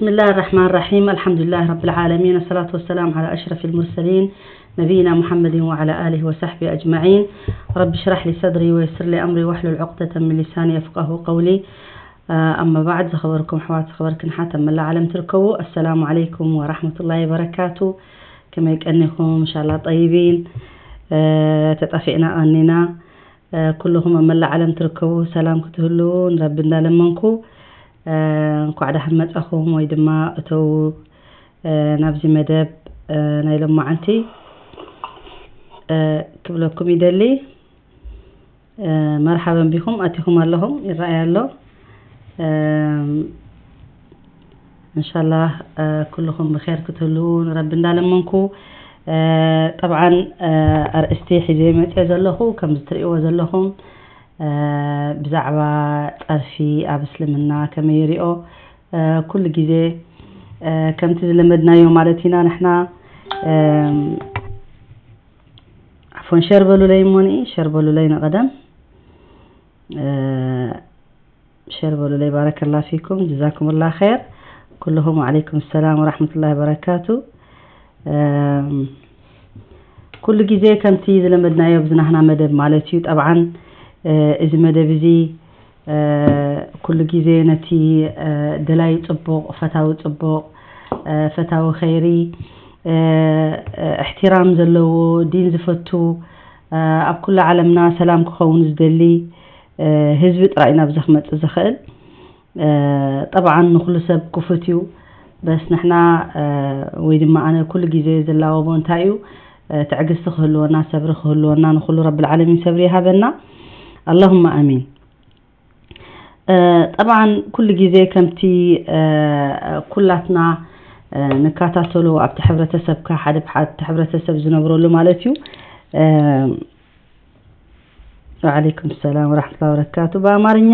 بسم الله الرحمن الرحيم. الحمد لله رب العالمين. الصلاة والسلام على أشرف المرسلين نبينا محمد وعلى آله وصحبه أجمعين. رب اشرح لي صدري ويسر لي أمري واحلل عقدة من لساني يفقه قولي. آه، أما بعد، ዝኸበርኩም ኣሕዋት፣ ዝኸበርክን ኣሓት ኣብ መላእ ዓለም ትርከቡ፣ السلام عليكم ورحمة الله وبركاته. ከመይ ቀኒኹም? ኢንሻላህ ጠይቢን። እ፣ ተጣፊእና ቀኒና። እ፣ ኩልኹም ኣብ መላእ ዓለም ትርከቡ ሰላም ክትህልዉ ንረቢ እንዳለመንኩ፣ እ፣ እንኳዕ ደሓን መጻኹም ወይ ድማ እተዉ፣ እ፣ ናብዚ መደብ፣ እ፣ ናይ ሎማዓንቲ፣ እ፣ ክብለኩም ይደሊ። እ፣ መርሓበን ቢኹም ኣቲኹም ኣለኹም፣ ይረኣይ ኣሎ። እም፣ እንሻላህ፣ እ፣ ኩልኹም ብኼር ክትህልዉ ንረቢ እንዳለመንኩ፣ እ፣ ጠብዓን፣ እ፣ ኣርእስቲ ሒዘ መፅአ ዘለኹ፣ ከም ዝትርእይዎ ዘለኹም፣ እ፣ ብዛዕባ ፀርፊ ኣብ እስልምና ከመይ ይሪኦ፣ እ፣ ኩሉ ግዜ፣ እ፣ ከምቲ ዝለመድናዮ ማለት ኢና ንሕና፣ እም፣ ዓፎን ሸር በሉለይ እሞኒ፣ ሸር በሉለይ ንቐደም። እ፣ ሸር በሉለይ፣ ባረከላ ፊኩም፣ ጀዛኩምላ ኸይር። ኩልኹም ወዓለይኩም ሰላም ወራሕመቱላሂ ወበረካቱ። እም፣ ኩሉ ግዜ ከምቲ ዝለመድናዮ ኣብዚ ናህና መደብ ማለት እዩ። ጠብዓን፣ እ፣ እዚ መደብ እዚ፣ እ፣ ኩሉ ግዜ ነቲ፣ እ፣ ደላይ ጽቡቕ፣ ፈታዊ ጽቡቕ፣ እ፣ ፈታዊ ኸይሪ፣ እ፣ እ፣ እሕትራም ዘለዎ፣ ዲን ዝፈቱ፣ እ፣ ኣብ ኩሉ ዓለምና ሰላም ክኸውን ዝደሊ፣ እ፣ ህዝቢ ጥራይ እዩ ናብዚ ክመጽእ ዝኽእል። እ፣ ጠብዓን ንኹሉ ሰብ ክፉት እዩ። በስ ንሕና፣ እ፣ ወይ ድማ ኣነ ኩሉ ግዜ ዝላወቦ እንታይ እዩ፣ እ፣ ትዕግስቲ ክህልወና፣ ሰብሪ ክህልወና፣ ንኹሉ ረብል ዓለሚን ሰብሪ ይሃበና። ኣላሁመ ኣሚን። እ፣ ጠብዓን ኩሉ ግዜ ከምቲ፣ እ፣ ኩላትና፣ እ፣ ንከታተሎ ኣብቲ ሕብረተሰብካ ሓደ ብሓ-፣ ኣብቲ ሕብረተሰብ ዝነብረሉ ማለት እዩ። እ፣ ወዓለይኩም ሰላም ወራሕመቱላሂ ወበረካቱ። በአማርኛ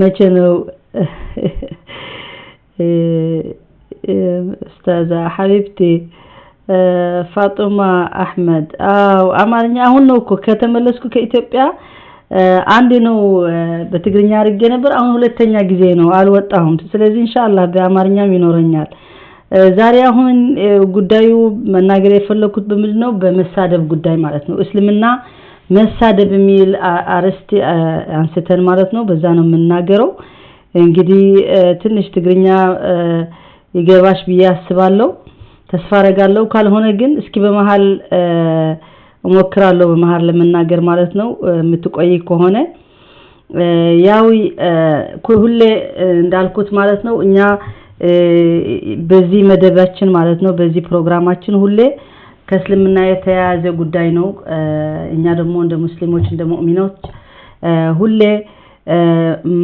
መቼ ነው? እ፣ እ፣ ኡስታዛ ሐቢብቲ፣ እ፣ ፋጡማ አሕመድ። አዎ፣ አማርኛ አሁን ነው እኮ ከተመለስኩ ከኢትዮጵያ፣ እ፣ አንዴ ነው፣ እ፣ በትግርኛ አድርጌ ነበር። አሁን ሁለተኛ ጊዜ ነው፣ አልወጣሁም። ስለዚህ ኢንሻአላህ በአማርኛም ይኖረኛል። እ፣ ዛሬ አሁን፣ እ፣ ጉዳዩ መናገር የፈለኩት በምንድን ነው? በመሳደብ ጉዳይ ማለት ነው። እስልምና መሳደብ የሚል አ-፣ አርዕስት፣ አ-፣ አንስተን ማለት ነው። በዛ ነው የምናገረው። እንግዲህ፣ እ፣ ትንሽ ትግርኛ፣ እ፣ ይገባሽ ብዬ አስባለሁ። ተስፋ አረጋለሁ። ካልሆነ ግን እስኪ በመሃል፣ እ፣ እሞክራለሁ በመሃል ለመናገር ማለት ነው። እ፣ የምትቆይ ከሆነ፣ እ፣ ያው፣ እ፣ ኩ-፣ ሁሌ፣ እ፣ እንዳልኩት ማለት ነው፣ እኛ፣ እ፣ በዚህ መደባችን ማለት ነው፣ በዚህ ፕሮግራማችን ሁሌ ከእስልምና የተያያዘ ጉዳይ ነው። እ፣ እኛ ደግሞ እንደ ሙስሊሞች፣ እንደ ሙእሚኖች፣ እ፣ ሁሌ፣ እ፣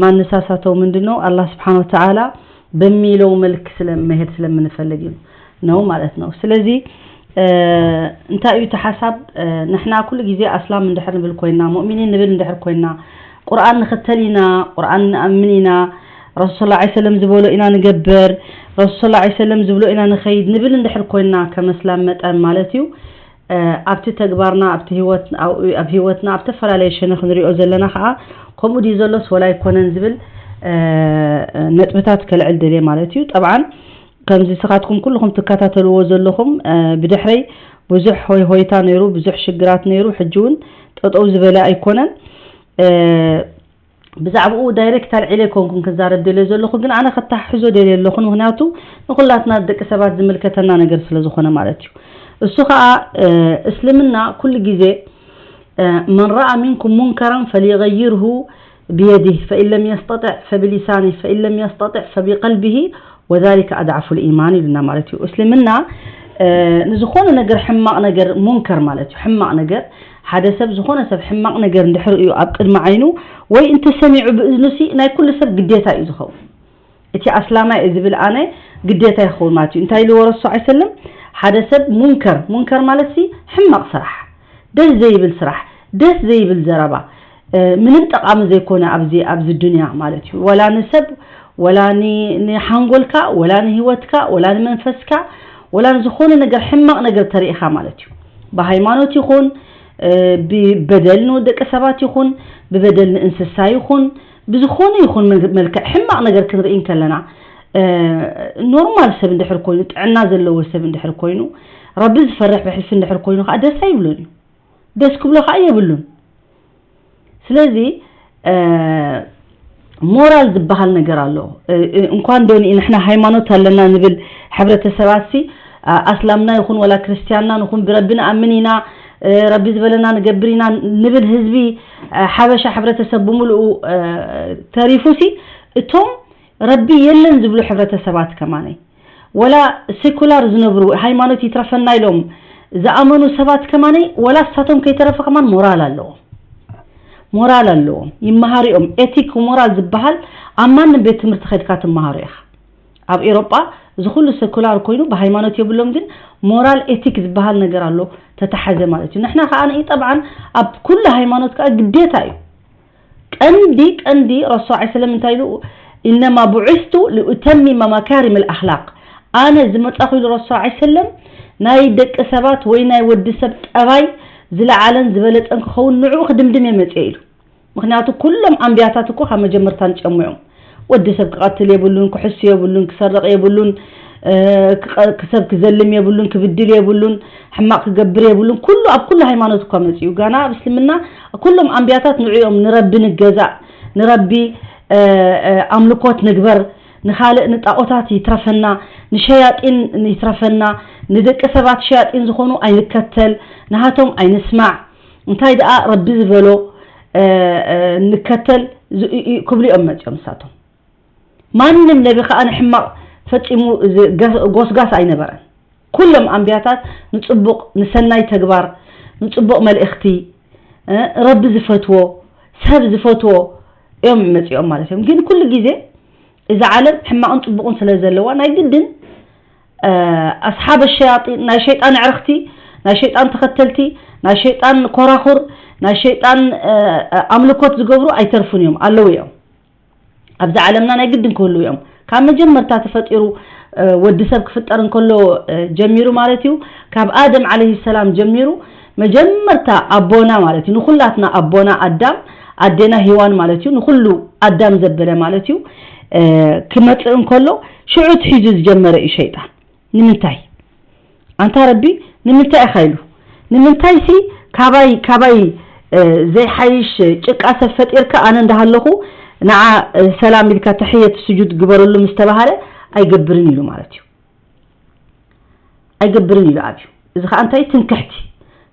ማነሳሳተው ምንድን ነው? አላህ ስብሓነ ወተዓላ በሚለው መልክ ስለ-፣ መሄድ ስለምንፈልግ ነው ማለት ነው። ስለዚህ፣ እ፣ እንታይ እዩ እቲ ሓሳብ? እ፣ ንሕና ኩሉ ግዜ ኣስላም እንድሕር ንብል ኮይና፣ ሙእሚኒን ንብል እንድሕር ኮይና፣ ቁርኣን ንኽተል ኢና፣ ቁርኣን ንኣምን ኢና፣ ረሱል ሰለላሁ ዐለይሂ ወሰለም ዝበሎ ኢና ንገብር፣ ረሱል ሰለላሁ ዐለይሂ ወሰለም ዝብሎ ኢና ንኸይድ ንብል እንድሕር ኮይና፣ ከም ኣስላም መጠን ማለት እዩ፣ እ፣ ኣብቲ ተግባርና፣ ኣብቲ ህይወት-፣ ኣብ፣ ኣብ ህይወትና፣ ኣብ ዝተፈላለየ ሸነኽ ንሪኦ ዘለና ኸዓ፣ ከምኡ ድዩ ዘሎስ ወላ ኣይኮነን ዝብል፣ እ፣ ነጥብታት ከልዕል ደልየ ማለት እዩ። ጠብዓን፣ ከምዚ ንስኻትኩም ኩልኹም ትከታተልዎ ዘለኹም፣ እ፣ ብድሕረይ ብዙሕ ሆይ ሆይታ ነይሩ፣ ብዙሕ ሽግራት ነይሩ። ሕጂ እውን ጠጠው ዝበለ ኣይኮነን። እ፣ ብዛዕባኡ ዳይሬክት ኣልዒለ ኣይኮንኩን ክዛረብ ደልየ ዘለኹ፣ ግን ኣነ ከታሕዞ ደልየ ኣለኹን፣ ምኽንያቱ ንኹላትና ደቂ ሰባት ዝምልከተና ነገር ስለ ዝኾነ ማለት እዩ። እሱ ኸዓ፣ እ፣ እስልምና ኩሉ ግዜ፣ እ፣ መን ረኣ ሚንኩም ሙንከራን ፈሊገይርሁ ብየዲህ ፈኢን ለም የስተጢዕ ፈብሊሳኒህ ፈኢን ለም የስተጢዕ ፈቢቀልቢሂ ወዛሊከ ኣድዓፉል ኢማን ኢሉና ማለት እዩ። እስልምና፣ እ፣ ንዝኾነ ነገር ሕማቕ ነገር፣ ሙንከር ማለት እዩ፣ ሕማቕ ነገር፣ ሓደ ሰብ ዝኾነ ሰብ ሕማቕ ነገር እንድሕር እዩ ኣብ ቅድሚ ዓይኑ ወይ እንተሰሚዑ ብእዝኑሲ ናይ ኩሉ ሰብ ግዴታ እዩ ዝኸውን። እቲ ኣስላማይ እዩ ዝብል ኣነ ግዴታ ይኸውን ማለት እዩ። እንታይ ኢልዎ ረሱል ሰለላሁ ዐለይሂ ወሰለም? ሓደ ሰብ ሙንከር፣ ሙንከር ማለትሲ ሕማቕ ስራሕ፣ ደስ ዘይብል ስራሕ፣ ደስ ዘይብል ዘረባ፣ እ፣ ምንም ጠቓሚ ዘይኮነ ኣብዚ፣ ኣብዚ ዱንያ ማለት እዩ። ወላ ንሰብ፣ ወላ ን-፣ ንሓንጎልካ፣ ወላ ንህይወትካ፣ ወላ ንመንፈስካ፣ ወላ ንዝኾነ ነገር ሕማቕ ነገር ተሪኢኻ ማለት እዩ። ብሃይማኖት ይኹን፣ እ፣ ብበደል ንደቂ ሰባት ይኹን፣ ብበደል ንእንስሳ ይኹን፣ ብዝኾነ ይኹን መል-፣ መልክዕ ሕማቕ ነገር ክንርኢ እንከለና፣ እ፣ ኖርማል ሰብ እንድሕር ኮይኑ፣ ጥዕና ዘለዎ ሰብ እንድሕር ኮይኑ፣ ረቢ ዝፈርሕ ብሕልፊ እንድሕር ኮይኑ ከዓ ደስ ኣይብሉን እዩ። ደስ ክብሎ ከዓ የብሉን። ስለዚ እ፣ ሞራል ዝበሃል ነገር ኣሎ። እ፣ እ፣ እንኳን ዶ ንሕና ሃይማኖት ኣለና ንብል ሕብረተሰባት ሲ፣ ኣ-፣ ኣስላምና ይኹን ወላ ክርስትያንና ንኹን ብረቢ ንኣምን ኢና፣ እ፣ ረቢ ዝበለና ንገብር ኢና ንብል ህዝቢ፣ እ፣ ሓበሻ ሕብረተሰብ ብምሉኡ፣ እ፣ ተሪፉ ሲ፣ እቶም ረቢ የለን ዝብሉ ሕብረተሰባት ከማነይ፣ ወላ ሴኩላር ዝነብሩ፣ ሃይማኖት ይትረፈና ኢሎም ዝኣመኑ ሰባት ከማነይ፣ ወላ እሳቶም ከይተረፈ ከማን ሞራል ኣለዎም። ሞራል ኣለዎም። ይመሃሩ እዮም። ኤቲክ ሞራል ዝበሃል ኣብ ማንም ቤት ትምህርቲ ከድካ ትመሃሩ ኢኻ። ኣብ ኤሮጳ እዚ ኩሉ ሴኩላር ኮይኑ ብሃይማኖት የብሎም፣ ግን ሞራል ኤቲክ ዝበሃል ነገር ኣሎ ተተሓዘ ማለት እዩ። ንሕና ከኣ ንኢ ጠብዓን ኣብ ኩሉ ሃይማኖት ከኣ ግዴታ እዩ። ቀንዲ፣ ቀንዲ ረሱል ዓለይሂ ሰላም እንታይ ኢሉ? "ኢነማ ቡዒስቱ ሊኡተሚመ መካሪም ኣልኣኽላቅ።" ኣነ ዝመጻኹ ኢሉ ረሱል ዓለይሂ ሰላም ናይ ደቂ ሰባት ወይ ናይ ወዲ ሰብ ጠባይ ዝለዓለን ዝበለጸን ክኸውን ንዕኡ ክድምድም እየ መጽየ ኢሉ። ምኽንያቱ ኩሎም ኣንብያታት እኮ ካብ መጀመርታ ንጨሙ እዮም። ወዲ ሰብ ክቐትል የብሉን፣ ክሕሱ የብሉን፣ ክሰርቕ የብሉን፣ እ፣ ክቐ-፣ ክሰብ ክዘልም የብሉን፣ ክብድል የብሉን፣ ሕማቕ ክገብር የብሉን። ኩሉ ኣብ ኩሉ ሃይማኖት እኳ መጺኡ። ጋና ኣብ እስልምና ኩሎም ኣንብያታት ንዕኡ እዮም፣ ንረቢ ንገዛእ፣ ንረቢ፣ እ፣ እ፣ ኣምልኮት ንግበር፣ ንኻልእ ንጣኦታት ይትረፈና፣ ንሸያጢን ይትረፈና፣ ንደቂ ሰባት ሸያጢን ዝኾኑ ኣይንከተል፣ ንሃቶም ኣይንስማዕ። እንታይ ደኣ ረቢ ዝበሎ፣ እ፣ እ፣ ንከተል ዝ-፣ እ፣ እ፣ ክብሉ እዮም መጺኦም ንሳቶም። ማንም ነቢ ከኣ ንሕማቕ ፈጺሙ ዝ-፣ ገ-፣ ጎስጋስ ኣይነበረን። ኩሎም ኣንብያታት ንጽቡቕ፣ ንሰናይ ተግባር፣ ንጽቡቕ መልእኽቲ፣ እ፣ ረቢ ዝፈትዎ፣ ሰብ ዝፈትዎ እዮም መጺኦም ማለት እዮም። ግን ኩሉ ግዜ እዛ ዓለም ሕማቕን ጽቡቕን ስለ ዘለዋ ናይ ግድን፣ እ፣ ኣስሓበ ሸያጢን፣ ናይ ሸይጣን ኣዕርኽቲ፣ ናይ ሸይጣን ተኸተልቲ፣ ናይ ሸይጣን ኮራኹር፣ ናይ ሸይጣን፣ እ፣ ኣምልኮት ዝገብሩ ኣይተርፉን እዮም፣ ኣለዉ እዮም። ኣብዛ ዓለምና ናይ ግድን ክህልዉ እዮም። ካብ መጀመርታ ተፈጢሩ፣ እ፣ ወዲ ሰብ ክፍጠር እንከሎ፣ እ፣ ጀሚሩ ማለት እዩ። ካብ ኣደም ዓለይሂ ሰላም ጀሚሩ መጀመርታ ኣቦና ማለት እዩ። ንኹላትና ኣቦና ኣዳም፣ ኣዴና ሂዋን ማለት እዩ። ንኹሉ ኣዳም ዘበለ ማለት እዩ። እ፣ ክመጽእ እንከሎ ሽዑ ትሒዙ ዝጀመረ እዩ ሸይጣን። ንምንታይ? ኣንታ ረቢ፣ ንምንታይ ኢኻ ኢሉ? ንምንታይሲ ካባይ፣ ካባይ፣ እ፣ ዘይሓይሽ ጭቃ ሰብ ፈጢርካ ኣነ እንዳሃለኹ ንዓ፣ እ፣ ሰላም ኢልካ ተሕየት ስጁድ ግበረሉ ምስ ተባሃለ ኣይገብርን ኢሉ ማለት እዩ። ኣይገብርን ኢሉ ኣብዩ። እዚ ኸኣ እንታይ ትምክሕቲ?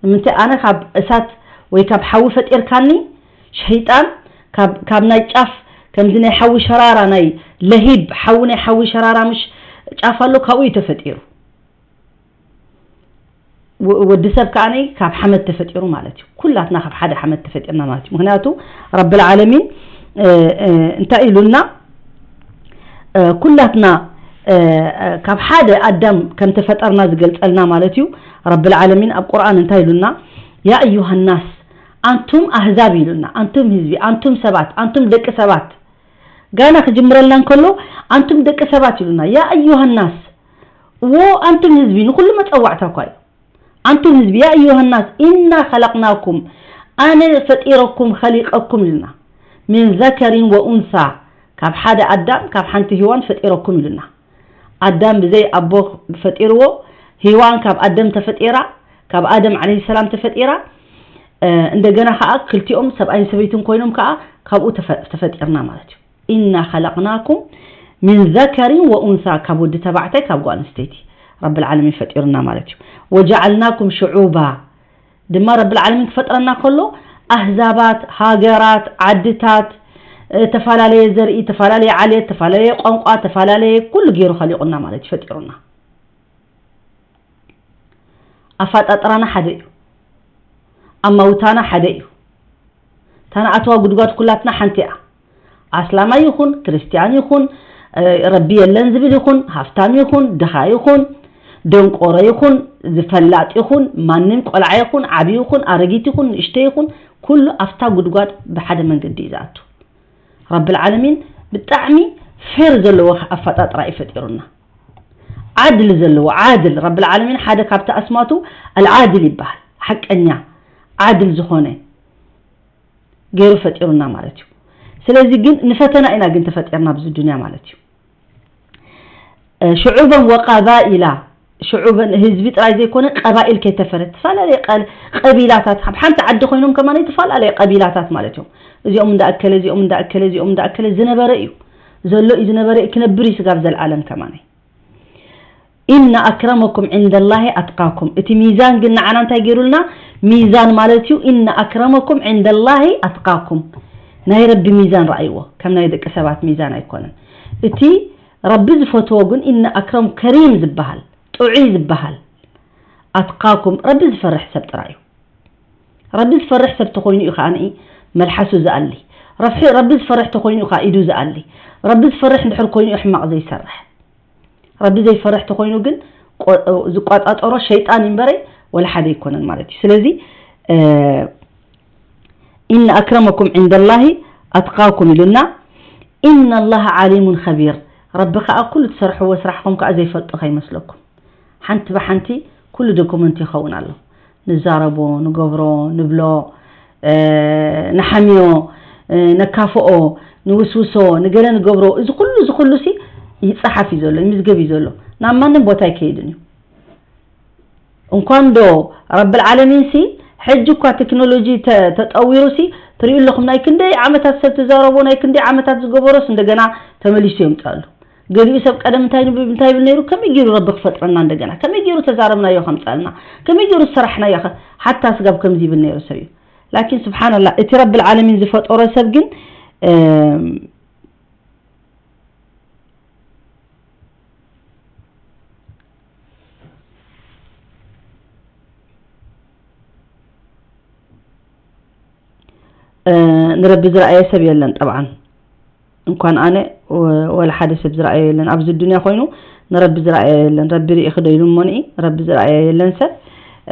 ንምንታይ ኣነ ካብ እሳት ወይ ካብ ሓዊ ፈጢርካኒ? ሸይጣን ካብ፣ ካብ ናይ ጫፍ ከምዚ ናይ ሓዊ ሸራራ፣ ናይ ለሂብ ሓዊ፣ ናይ ሓዊ ሸራራ ምሽ ጫፍ ኣሎ፣ ካብኡ እዩ ተፈጢሩ። ወ-፣ ወዲ ሰብ ከኣ ካብ ሓመድ ተፈጢሩ ማለት እዩ። ኩላትና ካብ ሓደ ሓመድ ተፈጢርና ማለት እዩ። ምኽንያቱ ረብል ዓለሚን፣ እ፣ እ፣ እንታይ ኢሉና? እ፣ ኩላትና፣ እ፣ እ፣ ካብ ሓደ ኣዳም ከም ተፈጠርና ዝገልጸልና ማለት እዩ። ረብል ዓለሚን ኣብ ቁርኣን እንታይ ኢሉና? "ያ ኣዩሃ ናስ፣ ኣንቱም ኣህዛብ" ኢሉና። ኣንቱም ህዝቢ፣ ኣንቱም ሰባት፣ ኣንቱም ደቂ ሰባት። ጋና ክጅምረልና እንከሎ ኣንቱም ደቂ ሰባት ኢሉና። "ያ ኣዩሃ ናስ"፣ እዎ ኣንቱም ህዝቢ፣ ንኹሉ መጸዋዕታ እኳ እዩ። ኣንቱም ህዝቢ፣ "ያ ኣዩሃ ናስ፣ ኢና ኸለቅናኩም፣ ኣነ ፈጢረኩም፣ ኸሊቀኩም" ኢሉና። "ሚን ዘከሪን ወኡንሳ፣ ካብ ሓደ ኣዳም፣ ካብ ሓንቲ ሂዋን ፈጢረኩም" ኢሉና። ኣዳም ብዘይ ኣቦ ፈጢርዎ፣ ሂዋን ካብ ኣደም ተፈጢራ፣ ካብ ኣደም ዓለይሂ ሰላም ተፈጢራ። እ፣ እንደገና ከኣ ክልቲኦም ሰብኣይን ሰበይትን ኮይኖም ከኣ ካብኡ ተፈ-፣ ተፈጢርና ማለት እዩ። ኢና ኸለቅናኩም ሚን ዘከሪን ወኡንሳ፣ ካብ ወዲ ተባዕታይ ካብ ጓል ኣንስተይቲ ረብል ዓለሚን ፈጢሩና ማለት እዩ። ወጀዓልናኩም ሽዑባ፣ ድማ ረብል ዓለሚን ክፈጥረና ከሎ ኣህዛባት፣ ሃገራት፣ ዓድታት፣ እ፣ ተፈላለየ ዘርኢ፣ ተፈላለየ ዓሌት፣ ተፈላለየ ቋንቋ፣ ተፈላለየ ኩሉ ገይሩ ኸሊቑና ማለት እዩ፣ ፈጢሩና። ኣፋጣጥራና ሓደ እዩ። ኣማውታና ሓደ እዩ። እታ ንኣትዋ ጉድጓድ ኩላትና ሓንቲ እያ። ኣስላማይ ይኹን፣ ክርስትያን ይኹን፣ እ፣ ረቢ የለን ዝብል ይኹን፣ ሃፍታም ይኹን፣ ድኻ ይኹን፣ ደንቆሮ ይኹን፣ ዝፈላጥ ይኹን፣ ማንም ቆልዓ ይኹን፣ ዓቢ ይኹን፣ ኣረጊት ይኹን፣ ንእሽተይ ይኹን፣ ኩሉ ኣብታ ጉድጓድ ብሓደ መንገዲ እዩ ዝኣቱ። ረብል ዓለሚን ብጣዕሚ ፌር ዘለዎ ኣፋጣጥራ እዩ ፈጢሩና። ዓድል ዘለዎ፣ ዓድል፣ ረብል ዓለሚን ሓደ ካብቲ ኣስማቱ ኣልዓድል ይበሃል። ሓቀኛ፣ ዓድል ዝኾነ ገይሩ ፈጢሩና ማለት እዩ። ስለዚ ግን ንፈተና ኢና ግን ተፈጢርና ኣብዚ ዱንያ ማለት እዩ። ሽዑበን ወቀባኢላ፣ ሽዑበን ህዝቢ ጥራይ ዘይኮነ ቀባኢል ከይተፈለ፣ ተፈላለየ ቀል-፣ ቀቢላታት፣ ኣብ ሓንቲ ዓዲ ኮይኖም ከማን ተፈላለየ ቀቢላታት ማለት እዮም። እዚኦም እንዳኣከለ፣ እዚኦም እንዳኣከለ፣ እዚኦም እንዳኣከለ ዝነበረ እዩ፣ ዘሎ እዩ፣ ዝነበረ እዩ፣ ክነብር እዩ ስጋብ ዘልኣለም ከማን። ኢነ ኣክረመኩም ዒንደላሂ ኣትቃኩም። እቲ ሚዛን ግን ንዓና እንታይ ገይሩልና? ሚዛን ማለት እዩ፣ ኢነ ኣክረመኩም ዒንደላሂ ኣትቃኩም። ናይ ረቢ ሚዛን ረኣይዎ፣ ከም ናይ ደቂ ሰባት ሚዛን ኣይኮነን። እቲ ረቢ ዝፈትዎ ግን ኢነ ኣክረም ከሪም ዝበሃል፣ ጥዑይ ዝበሃል፣ ኣትቃኩም፣ ረቢ ዝፈርሕ ሰብ ጥራይ እዩ። ረቢ ዝፈርሕ ሰብ ተኾይኑ እዩ ከኣ መልሓሱ ዝኣሊ። ረፍሒ-፣ ረቢ ዝፈርሕ ተኾይኑ እዩ ከኣ ኢዱ ዝኣሊ። ረቢ ዝፈርሕ እንድሕር ኮይኑ እዩ ሕማቕ ዘይሰርሕ። ረቢ ዘይፈርሕ ተኾይኑ ግን ቆ-፣ ዝቋጻጸሮ ሸይጣን እዩ እምበረይ ወላ ሓደ ኣይኮነን ማለት እዩ። ስለዚ፣ እ፣ "ኢነ ኣክረመኩም ዒንደላሂ ኣትቃኩም" ኢሉና። "ኢነላሃ ዓሊሙን ኸቢር"፣ ረቢ ከኣ ኩሉ ትሰርሕዎ ስራሕኹም ከኣ ዘይፈልጦ ከይመስለኩም። ሓንቲ ብሓንቲ ኩሉ ዶኩመንት ይኸውን ኣሎ። ንዛረቦ፣ ንገብሮ፣ ንብሎ፣ እ፣ ንሓምዮ፣ እ፣ ነካፍኦ፣ ንውስውሶ፣ ንገለ ንገብሮ፣ እዚ ኩሉ፣ እዚ ኩሉ ሲ ይጸሓፍ እዩ ዘሎ፣ ይምዝገብ እዩ ዘሎ። ናብ ማንም ቦታ ኣይከይድን እዩ። እንኳን ዶ ረብል ዓለሚን ሲ፣ ሕጂ እኳ ቴክኖሎጂ ተ-፣ ተጠዊሩ ሲ፣ ትሪኡ ኣለኹም፣ ናይ ክንደይ ዓመታት ሰብ ትዛረቦ፣ ናይ ክንደይ ዓመታት ዝገበሮስ እንደገና ተመሊሱ የምጽኣሉ። ገሊኡ ሰብ ቀደም እንታይ ንብ-፣ እንታይ ይብል ነይሩ? ከመይ ገይሩ ረቢ ክፈጥረና እንደገና? ከመይ ገይሩ ተዛረብናዮ ከምጻልና? ከመይ ገይሩ ዝሰራሕናዮ ከ-፣ ሓታ ስጋብ ከምዚ ይብል ነይሩ ሰብ እዩ። ላኪን ስብሓንላህ፣ እቲ ረብል ዓለሚን ዝፈጠሮ ሰብ ግን፣ እም፣ እ፣ ንረቢ ዝረኣየ ሰብ የለን። ጠብዓን እንኳን ኣነ ወ-፣ ወላ ሓደ ሰብ ዝረኣዮ የለን። ኣብዚ ዱንያ ኮይኑ ንረቢ ዝረኣዮ የለን። ረቢ ርኢኺ ዶ ኢሉ እሞ ንኢ፣ ንረቢ ዝረኣዮ የለን ሰብ።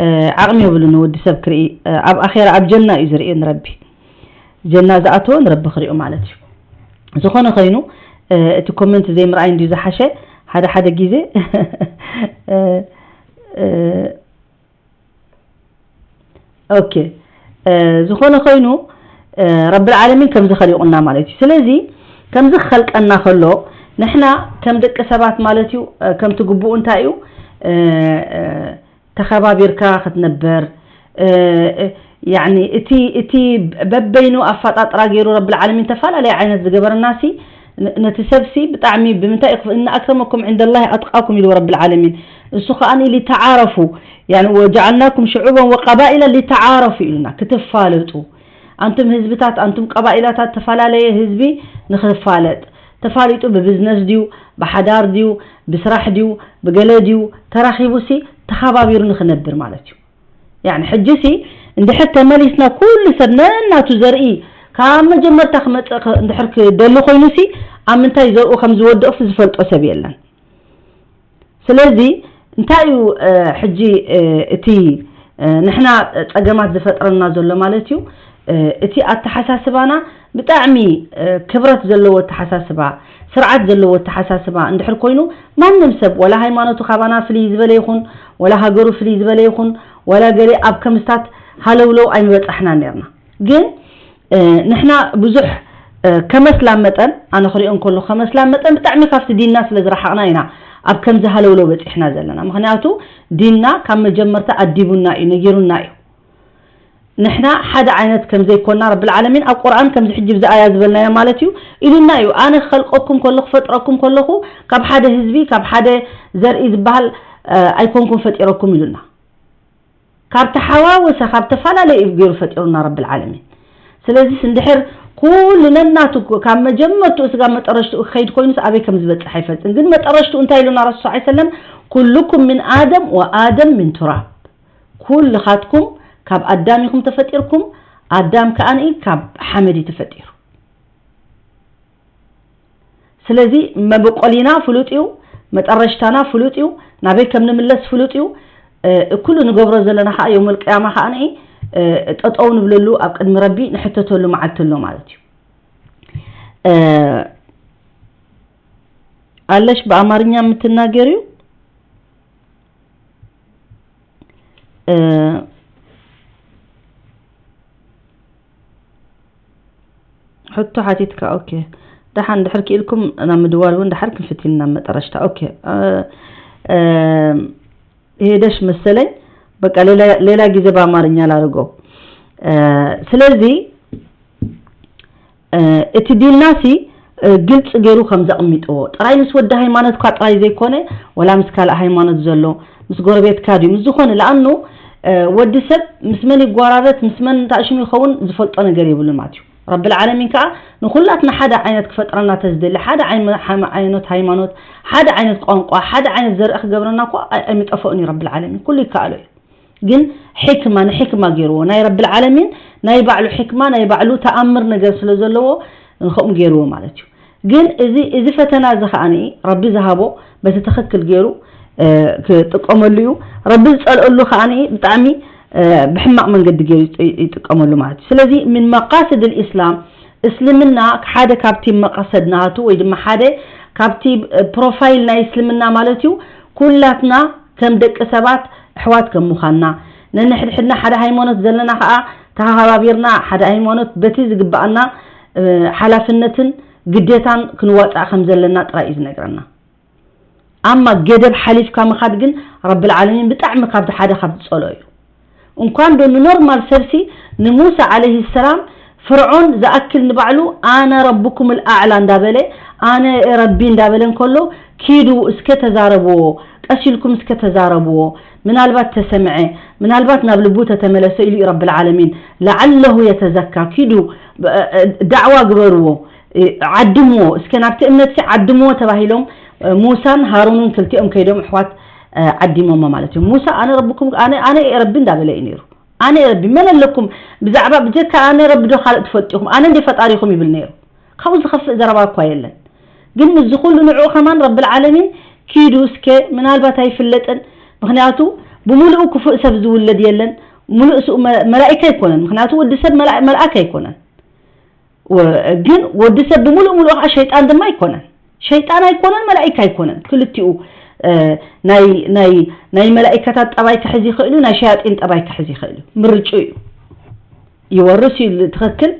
እ፣ ዓቕሚ የብሉን ንወዲ ሰብ ክርኢ። እ፣ ኣብ ኣኼራ ኣብ ጀና እዩ ዝርኢ ንረቢ። ጀና ዝኣተወ ንረቢ ክሪኦ ማለት እዩ። ዝኾነ ኮይኑ፣ እ፣ እቲ ኮመንት ዘይምርኣይ እንድዩ ዝሓሸ። ሓደ ሓደ ግዜ፣ እ፣ እ፣ ኦኬ፣ እ፣ ዝኾነ ኮይኑ፣ እ፣ ረብል ዓለሚን ከምዚ ኸሊቑና ማለት እዩ። ስለዚ ከምዚ ክኸልቀና ከሎ ንሕና ከም ደቂ ሰባት ማለት እዩ፣ እ፣ ከምቲ ግቡኡ እንታይ እዩ፣ እ፣ እ፣ ተኸባቢርካ ክትነብር፣ እ፣ እ፣ ያዕኒ እቲ፣ እቲ በበይኑ ኣፈጣጥራ ገይሩ ረብል ዓለሚን ተፈላለየ ዓይነት ዝገበረናሲ ን-፣ ነቲ ሰብሲ ብጣዕሚ ብምንታይ ኢኹ፣ "እነ ኣክረመኩም ዕንደላሂ ኣትቃኩም" ኢሉ ረብል ዓለሚን። እሱ ኸኣ ሊተዓረፉ፣ ያኒ "ወጀዓልናኩም ሽዑበን ወቀባኢላ ሊተዓረፉ" ኢሉና፣ ክትፋለጡ። ኣንቱም ህዝብታት፣ ኣንቱም ቀባኢላታት፣ ተፈላለየ ህዝቢ ንኽፋለጥ፣ ተፋሊጡ ብቢዝነስ ድዩ፣ ብሓዳር ድዩ፣ ብስራሕ ድዩ፣ ብገለ ድዩ፣ ተራኺቡሲ ተኸባቢሩ ንኽነብር ማለት እዩ። ያኒ ሕጂሲ እንድሕር ተመሊስና ኩሉ ሰብ ነናቱ ዘርኢ ካብ መጀመርታ ክመጽእ ክ-፣ እንድሕር ክደሊ ኮይኑሲ ኣብ ምንታይ ዘርኡ ከም ዝወድቕሲ ዝፈልጦ ሰብ የለን። ስለዚ እንታይ እዩ፣ እ፣ ሕጂ፣ እ፣ እቲ፣ እ፣ ንሕና ጸገማት ዝፈጥረና ዘሎ ማለት እዩ፣ እ፣ እቲ ኣተሓሳስባና ብጣዕሚ፣ እ፣ ክብረት ዘለዎ ኣተሓሳስባ፣ ስርዓት ዘለዎ ኣተሓሳስባ እንድሕር ኮይኑ ማንም ሰብ ወላ ሃይማኖቱ ካባና ፍልይ ዝበለ ይኹን፣ ወላ ሃገሩ ፍልይ ዝበለ ይኹን፣ ወላ ገለ ኣብ ከምስታት ሃለውለው ኣይምበጻሕና ነርና። ግን፣ እ፣ ንሕና ብዙሕ፣ እ፣ ከመስላ መጠን፣ ኣነ ክሪኦ እንከሎ ከመስላ መጠን ብጣዕሚ ካብቲ ዲንና ስለ ዝረሓቕና ኢና ኣብ ከምዚ ሃለውለው በጺሕና ዘለና። ምኽንያቱ ዲንና ካብ መጀመርታ ኣዲቡና እዩ፣ ነጊሩና እዩ። ንሕና ሓደ ዓይነት ከም ዘይኮና ረብል ዓለሚን ኣብ ቁርኣን ከምዚ ሕጂ ብዚ ኣያ ዝበልናዮ ማለት እዩ፣ ኢሉና እዩ። ኣነ ክኸልቀኩም ከለኹ፣ ክፈጥረኩም ከለኹ ካብ ሓደ ህዝቢ፣ ካብ ሓደ ዘርኢ ዝበሃል፣ እ፣ ኣይኮንኩም ፈጢረኩም ኢሉና። ካብ ተሓዋወሰ፣ ካብ ተፈላለየ እዩ ገይሩ ፈጢሩና ረብል ዓለሚን። ስለዚስ እንድሕር ኩሉ ነናቱ ካብ መጀመርትኡ ስጋብ መጠረሽትኡ ክኸይድ ኮይኑስ ኣበይ ከም ዝበጽሕ ኣይፈልጥን። ግን መጠረሽትኡ እንታይ ኢሉና ረሱል ሰለላሁ ዐለይሂ ወሰለም? "ኩሉኩም ሚን ኣደም ወኣደም ሚን ቱራብ"። ኩልኻትኩም ካብ ኣዳም ኢኹም ተፈጢርኩም፣ ኣዳም ከኣ ካብ ሓመድ እዩ ተፈጢሩ። ስለዚ መበቆሊና ፍሉጥ እዩ፣ መጠረሽታና ፍሉጥ እዩ፣ ናበይ ከም ንምለስ ፍሉጥ እዩ። እ፣ ኩሉ ንገብሮ ዘለና ኸኣ የውመል ቅያማ ኸኣ ንዒ፣ እ፣ ጠጠው ንብለሉ ኣብ ቅድሚ ረቢ ንሕተተሉ መዓልቲ ኣሎ ማለት እዩ። እ፣ ኣለሽ ብኣማርኛ የምትናገሪው? እ፣ ሕቶ ሓቲትካ፣ ኦኬ። ደሓን ድሕር ክኢልኩም ናብ ምድዋል እውን ደሓር ክንፍት ኢና መጠረሽታ። ኦኬ፣ እ፣ እ፣ ሄደሽ መሰለኝ። በቃ ሌላ፣ ሌላ ጊዜ በአማርኛ ላድርገው። እ፣ ስለዚህ፣ እ፣ እቲ ዲንና ሲ፣ እ፣ ግልጽ ገይሩ ከም ዘቕሚጥዎ ጥራይ ምስ ወዲ ሃይማኖትካ ጥራይ ዘይኮነ፣ ወላ ምስ ካልእ ሃይማኖት ዘሎ፣ ምስ ጎረቤትካ ድዩ፣ ምስ ዝኾነ፣ ለኣኑ፣ እ፣ ወዲ ሰብ ምስ መን ይጓራበት፣ ምስ መን ተኣሽሙ ይኸውን ዝፈልጦ ነገር የብሉን ማለት እዩ። ረብል ዓለሚን ከኣ ንኹላትና ሓደ ዓይነት ክፈጥረና ተዝደሊ፣ ሓደ ዓይመ-፣ ሓመ-፣ ዓይነት ሃይማኖት፣ ሓደ ዓይነት ቋንቋ፣ ሓደ ዓይነት ዘርኢ ክገብረና እኮ ኣይ-፣ ኣይምጠፍኦን እዩ ረብል ዓለሚን። ኩሉ ይከኣሎ እዩ። ግን ሕክማ፣ ንሕክማ ገይርዎ። ናይ ረብል ዓለሚን ናይ ባዕሉ ሕክማ፣ ናይ ባዕሉ ተኣምር ነገር ስለ ዘለዎ ንኸምኡ ገይርዎ ማለት እዩ። ግን እዚ፣ እዚ ፈተና እዚ ከኣ ረቢ ዝሃቦ በቲ ትኽክል ገይሩ፣ እ፣ ክጥቀመሉ እዩ። ረቢ ዝጸልአሉ ከኣ ብጣዕሚ፣ እ፣ ብሕማቕ መንገዲ ገይሩ ይጥ-፣ ይጥቀመሉ ማለት እዩ። ስለዚ ምን መቃስድ ልእስላም፣ እስልምና ሓደ ካብቲ መቐሰድ ናቱ ወይ ድማ ሓደ ካብቲ፣ እ፣ ፕሮፋይል ናይ እስልምና ማለት እዩ፣ ኩላትና ከም ደቂ ሰባት ኣሕዋት ከም ምዃንና፣ ነንሕድሕድና ሓደ ሃይማኖት ዘለና ከኣ ተኸባቢርና ሓደ ሃይማኖት በቲ ዝግብኣና፣ እ፣ ሓላፍነትን ግዴታን ክንዋጻእ ከም ዘለና ጥራይ እዩ ዝነግረና። ኣማ ገደብ ሓሊፍካ ምኻድ ግን ረብል ዓለሚን ብጣዕሚ ካብቲ ሓደ ካብ ዝጸልኦ እዩ። እንኳን ዶ ንኖርማል ሰብሲ ንሙሳ ዓለይሂ ሰላም ፍርዖን ዝኣክል ንባዕሉ ኣነ ረብኩም ልኣዕላ እንዳበለ ኣነ ረቢ እንዳበለ እንከሎ ኪዱ እስከ ተዛረብዎ፣ ቀስ ኢልኩም እስከ ተዛረብዎ፣ ምናልባት ተሰምዐ፣ ምናልባት ናብ ልቡ ተተመለሰ ኢሉ እዩ ረብል ዓለሚን። ለዓለሁ የተዘካ፣ ኪዱ፣ እ፣ እ፣ ዳዕዋ ግበርዎ፣ እ፣ ዓድምዎ፣ እስከ ናብቲ እምነትሲ ዓድምዎ ተባሂሎም፣ እ፣ ሙሳን ሃሩንን ክልቲኦም ከይዶም ኣሕዋት፣ እ፣ ዓዲሞሞ ማለት እዩ። ሙሳ ኣነ ረብኩም፣ ኣነ፣ ኣነ እየ ረቢ እንዳበለ እዩ ነይሩ። ኣነ እየ ረቢ፣ መን ኣለኩም ብዛዕባ ብጀካ ኣነ ረቢ ዶ ካልእ ትፈልጡ ኢኹም? ኣነ እንደ ፈጣሪኹም ይብል ነይሩ። ካብኡ ዝኸፍእ ዘረባ እኳ የለን። ግን ምስዚ ኩሉ ንዕኡ ከማን ረብል ዓለሚን ኪዱ እስከ ምናልባት ኣይፍለጥን። ምኽንያቱ ብምሉኡ ክፉእ ሰብ ዝውለድ የለን። ምሉእ ስኡ መ-፣ መላኢካ ኣይኮነን። ምኽንያቱ ወዲ ሰብ መላ-፣ መልኣክ ኣይኮነን። ወ-፣ ግን ወዲ ሰብ ብምሉእ ምሉእ ከዓ ሸይጣን ድማ ኣይኮነን። ሸይጣን ኣይኮነን፣ መላኢካ ኣይኮነን። ክልቲኡ፣ እ፣ ናይ፣ ናይ፣ ናይ መላኢካታት ጠባይ ክሕዝ ይኽእል እዩ፣ ናይ ሸያጢን ጠባይ ክሕዝ ይኽእል እዩ። ምርጭኡ እዩ። ይወርስ እዩ ትኽክል።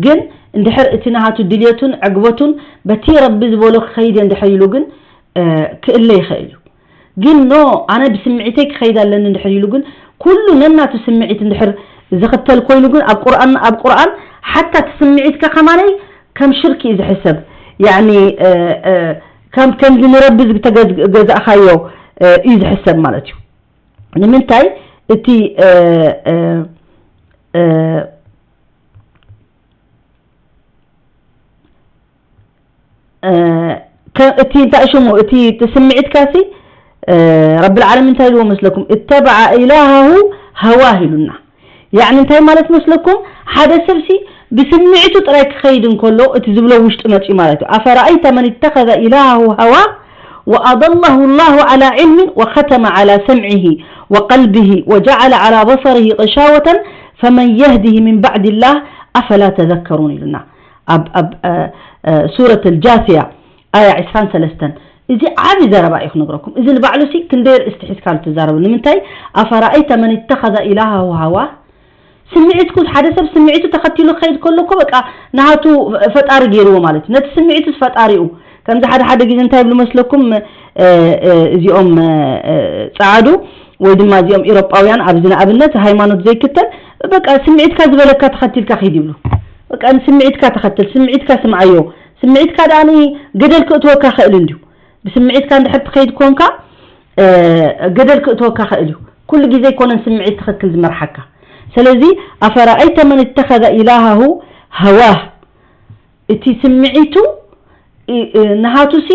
ግን እንድሕር እቲ ናሃቱ ድልየቱን ዕግበቱን በቲ ረቢ ዝበሎ ክኸይድ እየ እንድሕር ኢሉ ግን፣ እ፣ ክእለ ይኽእል እዩ። ግን ኖ፣ ኣነ ብስምዒተይ ክኸይድ ኣለኒ እንድሕር ኢሉ ግን ኩሉ ነናቱ ስምዒት እንድሕር ዝኽተል ኮይኑ ግን ኣብ ቁርኣን፣ ኣብ ቁርኣን ሓታ እቲ ስምዒትካ ከማነይ ከም ሽርክ እዩ ዝሕሰብ። ያኒ፣ እ፣ እ፣ ከም፣ ከምዚ ንረቢ ዝተገዝ-፣ ገዛእካዮ፣ እ፣ እዩ ዝሕሰብ ማለት እዩ። ንምንታይ እቲ፣ እ፣ እ፣ እ፣ እ፣ ከ-፣ እቲ እንታይ ሽሙ፣ እቲ፣ እቲ ስምዒትካሲ፣ እ፣ ረብል ዓለሚን እንታይ ኢልዎ መስለኩም? اتبع إلهه هواه ኢሉና። ያዕኒ እንታይ ማለት መስለኩም? ሓደ ሰብሲ ብስምዒቱ ጥራይ ክኸይድ እንከሎ እቲ ዝብሎ ውሽጡ መፅኡ ማለት እዩ። أفرأيت من اتخذ إلهه هواه وأضله الله على علم وختم على سمعه وقلبه وجعل على بصره غشاوة فمن يهده من بعد الله أفلا تذكرون ኢሉና። ኣብ፣ ኣብ፣ እ፣ እ፣ ሱረት ኣልጃስያ ኣያ ዕስራን ሰለስተን። እዚ ዓቢ ዘረባ እዩ ክነግረኩም። እዚ ንባዕሉ ሲ ክንደይ ርእስቲ ሒዝካ ትዛረቡ። ንምንታይ? أفرأيت من اتخذ إلهه هواه። ስምዒትኩ፣ ሓደ ሰብ ስምዒቱ ተኸቲሉ ክኸይድ ከሎ እኮ በቃ ናሃቱ ፈጣሪ ገይርዎ ማለት እዩ። ነቲ ስምዒቱ ፈጣሪኡ። ከምዚ ሓደ ሓደ ግዜ እንታይ ይብሉ መስለኩም? እ፣ እ፣ እዚኦም፣ እ፣ እ፣ ጸዓዱ ወይ ድማ እዚኦም ኤውሮጳውያን ኣብዚ ንኣብነት ሃይማኖት ዘይክተል በቃ ስምዒትካ ዝበለካ ተኸቲልካ ኺድ ይብሉ። በቃ ንስምዒትካ ተኸተል፣ ስምዒትካ ስምዓዮ። ስምዒትካ ደኣ ገደል ክእትወካ ኽእል እንድዩ። ብስምዒትካ እንድሕር ትኸይድ ኮንካ፣ እ፣ ገደል ክእትወካ ኽእል እዩ። ኩሉ ግዜ ኣይኮነን ስምዒት ትኽክል ዝመርሓካ። ስለዚ أفرأيت من اتخذ إلهه هواه። እቲ ስምዒቱ፣ እ፣ እ፣ ንሃቱሲ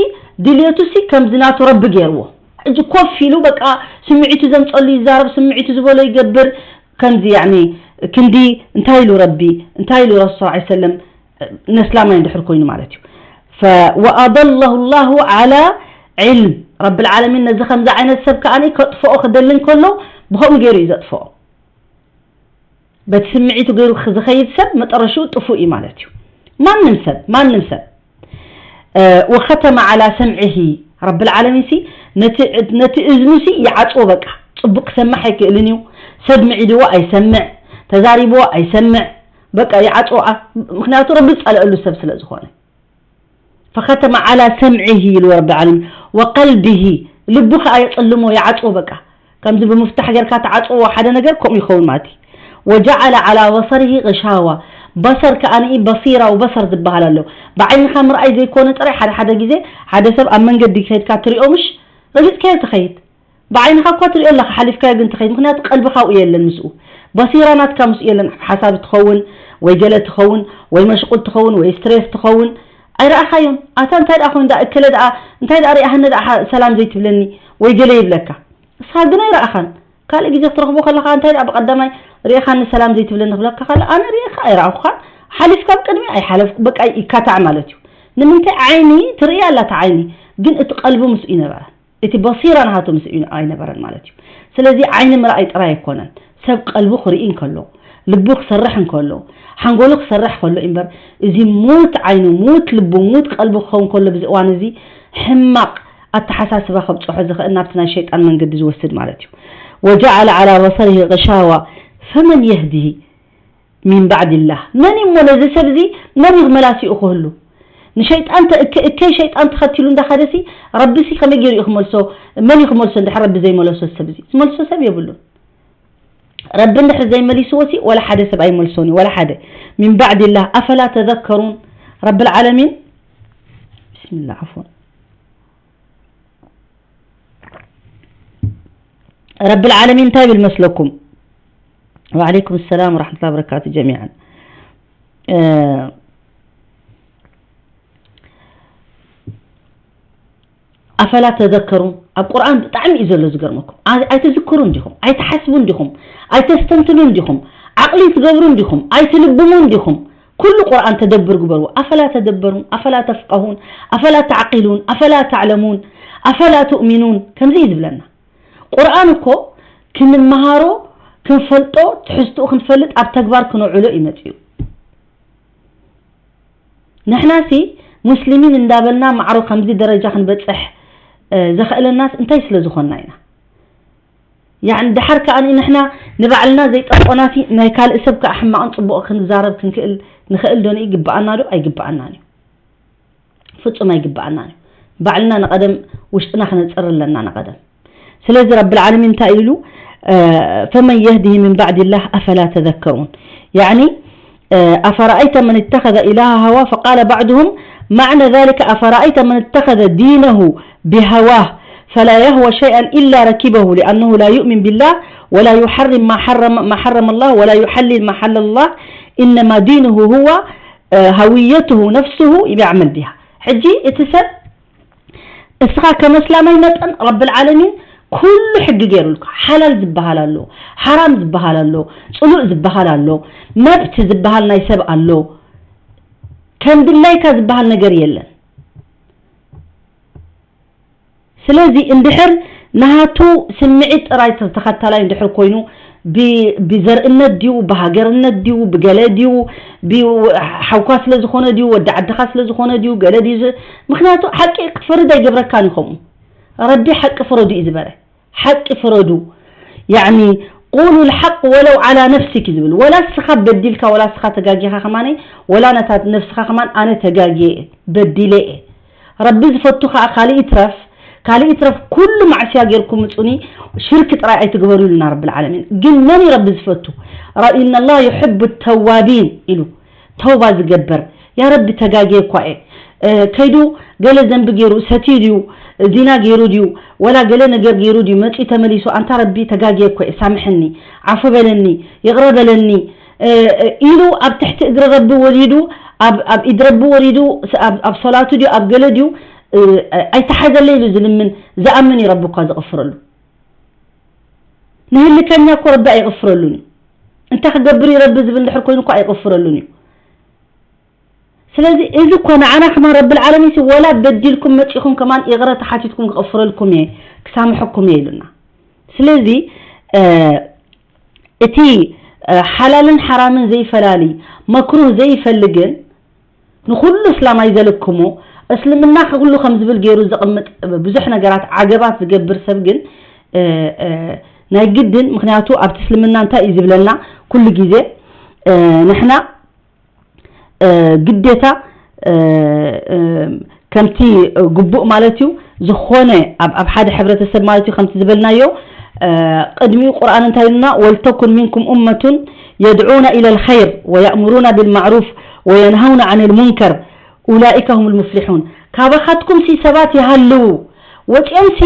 ድልየቱሲ ከምዚ ናቱ ረቢ ገይርዎ። ሕጂ ኮፍ ኢሉ በቃ ስምዒቱ ዘምጸሉ ይዛረብ፣ ስምዒቱ ዝበሎ ይገብር። ከምዚ ያኒ ክንዲ እንታይ ኢሉ ረቢ፣ እንታይ ኢሉ ረሱል ሰለላሁ ዐለይሂ ወሰለም፣ ነስላማይ እንድሕር ኮይኑ ማለት እዩ። ፈ-፣ وأضله الله على علم። ረብል ዓለሚን ነዚ ከምዚ ዓይነት ሰብ ከኣ ከጥፍኦ ክደሊ እንከሎ ብኸምኡ ገይሩ እዩ ዘጥፍኦ። በቲ ስምዒቱ ገይሩ ዝኸይድ ሰብ መጠረሽኡ ጥፉእ እዩ ማለት እዩ። ማንም ሰብ፣ ማንም ሰብ። እ፣ وختم على سمعه። ረብል ዓለሚን ሲ ነቲ፣ ነቲ እዝኑ ሲ ይዓጽዎ በቃ። ጽቡቕ ክሰምዕ ኣይክእልን እዩ። ሰብ ምዒድዎ ኣይሰምዕ፣ ተዛሪብዎ ኣይሰምዕ። በቃ ይዓጽዎ። ኣ-፣ ምኽንያቱ ረቢ ዝጸልአሉ ሰብ ስለ ዝኾነ። ፈኸተመ ዓላ ሰምዒሂ ኢሉ ረቢ ዓለሚን ወቀልቢሂ፣ ልቡ ከኣ የጽልሞ፣ ይዓጽዎ። በቃ ከምዚ ብምፍታሕ ጌርካ ትዓጽዎ ሓደ ነገር ከምኡ ይኸውን ማለት እዩ። ወጀዓለ ዓላ በሰሪሂ ገሻዋ፣ በሰር ከኣ ንኢ በሲራ ወበሰር ዝበሃል ኣሎ። ብዓይንኻ ምርኣይ ዘይኮነ ጥራይ፣ ሓደ ሓደ ግዜ ሓደ ሰብ ኣብ መንገዲ ከይድካ ትሪኦ ምሽ ረጊጽካዮ ትኸይድ። ብዓይንኻ እኳ ትሪኦ ኣለኻ፣ ሓሊፍካዮ ግን ትኸይድ። ምኽንያቱ ቀልብኻ ኣብኡ የለን ምስኡ። በሲራ ናትካ ምስኡ የለን። ሓሳብ ትኸውን ወይ ገለ ትኸውን ወይ መሽቁል ትኸውን ወይ ስትሬስ ትኸውን፣ ኣይረኣኻዮን። ኣታ እንታይ ደኣ ኮይኑ ደኣ እከለ ደኣ እንታይ ደኣ ሪኣህኒ ደኣ ሓ- ሰላም ዘይትብለኒ ወይ ገለ ይብለካ። ንስኻ ግን ኣይረኣኻን። ካልእ ግዜ ክትረኽቦ ከለኻ እንታይ ደኣ ብቐዳማይ ሪእኻኒ ሰላም ዘይትብለኒ ክብለካ ከሎ ኣነ ሪእኻ ኣይረኣኹኻን፣ ሓሊፍካ ብቅድሚ ኣይሓለፍኩ በቃ ይካታዕ ማለት እዩ። ንምንታይ ዓይኒ ትርኢ ኣላ እታ ዓይኒ ግን እቲ ቀልቡ ምስኡ ይነበረ። እቲ በሲራ ናሃቱ ምስ እዩ ኣይነበረን ማለት እዩ። ስለዚ ዓይኒ ምርኣይ ጥራይ ኣይኮነን፣ ሰብ ቀልቡ ክርኢ እንከሎ፣ ልቡ ክሰርሕ እንከሎ፣ ሓንጎሉ ክሰርሕ ከሎ እምበር፣ እዚ ሙት ዓይኑ፣ ሙት ልቡ፣ ሙት ቀልቡ ክኸውን ከሎ፣ ብዚ እዋን እዚ ሕማቕ ኣተሓሳስባ ከብጽሖ ዝኽእል ናብቲ ናይ ሸይጣን መንገዲ ዝወስድ ማለት እዩ። ወጀዓለ ዓላ በሰሪሂ ገሻዋ ፈመን የህዲሂ ሚን ባዕድላህ። መን እዩ እሞ ነዚ ሰብ እዚ መን እዩ መላሲኡ ክህሉ? ንሸይጣን ተእከ እከይ ሸይጣን ተኸቲሉ እንዳኸደሲ ረቢሲ ከመይ ገይሩ እዩ ክመልሶ? መን እዩ ክመልሶ እንድሕር ረቢ ዘይመለሶ ሰብ እዚ? ዝመልሶ ሰብ የብሉን። ረቢ እንድሕር ዘይመሊስዎ ሲ ወላ ሓደ ሰብ ኣይመልሶን እዩ፣ ወላ ሓደ። ሚን ባዕድላህ ኣፈላ ተዘከሩን? ረብል ዓለሚን ብስሚላህ ዓፎን ረብል ዓለሚን እንታይ ይብል መስለኩም? ወዓለይኩም ሰላም ወራሕመቱላሂ ወበረካቱ ጀሚዓን። ኣፈላ ተዘከሩን ኣብ ቁርኣን ብጣዕሚ እዩ ዘሎ ዝገርመኩም። ኣይ- ኣይትዝክሩን ዲኹም? ኣይትሓስቡን ዲኹም? ኣይተስተንትኑን ዲኹም? ዓቕሊ ትገብሩን ዲኹም? ኣይትልብሙን ዲኹም? ኩሉ ቁርኣን ተደብር ግበሩ። ኣፈላ ተደበሩን ኣፈላ ተፍቀሁን ኣፈላ ተዕቂሉን ኣፈላ ተዕለሙን ኣፈላ ትእሚኑን ከምዚ እዩ ዝብለና። ቁርኣን እኮ ክንመሃሮ ክንፈልጦ ትሕዝትኡ ክንፈልጥ ኣብ ተግባር ክነውዕሎ እዩ መፂኡ። ንሕናሲ ሙስሊሚን እንዳበልና ማዕሮ ከምዚ ደረጃ ክንበፅሕ እ፣ ዘኽእለናስ እንታይ ስለ ዝኾንና ኢና? ያዕኒ ድሓር ከኣ ንሕና ንባዕልና ዘይጠፍኦናሲ ናይ ካልእ ሰብ ከኣ ሕማቕን ጽቡቕ ክንዛረብ ክንክእል ንኽእል ዶ? ይግብኣና ዶ? ኣይግብኣናን እዩ። ፍጹም ኣይግብኣናን እዩ። ባዕልና ንቐደም ውሽጥና ክነጽር ኣለና ንቐደም። ስለዚ ረብል ዓለሚን እንታይ ኢሉ? ፈመን የህዲሂ ሚን ባዕድላህ ኣፈላ ተዘከሩን። ያዕኒ ኣፈረኣይተ መን እተኸዘ ኢላሃ ሃዋ ፈቃለ ባዕድሁም ማዕነ ዛሊከ ኣፈረኣይተ መን እተኸዘ ዲነሁ ቢሃዋህ ፈላ የህወ ሸይኣን ኢላ ረኪበሁ ሊኣነሁ ላ ዩእሚን ቢላህ ወላ ዩሐርም ማ ሐረመ ማ ሐረመ ላህ ወላ ዩሐልል ማ ሐለለ ላህ ኢነማ ዲንሁ ሁወ ሃውየትሁ ነፍስሁ ያዕመል ቢሃ። ሕጂ እቲ ሰብ እስኻ ከም እስላማይ መጠን ረብል ዓለሚን ኩሉ ሕጊ ገይሩልካ። ሓላል ዝበሃል ኣሎ፣ ሓራም ዝበሃል ኣሎ፣ ጽሉእ ዝበሃል ኣሎ፣ መብት ዝበሃል ናይ ሰብ ኣሎ። ከም ድላይካ ዝበሃል ነገር የለን። ስለዚ እንድሕር ናሃቱ ስምዒት ጥራይ ተኸታላይ እንድሕር ኮይኑ ብ- ብዘርእነት ድዩ ብሃገርነት ድዩ ብገለ ድዩ ብ- ሓውካ ስለ ዝኾነ ድዩ ወዲ ዓድኻ ስለ ዝኾነ ድዩ ገለ ድዩ ዝ- ምክንያቱ ሓቂ ክትፈርድ ኣይገብረካን እዩ። ከምኡ ረቢ ሓቂ ፍረዱ እዩ ዝበረ። ሓቂ ፍረዱ ያዕኒ ቁሉ ልሓቅ ወለው ዓላ ነፍሲክ እዩ ዝብል። ወላ እስኻ በዲልካ ወላ እስኻ ተጋጊኻ ከማነይ ወላ ነታ ነፍስኻ ከማን ኣነ ተጋጊየ እየ በዲለ እየ። ረቢ ዝፈቱ ከዓ ካልእ ይትረፍ ካልእ ይትረፍ ኩሉ ማዕስያ ጌርኩም ምፁኒ ሽርክ ጥራይ ኣይትግበሩ ኢሉና ረብል ዓለሚን። ግን መን እዩ ረቢ ዝፈቱ? ኢነ ላህ ዩሕቡ ተዋቢን ኢሉ ተውባ ዝገብር ያ ረቢ ተጋግየ እኳ እየ ከይዱ ገለ ዘንቢ ገይሩ ሰትዩ ድዩ ዚና ገይሩ ድዩ ወላ ገለ ነገር ገይሩ ድዩ መፂኡ ተመሊሱ ኣንታ ረቢ ተጋግየ እኮ እየ ሳምሐኒ ዓፉ በለኒ ይቕረ በለኒ ኢሉ ኣብ ትሕቲ እግሪ ረቢ ወሪዱ ኣብ ኢድ ረቢ ወሪዱ ኣብ ሶላቱ ድዩ ኣብ ገለ ድዩ ኣይተሓዘለይ ኢሉ ዝልምን ዝኣምን እዩ ረቢ እኳ ዝቕፍረሉ። ንህልከኛ እኮ ረቢ ኣይቕፍረሉን እዩ። እንታይ ክገብር እዩ ረቢ ዝብል እንድሕር ኮይኑ እኮ ኣይቕፍረሉን እዩ። ስለዚ እዚ እኮ ንዓና ከማን ረብል ዓለሚን ሲ ወላ በዲልኩም መፂኹም ከማን ይቕረ ተሓቲትኩም ክቕፍረልኩም እየ ክሳምሐኩም እየ ኢሉና። ስለዚ እቲ ሓላልን ሓራምን ዘይፈላሊ መክሩህ ዘይፈልግን ንኹሉ እስላማይ ዘልክሞ እስልምና ኩሉ ከም ዝብል ገይሩ ዘቕምጥ ብዙሕ ነገራት ዓገባት ዝገብር ሰብ ግን ናይ ግድን ምክንያቱ ኣብቲ እስልምና እንታይ እዩ ዝብለና ኩሉ ግዜ ንሕና ግዴታ ከምቲ ግቡእ ማለት እዩ። ዝኾነ ኣብ ኣብ ሓደ ሕብረተሰብ ማለት እዩ፣ ከምቲ ዝበልናዮ፣ ቅድሚኡ ቁርኣን እንታይ ኢሉና? "ወልተኩን ሚንኩም ኡመቱን የድዑነ ኢለል ኸይር ወየእምሩነ ቢልማዕሩፍ ወየንሃውነ ዐኒል ሙንከር ኡላኢከ ሁሙል ሙፍሊሑን." ካባኻትኩም ሲ ሰባት ይሃልዉ፣ ወፂኦም ሲ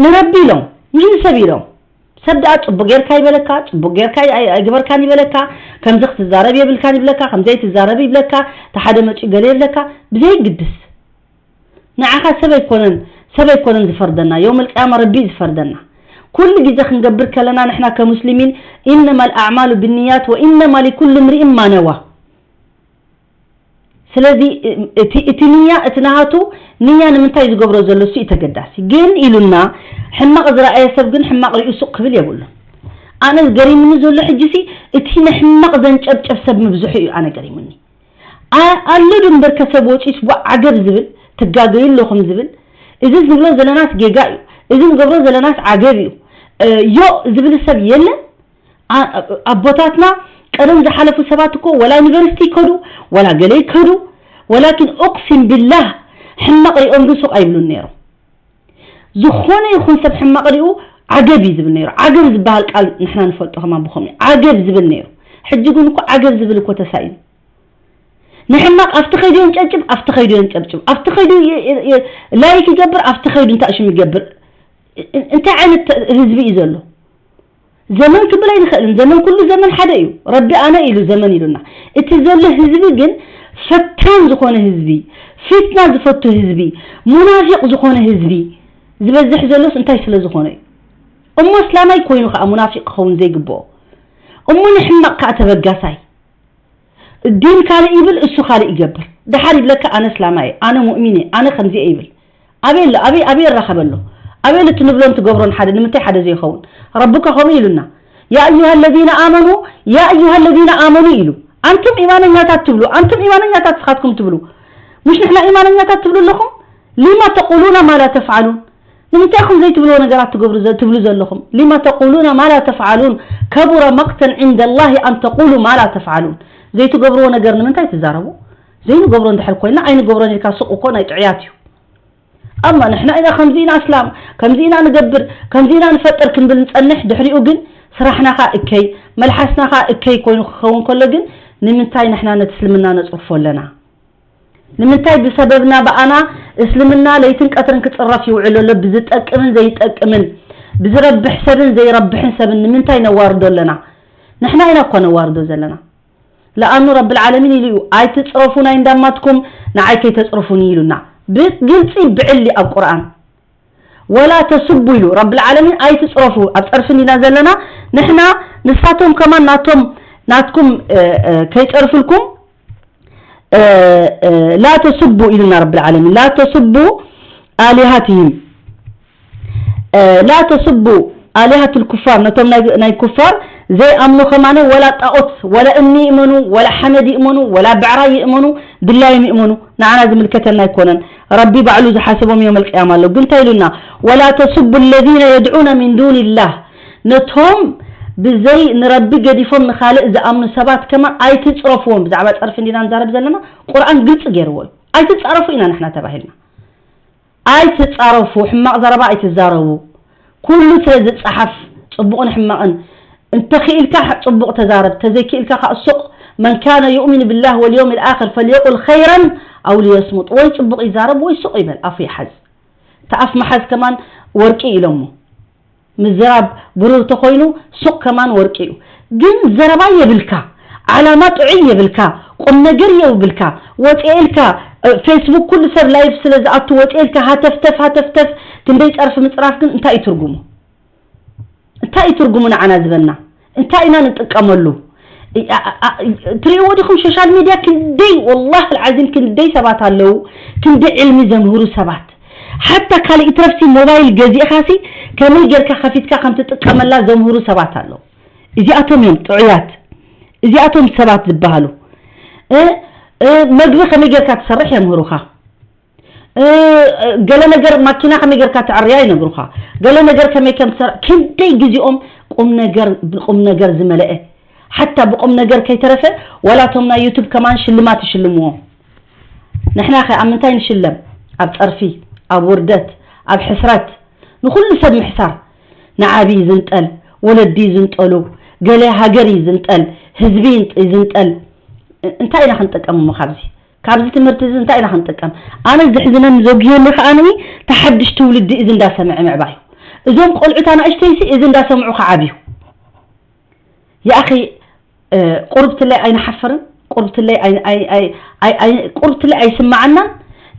ንረቢ ኢሎም፣ ምሽ ንሰብ ኢሎም። ሰብ ደኣ ጽቡቕ ጌርካ ይበለካ፣ ጽቡቕ ጌርካ ኣይ- ኣይገበርካን ይበለካ፣ ከምዚ ክትዛረብ የብልካን ይብለካ፣ ከምዚ ኣይትዛረብ ይብለካ፣ እቲ ሓደ መጺኡ ገለ ይብለካ፣ ብዘይግድስ። ንዓኻ ሰብ ኣይኮነን፣ ሰብ ኣይኮነን ዝፈርደና፣ የውመል ቅያማ ረቢ እዩ ዝፈርደና። ኩሉ ግዜ ክንገብር ከለና ንሕና ከሙስሊሚን፣ "ኢነማል ኣዕማሉ ብንያት ወኢነማ ሊኩሉ ምርኢን ማ ነዋ." ስለዚ እቲ እቲ ንያ፣ እቲ ናሃቱ ንያ ንምንታይ ዝገብሮ ዘሎ እሱ እዩ ተገዳሲ። ግን ኢሉና፣ ሕማቕ ዝረኣየ ሰብ ግን ሕማቕ ሪኡ ሱቕ ክብል የብሉን። ኣነ ገሪሙኒ ዘሎ ሕጂሲ እቲ ንሕማቕ ዘንጨብጨብ ሰብ ምብዝሑ እዩ ኣነ ገሪሙኒ። ኣ- ኣሎ ዶ እምበር ከሰብ ወፂስ ዋ ዓገብ ዝብል፣ ትጋገዩ ኣለኹም ዝብል፣ እዚ ዝብሎ ዘለናስ ጌጋ እዩ፣ እዚ ንገብሮ ዘለናስ ዓገብ እዩ፣ እ፣ ዮ ዝብል ሰብ የለን። ኣ- ኣቦታትና ቀደም ዝሓለፉ ሰባት እኮ ወላ ዩኒቨርሲቲ ይከዱ፣ ወላ ገለ ይከዱ፣ ወላኪን ኡቅሲም ቢላህ ሕማቕ ሪኦም ግን ሱቕ ኣይብሉን ነይሮም። ዝኾነ ይኹን ሰብ ሕማቕ ሪኡ ዓገብ እዩ ዝብል ነይሩ። ዓገብ ዝበሃል ቃል ንሕና ንፈልጦ ከማን ብኸምኡ እዩ። ዓገብ ዝብል ነይሩ። ሕጂ ግን እኮ ዓገብ ዝብል እኮ ተሳኢኑ። ንሕማቕ ኣብቲ ከይዱ የንጨብጭብ፣ ኣብቲ ከይዱ የንጨብጭብ፣ ኣብቲ ከይዱ የ- የ- የ- ላይክ ይገብር፣ ኣብቲ ከይዱ እንታይ ሽም ይገብር። እ- እንታይ ዓይነት ህዝቢ እዩ ዘሎ? ዘመን ክብል ኣይንኽእልን። ዘመን፣ ኩሉ ዘመን ሓደ እዩ። ረቢ ኣነ ኢሉ ዘመን ኢሉና። እቲ ዘሎ ህዝቢ ግን ፈታን ዝኾነ ህዝቢ፣ ፊትና ዝፈቱ ህዝቢ፣ ሙናፊቕ ዝኾነ ህዝቢ ዝበዝሕ ዘሎስ እንታይ ስለ ዝኾነ እዩ? እሞ እስላማይ ኮይኑ ከኣ ሙናፊቕ ክኸውን ዘይግብኦ? እሞ ንሕማቕ ከኣ ተበጋሳይ? ዲን ካልእ ይብል፣ እሱ ካልእ ይገብር። ደሓር ይብለካ፣ "ኣነ እስላማይ እየ፣ ኣነ ሙእሚን እየ፣ ኣነ ከምዚ እየ" ይብል። ኣበይ ኣሎ? ኣበይ፣ ኣበይ ይራኸብ ኣሎ? ኣበይ ኣሎ? እቲ ንብሎን ትገብሮን ሓደ፣ ንምንታይ ሓደ ዘይኸውን? ረብካ ከምኡ ኢሉና፣ "ያ ኣዩሃ ለዚነ ኣመኑ፣ ያ ኣዩሃ ለዚነ ኣመኑ" ኢሉ። ኣንቱም ኢማነኛታት ትብሉ፣ ኣንቱም ኢማነኛታት ስኻትኩም ትብሉ። ምሽ ንሕና ኢማነኛታት ትብሉ ኣለኹም? ሊማ ተቁሉና ማ ላ ተፍዓሉን። ንምንታይ ኢኹም ዘይትብልዎ ነገራት ትገብሩ ዘ- ትብሉ ዘለኹም? ሊማ ተቁሉና ማ ላ ተፍዓሉን፣ ከቡረ መቅተን ዒንደ ላሂ ኣን ተቁሉ ማ ላ ተፍዓሉን። ዘይትገብርዎ ነገር ንምንታይ ትዛረቡ? ዘይንገብሮ እንድሕር ኮይና ኣይንገብሮን ኢልካ ሱቕ እኮ ናይ ጥዑያት እዩ። ኣማ ንሕና ኢና ከምዚ ኢና እስላም፣ ከምዚ ኢና ንገብር፣ ከምዚ ኢና ንፈጥር ክንብል ንጸንሕ፣ ድሕሪኡ ግን ስራሕና ኸኣ እከይ፣ መልሓስና ኸኣ እከይ ኮይኑ ክኸውን ከሎ ግን ንምንታይ ንሕና ነቲ እስልምና ነጽርፎ ኣለና? ንምንታይ ብሰበብና ብኣና እስልምና ለይትን ቀትርን ክጽረፍ ይውዕል ኣሎ? ብዝጠቅምን ዘይጠቅምን፣ ብዝረብሕ ሰብን ዘይረብሕን ሰብን ንምንታይ ነዋርዶ ኣለና? ንሕና ኢና እኮ ነዋርዶ ዘለና። ለኣኑ ረብል ዓለሚን ኢሉ እዩ፣ "ኣይትጽረፉ ናይ እንዳማትኩም ንዓይ ከይተጽርፉኒ" ኢሉና። ብግልጺ ብዕሊ ኣብ ቁርኣን። "ወላ ተስቡ" ኢሉ ረብል ዓለሚን፣ "ኣይትጽረፉ"። ኣብ ጸርፊ እንዲና ዘለና ንሕና፣ ንሳቶም ከማን ናቶም፣ ናትኩም፣ እ፣ እ፣ ከይጸርፍልኩም፣ እ፣ እ፣ "ላ ተስቡ" ኢሉና ረብል ዓለሚን፣ "ላ ተስቡ ኣሊሃትሂም፣ እ፣ ላ ተስቡ ኣሊሃትል ኩፋር", ነቶም ናይ፣ ናይ ኩፋር ዘይኣምኑ ከማን፣ ወላ ጣኦት፣ ወላ እምኒ ይእመኑ፣ ወላ ሓመድ ይእመኑ፣ ወላ ብዕራይ ይእመኑ፣ ድላዮም ይእመኑ፣ ንዓና ዝምልከተና ኣይኮነን። ረቢ ባዕሉ ዝሓሰቦም የውመል ቅያማ ኣሎ። ግን እንታይ ኢሉና? "ወላ ተስቡ ለዚነ የድዑነ ሚን ዱንላህ"፣ ነቶም ብዘይ ንረቢ ገዲፎም ንኻልእ ዝኣምኑ ሰባት ከማን ኣይትጽረፍዎም። ብዛዕባ ጸርፊ እንዲና ንዛረብ ዘለና፣ ቁርኣን ግልጺ ገይርዎ እዩ። ኣይትጻረፉ ኢና ንሕና ተባሂልና። ኣይትጻረፉ፣ ሕማቕ ዘረባ ኣይትዛረቡ። ኩሉ ስለ ዝጸሓፍ፣ ጽቡቕን ሕማቕን፣ እንተኽኢልካ ጽቡቕ ተዛረብ፣ ተዘይክኢልካ ከኣ ሱቕ። "መን ካነ ዩእሚኑ ቢላህ ወልየውሚል ኣኽር ፈልየቁል ኸይረን ኣው ሊየስሙጥ።" ወይ ጽቡቕ ይዛረብ ወይ ሱቕ ይበል፣ ኣፉ ይሓዝ። እቲ ኣፍ ምሓዝ ከማን ወርቂ ኢሎሞ። ምዝራብ ብሩር ተኾይኑ ሱቕ ከማን ወርቂ እዩ። ግን ዘረባ የብልካ፣ ዓላማ ጥዑይ የብልካ፣ ቁም ነገር የብልካ፣ ወፂኤ ኢልካ፣ እ፣ ፌስቡክ ኩሉ ሰብ ላይቭ ስለ ዝኣቱ ወፂኤ ኢልካ ሃተፍተፍ ሃተፍተፍ፣ ክንደይ ጸርፊ ምጽራፍ ግን እንታይ እዩ ትርጉሙ? እንታይ እዩ ትርጉሙ ንዓና ዝበና? እንታይ ኢና ንጥቀመሉ? እ፣ ኣ፣ ኣ፣ ኣ፣ ትሪእዎ ዲኹም ሶሻል ሚድያ ክንደይ፣ ወላሂ ኣልዓዚም ክንደይ ሰባት ኣለዉ፣ ክንደይ ዕልሚ ዘምህሩ ሰባት። ሓታ ካልእ ይትረፍሲ ሞባይል ገዚእኻሲ ከመይ ጌርካ ከፊትካ ከም ትጥቀመላ ዘምህሩ ሰባት ኣለዉ። እዚኣቶም እዮም ጥዑያት። እዚኣቶም ሰባት ዝበሃሉ። እ፣ እ፣ መግቢ ከመይ ጌርካ ትሰርሕ የምህሩኻ። እ፣ እ፣ ገለ ነገር ማኪና ከመይ ጌርካ ተዕርያ ይነግሩኻ። ገለ ነገር ከመይ ከም ትሰርሕ፣ ክንደይ ግዜኦም ቁም ነገር፣ ብቁም ነገር ዝመለአ። ሓታ ብቁም ነገር ከይተረፈ፣ ዋላ እቶም ናይ ዩቱብ ከማን ሽልማት ይሽልምዎም። ንሕና ከ ኣብ ምንታይ ንሽለም? ኣብ ጸርፊ፣ ኣብ ውርደት፣ ኣብ ሕስረት፣ ንኹሉ ሰብ ምሕሳር። ንዓቢ ዝንጠል፣ ወለዲ ዝንጠሉ፣ ገለ ሃገር ይዝንጠል፣ ህዝቢ ይንጥ- ይዝንጠል። እ- እንታይ ኢና ክንጥቀም እሞ ካብዚ? ካብዚ ትምህርቲ እዚ እንታይ ኢና ክንጥቀም? ኣነ ዘሕዝነኒ ዘጉህየኒ ከኣ ንኢ ተሓድሽ ትውልዲ እዚ እንዳሰምዐ ምዕባዩ። እዞም ቆልዑት ኣናእሽተይሲ እዚ እንዳሰምዑ ክዓብዩ። ያኣኺ ቁርብትለይ ኣይንሓፈርን? ቁርብትለይ ኣይ- ኣይ- ኣይ- ኣይ- ኣይ- ቁርብትለይ ኣይስማዓናን?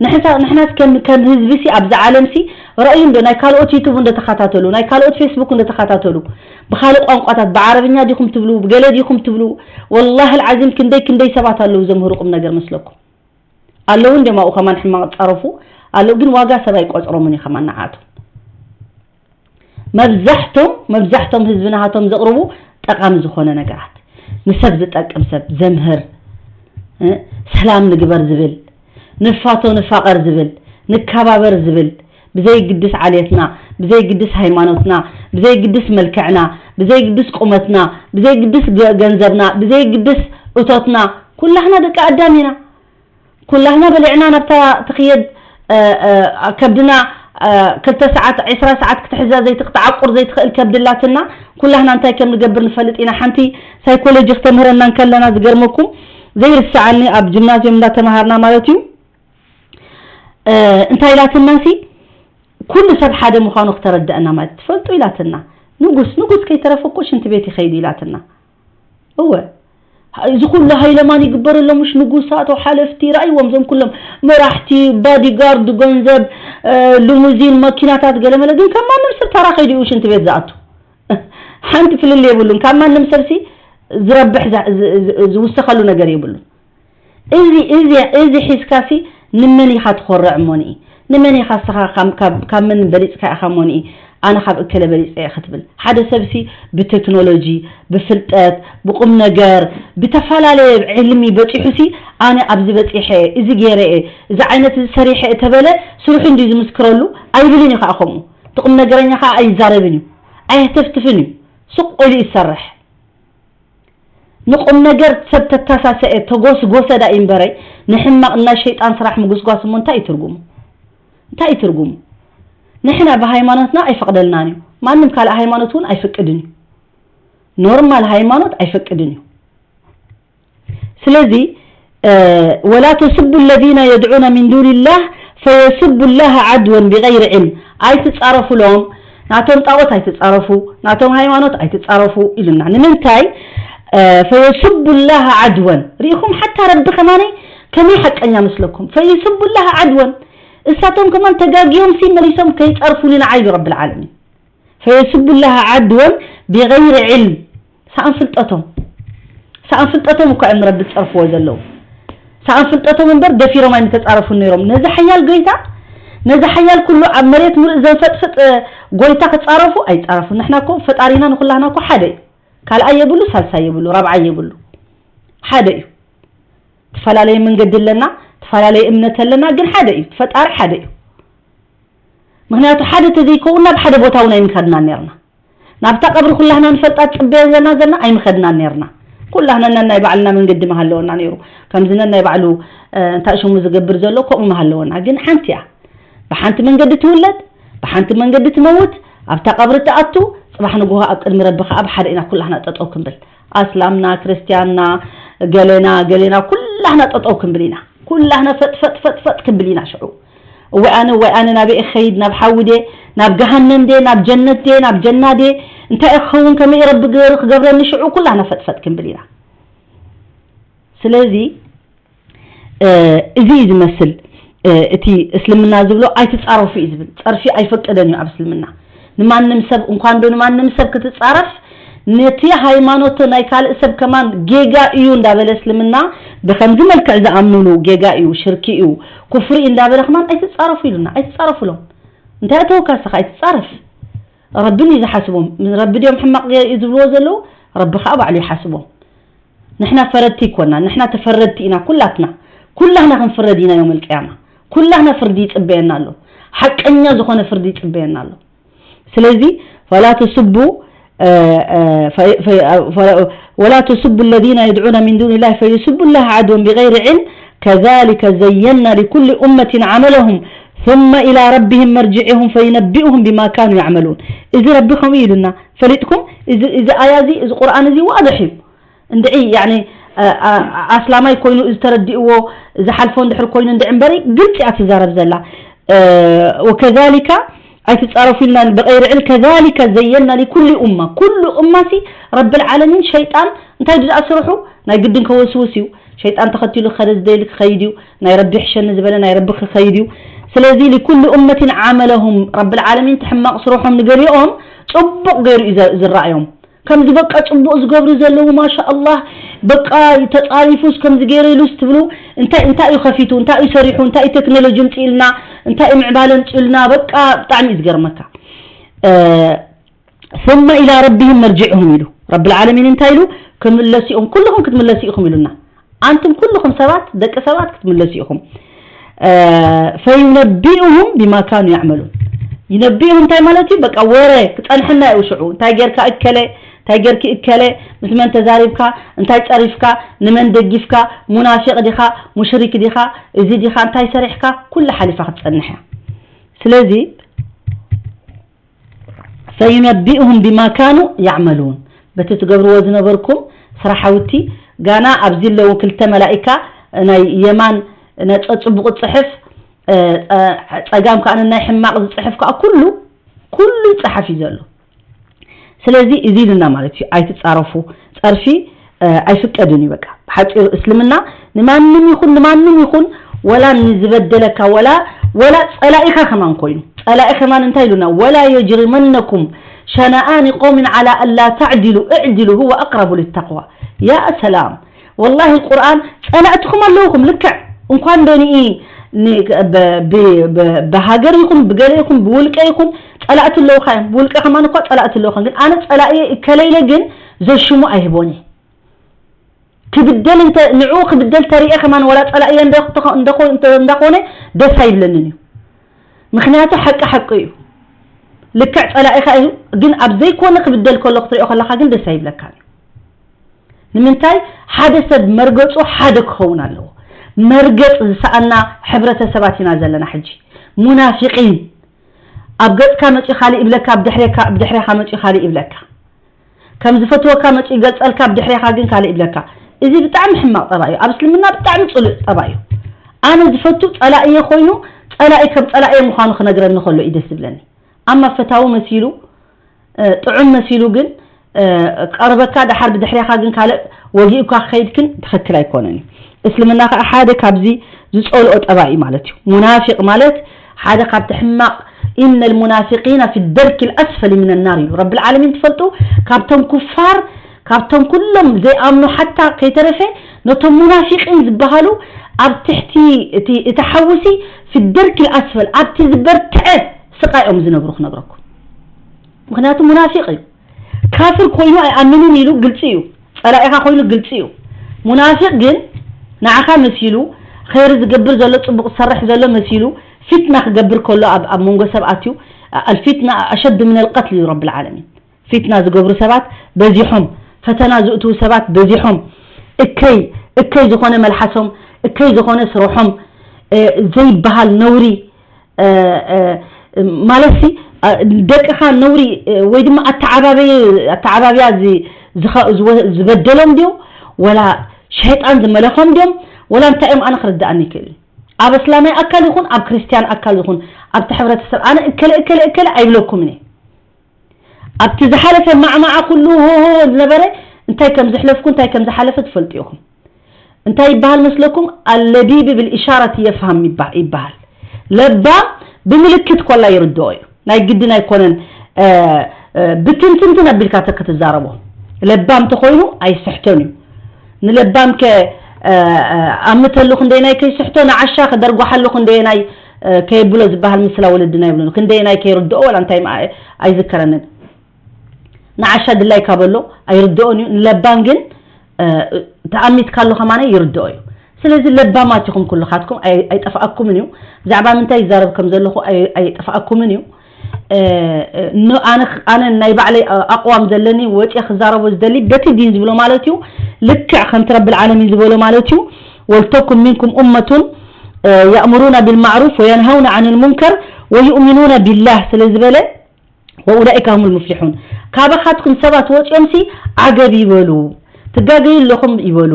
ንሕና ንሕናስ ከም ከም ህዝቢ ሲ ኣብዛ ዓለም ሲ ረእዩ እንዶ ናይ ካልኦት ዩቱብ እንዶ ተኸታተሉ ናይ ካልኦት ፌስቡክ እንዶ ተኸታተሉ ብኻልእ ቋንቋታት ብዓረብኛ ዲኹም ትብሉ ብገለ ዲኹም ትብሉ ወላሂ العظيم ክንደይ ክንደይ ሰባት ኣለዉ ዘምህሩ ቁም ነገር መስለኩም ኣለዉ እንደ ማኡ ከማን ሕማቕ ጻረፉ ኣለዉ ግን ዋጋ ሰብ ኣይቆጽሮምን እዩ ከማን ንዓቱ መብዛሕቶም መብዛሕቶም ህዝቢ ናሃቶም ዘቕርቡ ጠቓሚ ዝኾነ ነገራት ንሰብ ዝጠቅም ሰብ ዘምህር እ፣ ሰላም ንግበር ዝብል ንፋቶ ንፋቐር ዝብል ንከባበር ዝብል ብዘይግድስ ዓሌትና ብዘይግድስ ሃይማኖትና ብዘይግድስ መልክዕና ብዘይግድስ ቁመትና ብዘይግድስ ገ- ገንዘብና ብዘይግድስ እቶትና ኩላህና ደቂ ኣዳም ኢና ኩላህና በሊዕና ናብታ ትኽየድ እ፣ እ፣ ከብድና እ፣ ክልተ ሰዓት ዕስራ ሰዓት ክትሕዛ ዘይትክትዓቁር ዘይትኽእል ከብዲ ኣላትና ኩላህና እንታይ ከም ንገብር ንፈልጥ ኢና ሓንቲ ሳይኮሎጂ ክተምህረና እንከለና ዝገርመኩም ዘይርስዓኒ ኣብ ጅምናዝዮም እንዳተምሃርና ማለት እዩ እ፣ እንታይ ኢላትና ሲ ኩሉ ሰብ ሓደ ምዃኑ ክተረድአና ማለት ትፈልጡ ኢላትና ንጉስ ንጉስ ከይተረፈ እኮ ሽንቲ ቤት ይኸይዱ ኢላትና እወ እዚ ኩሉ ሃይለማን ይግበረሎም ምሽ ንጉሳት ሓለፍቲ ራእይዎም ዞም ኩሎም መራሕቲ ባዲጋርድ ገንዘብ ልሙዚን መኪናታት ገለመለ ግን ካብ ማንም ሰብ ተራ ከይዱ እዩ ሽንቲ ቤት ዝኣቱ ሓንቲ ፍልል የብሉን ካብ ማንም ሰብሲ ዝረብሕ ዝውሰኸሉ ነገር የብሉን እዚ እዚ እዚ ሒዝካሲ ንመን ኢኻ ትኾርዕ እሞ ንኢ ንመን ኢኻ እስኻ ካብ መን በሊፅካ ኢኻ እሞ ንኢ ኣነ ካብ እከለ በሊፀ እየ ክትብል ሓደ ሰብሲ ብቴክኖሎጂ ብፍልጠት ብቁም ነገር ብተፈላለየ ዕልሚ በፂሑሲ ኣነ ኣብዚ በፂሐ እዚ ገይረ እየ እዚ ዓይነት እዚ ሰሪሐ እየ ተበለ ስርሑ እንዲ ዝምስክረሉ ኣይብልን እዩ ከዓ ከምኡ ትቁም ነገረኛ ከዓ ኣይዛረብን እዩ ኣየተፍትፍን እዩ ሱቅ ኢሉ ይሰርሕ ንቁም ነገር ሰብ ተታሳሰኤ ተጎስጎሰ ዳ ኢምበረይ ንሕማቅ ናይ ሸይጣን ስራሕ ምጉስጓስ እሞ እንታይ እዩ ትርጉሙ? እንታይ እዩ ትርጉሙ? ንሕና ብሃይማኖትና ኣይፈቅደልናን እዩ። ማንም ካልእ ሃይማኖት እውን ኣይፈቅድን እዩ። ኖርማል ሃይማኖት ኣይፈቅድን እዩ። ስለዚ ولا تسبوا الذين يدعون من دون الله فيسبوا الله عدوا بغير علم ኣይትጻረፉሎም ናቶም ጣዖት ኣይትጻረፉ ናቶም ሃይማኖት ኣይትጻረፉ ኢሉና ንምንታይ فيسبوا الله عدوا ሪኢኹም ሓታ ረቢ ከማነይ ከመይ ሓቀኛ መስለኩም فيسبوا الله عدوا እሳቶም ከማን ተጋግዮም ሲ መሊሶም ከይጸርፉኒ ንዓይ ኢሉ ረቢ العالمين فيسبوا الله عدوا بغير علم ሰኣን ፍልጠቶም ሰኣን ፍልጠቶም እኳ እዮም ንረቢ ዝጸርፍዎ ዘለዉ ሰኣን ፍልጠቶም እምበር ደፊሮም ኣይምተጻረፉን ነይሮም ነዚ ሓያል ጎይታ ነዚ ሓያል ኩሉ ኣብ መሬት ሙሉእ ዘንፈጥፍጥ ጎይታ ክጻረፉ ኣይጻረፉ ንሕና እኮ ፈጣሪና ንኩላህና እኮ ሓደ እዩ ካልኣይ የብሉ ሳልሳይ የብሉ ራብዓይ የብሉ ሓደ እዩ ትፈላለየ መንገዲ ኣለና ትፈላለየ እምነት ኣለና ግን ሓደ እዩ ፈጣሪ ሓደ እዩ ምኽንያቱ ሓደ ተዘይከውን ናብ ሓደ ቦታ እውን ኣይምኸድናን ነርና ናብታ ቀብሪ ኩላህና ንፈልጣ ትጽበየ ዘለና ዘለና ኣይምኸድናን ነርና ኩላህና ነናይ ባዕልና መንገዲ መሃለወና ነይሩ ከምዚ ነናይ ባዕሉ እንታይ ሽሙ ዝገብር ዘሎ ከምኡ መሃለወና ግን ሓንቲ እያ ብሓንቲ መንገዲ ትውለድ ብሓንቲ መንገዲ ትመውት ኣብታ ቀብሪ ትኣቱ ጽባሕ ንግሆ ኣብ ቅድሚ ረቢ ከኣ ብሓደ ኢና ኩላህና ጠጠው ክንብል ኣስላምና ክርስትያንና ገሌና ገሌና ኩላህና ጠጠው ክንብል ኢና ኩላህና ፈጥ ፈጥ ፈጥ ፈጥ ክንብል ኢና ሽዑ እዋይ ኣነ እዋይ ኣነ ናበይ እኸይድ ናብ ሓዊ ድየ ናብ ገሃነም ድየ ናብ ጀነት ድየ ናብ ጀና ድየ እንታይ እኸውን ከመይ ረቢ ገይሩ ክገብረኒ ሽዑ ኩላህና ፈጥፈጥ ክንብል ኢና ስለዚ እዚ እዩ ዝመስል እቲ እስልምና ዝብሎ ኣይትፃረፉ እዩ ዝብል ፀርፊ ኣይፈቀደን እዩ ኣብ እስልምና ንማንም ሰብ እንኳን ዶ ንማንም ሰብ ክትፃረፍ ነቲ ሃይማኖት ናይ ካልእ ሰብ ከማን ጌጋ እዩ እንዳበለ እስልምና ብከምዚ መልክዕ ዝኣምኑሉ ጌጋ እዩ ሽርኪ እዩ ኩፍሪ እዩ እንዳበለ ከማን ኣይትፃረፉ ኢሉና ኣይትፃረፉሎም እንታይ ኣተወካ ስኻ ኣይትፃረፍ ረቢ እዩ ዝሓስቦም ረቢ ድዮም ሕማቕ እዩ ዝብልዎ ዘለዉ ረቢ ከዓ ባዕሉ ይሓስቦም ንሕና ፈረድቲ ይኮና ንሕና ተፈረድቲ ኢና ኩላትና ኩላህና ክንፍረድ ኢና ዮም ልቅያማ ኩላህና ፍርዲ ይፅበየና ኣሎ ሓቀኛ ዝኾነ ፍርዲ ይፅበየና ኣሎ ስለዚ فلا تسبوا ولا تسبوا الذين يدعون من دون الله فيسبوا الله عدوا بغير علم كذلك زينا لكل أمة عملهم ثم إلى ربهم مرجعهم فينبئهم بما كانوا يعملون. እዚ ረቢ ከምኡ ኢሉና ፈሊጥኩም። እዚ እዚ ኣያ እዚ እዚ ቁርኣን እዚ ዋድሕ እዩ። እንድዒ ያኒ ኣስላማይ ኮይኑ እዚ ተረዲእዎ ዝሓልፎ እንድሕር ኮይኑ እንድዒ እምበሪ ግልፂ እያ ትዛረብ ዘላ። ወከዛሊካ ኣይትፃረፉ ኢልና ብቀይሪ ዕል ከዛሊካ ዘየና ሊኩሊ ኡማ ኩሉ ኡማ ሲ ረብል ዓለሚን ሸይጣን እንታይ ድኣ ስርሑ ናይ ግድን ከወስውስ እዩ። ሸይጣን ተኸቲሉ ክኸደ ዝደይል ክኸይድ እዩ። ናይ ረቢ ሕሸኒ ዝበለ ናይ ረቢ ክኸይድ እዩ። ስለዚ ሊኩሉ ኡመትን ዓመለሁም ረብል ዓለሚን ትሕማቕ ስርሖም ንገሊኦም ፅቡቕ ገይሩ እዩ ዝረኣዮም። ከምዚ በቃ ጽቡቕ ዝገብሩ ዘለዉ ማሻ ኣላህ በቃ ተጻሪፉስ ከምዚ ገይሩ ኢሉስ ትብሉ። እንታይ እንታይ እዩ ከፊቱ እንታይ እዩ ሰሪሑ እንታይ እዩ ቴክኖሎጂ ምጽኢልና እንታይ እዩ ምዕባለ ምጽኢልና በቃ ብጣዕሚ እዩ ዝገርመካ። ثم إلى ربهم مرجعهم ኢሉ ረብል ዓለሚን እንታይ ኢሉ ክምለሲኦም ኩልኹም ክትምለሱ ኢኹም ኢሉና። ኣንቱም ኩልኹም ሰባት ደቂ ሰባት ክትምለሱ ኢኹም። ፈዩነቢኡሁም ቢማ ካኑ ያዕመሉን። ይነቢኡሁም እንታይ ማለት እዩ? በቃ ወረ ክጸንሐና እዩ ሽዑ። እንታይ ጌርካ እከለ፣ እንታይ ጌርኪ እከለ፣ ምስ መን ተዛሪብካ፣ እንታይ ጸሪፍካ፣ ንመን ደጊፍካ፣ ሙናፊቕ ዲኻ፣ ሙሽሪክ ዲኻ፣ እዚ ዲኻ፣ እንታይ ሰሪሕካ፣ ኩሉ ሓሊፋ ክትጸንሕ እያ። ስለዚ ፈዩነቢኡሁም ቢማ ካኑ ያዕመሉን። በቲ ትገብርዎ ዝነበርኩም ስራሓውቲ ጋና ኣብዚ ኣለዉ ክልተ መላኢካ ናይ የማን ነጸ ጽቡቕ ጽሕፍ ጸጋም ከዓ ናይ ሕማቕ ዝጽሕፍ ከዓ ኩሉ ኩሉ ይጸሓፍ እዩ ዘሎ። ስለዚ እዚ ኢልና ማለት እዩ ኣይትጻረፉ። ጸርፊ ኣይፍቀድን እዩ። በቃ ብሓፂሩ እስልምና ንማንም ይኹን ንማንም ይኹን ወላ ንዝበደለካ ወላ ወላ ፀላኢኻ ከማን ኮይኑ ፀላኢ ከማን እንታይ ኢሉና? ولا يجرمنكم شنآن قوم على ألا تعدلوا اعدلوا هو أقرب للتقوى. ያ ሰላም ወላሂ ቁርኣን ፀላእትኹም ኣለውኹም ልክዕ እንኳን ደንኢ ብሃገር ይኹን ብገለ ይኹን ብውልቀ ይኹን ፀላእቲ ኣለውኻ እዮም። ብውልቀ ከማን እኳ ፀላእቲ ኣለውኻ ግን ኣነ ፀላኢ ከለይለ ግን ዘሽሙ ኣይህቦን እየ። ክብደል እንተ ንዑ ክብደል ተሪኤ ከማን ወላ ጸላእየ እንዳኾነ ደስ ኣይብለንን እዩ። ምክንያቱ ሓቂ ሓቂ እዩ። ልክዕ ጸላኢኻ እዩ ግን ኣብ ዘይኮነ ክብደል ከሎ ክትሪኦ ከለኻ ግን ደስ ኣይብለካን እዩ። ንምንታይ ሓደ ሰብ መርገጹ ሓደ ክኸውን ኣለዎ። መርገጽ ዝሰኣና ሕብረተሰባት ኢና ዘለና ሕጂ። ሙናፊቂን ኣብ ገጽካ መጺኡ ካልእ ይብለካ ኣብ ድሕሬካ ኣብ ድሕሬኻ መጺኡ ካልእ ይብለካ። ከም ዝፈትወካ መጺኡ ይገልጸልካ ብድሕሬኻ ግን ካልእ ይብለካ። እዚ ብጣዕሚ ሕማቕ ጠባይ እዩ። ኣብ እስልምና ብጣዕሚ ጽሉእ ጠባይ እዩ። ኣነ ዝፈቱ ጸላእየ ኮይኑ ጸላኢ ከም ጸላእየ ምዃኑ ክነግረኒ ከሎ እዩ ደስ ዝብለኒ። ኣማ ፈታዊ መሲሉ ጥዑም መሲሉ ግን ቀርበካ ደሓር ብድሕሬኻ ግን ካልእ ወጊኡካ ክኸይድ ግን ትኽክል ኣይኮነን እዩ። እስልምና ከዓ ሓደ ካብዚ ዝጸልኦ ጠባይ እዩ ማለት እዩ። ሙናፊቕ ማለት ሓደ ካብቲ ሕማቕ إن المنافقين في الدرك الأسفل من النار ኢሉ ረብል ዓለሚን ትፈልጡ ካብቶም ኩፋር ካብቶም ኩሎም ዘይኣምኑ ሓታ ከይተረፈ ነቶም ሙናፊቂን ዝበሃሉ ኣብ ትሕቲ እቲ እቲ ሓውሲ في الدرك الأسفل ኣብቲ ዝበርትዐ ስቃይ እዮም ዝነብሩ ክነግረኩም። ምክንያቱ ሙናፊቅ እዩ። ካፍር ኮይኑ ኣይኣምንን ኢሉ ግልፂ እዩ። ፀላኢኻ ኮይኑ ግልፂ እዩ። ሙናፊቅ ግን ንዓኻ መሲሉ ኸይሪ ዝገብር ዘሎ ፅቡቅ ዝሰርሕ ዘሎ መሲሉ ፊትና ክገብር ከሎ ኣብ ኣብ መንጎ ሰብ ኣትዩ الفتنة أشد من القتل እዩ ረብል ዓለሚን። ፊትና ዝገብሩ ሰባት በዚሖም፣ ፈተና ዝእትዉ ሰባት በዚሖም፣ እከይ እከይ ዝኾነ መልሓሶም፣ እከይ ዝኾነ ስርሖም ዘይበሃል ነውሪ ማለት ሲ ደቅኻ ነውሪ ወይ ድማ ኣተዓባበየ ኣተዓባብያ ዝበደሎም ድዮም ወላ ሸይጣን ዝመለኾም ድዮም ወላ እንታይ እዮም ኣነ ክርድኣኒ ይክእል እዩ። ኣብ እስላማይ ኣካል ይኹን ኣብ ክርስትያን ኣካል ይኹን ኣብቲ ሕብረተሰብ ኣነ እከለ እከለ እከለ ኣይብለኩምን እየ። ኣብቲ ዝሓለፈ ማዕማዓ ኩሉ ሆሆ ዝነበረ እንታይ ከም ዝሕለፍኩ እንታይ ከም ዝሓለፈ ትፈልጡ ኢኹም። እንታይ ይበሃል መስለኩም? اللبيب بالإشارة يفهم ይበሃል። ለባም ብምልክት ኮላ ይርድኦ እዩ። ናይ ግድን ኣይኮነን ብትንትንትን ኣቢልካ ተክትዛረቦ። ለባም ተኮይኑ ኣይስሕቶን እዩ። ንለባም ከ ኣምተሉ ክንደየናይ ከይስሕቶ ንዓሻ ክደርጓሓሉ ክንደየናይ ከየብሎ ዝበሃል ምስላ ወለድና ይብሉን ክንደየናይ ከይርድኦ ወላ እንታይ ኣይዝከረንን። ንዓሻ ድላይካ በሎ ኣይርድኦን እዩ። ንለባም ግን ተኣሚትካሉ ከማነ ይርድኦ እዩ። ስለዚ ለባማት ኢኹም ኩልኻትኩም ኣይጠፍኣኩምን እዩ። ብዛዕባ ምንታይ ይዛረብ ከም ዘለኹ ኣይጠፍኣኩምን እዩ። ኣነ ናይ ባዕለይ ኣቕዋም ዘለኒ ወፂአ ክዛረቦ ዝደሊ በቲ ዲን ዝብሎ ማለት እዩ። ልክዕ ከምቲ ረብል ዓለሚን ዝበሎ ማለት እዩ። ولتكن منكم أمة يأمرون بالمعروف وينهون عن المنكر ويؤمنون بالله ስለ ዝበለ وأولئك هم المفلحون። ካባኻትኩም ሰባት ወፂኦምሲ ዓገብ ይበሉ፣ ትጋገዩ ኣለኹም ይበሉ።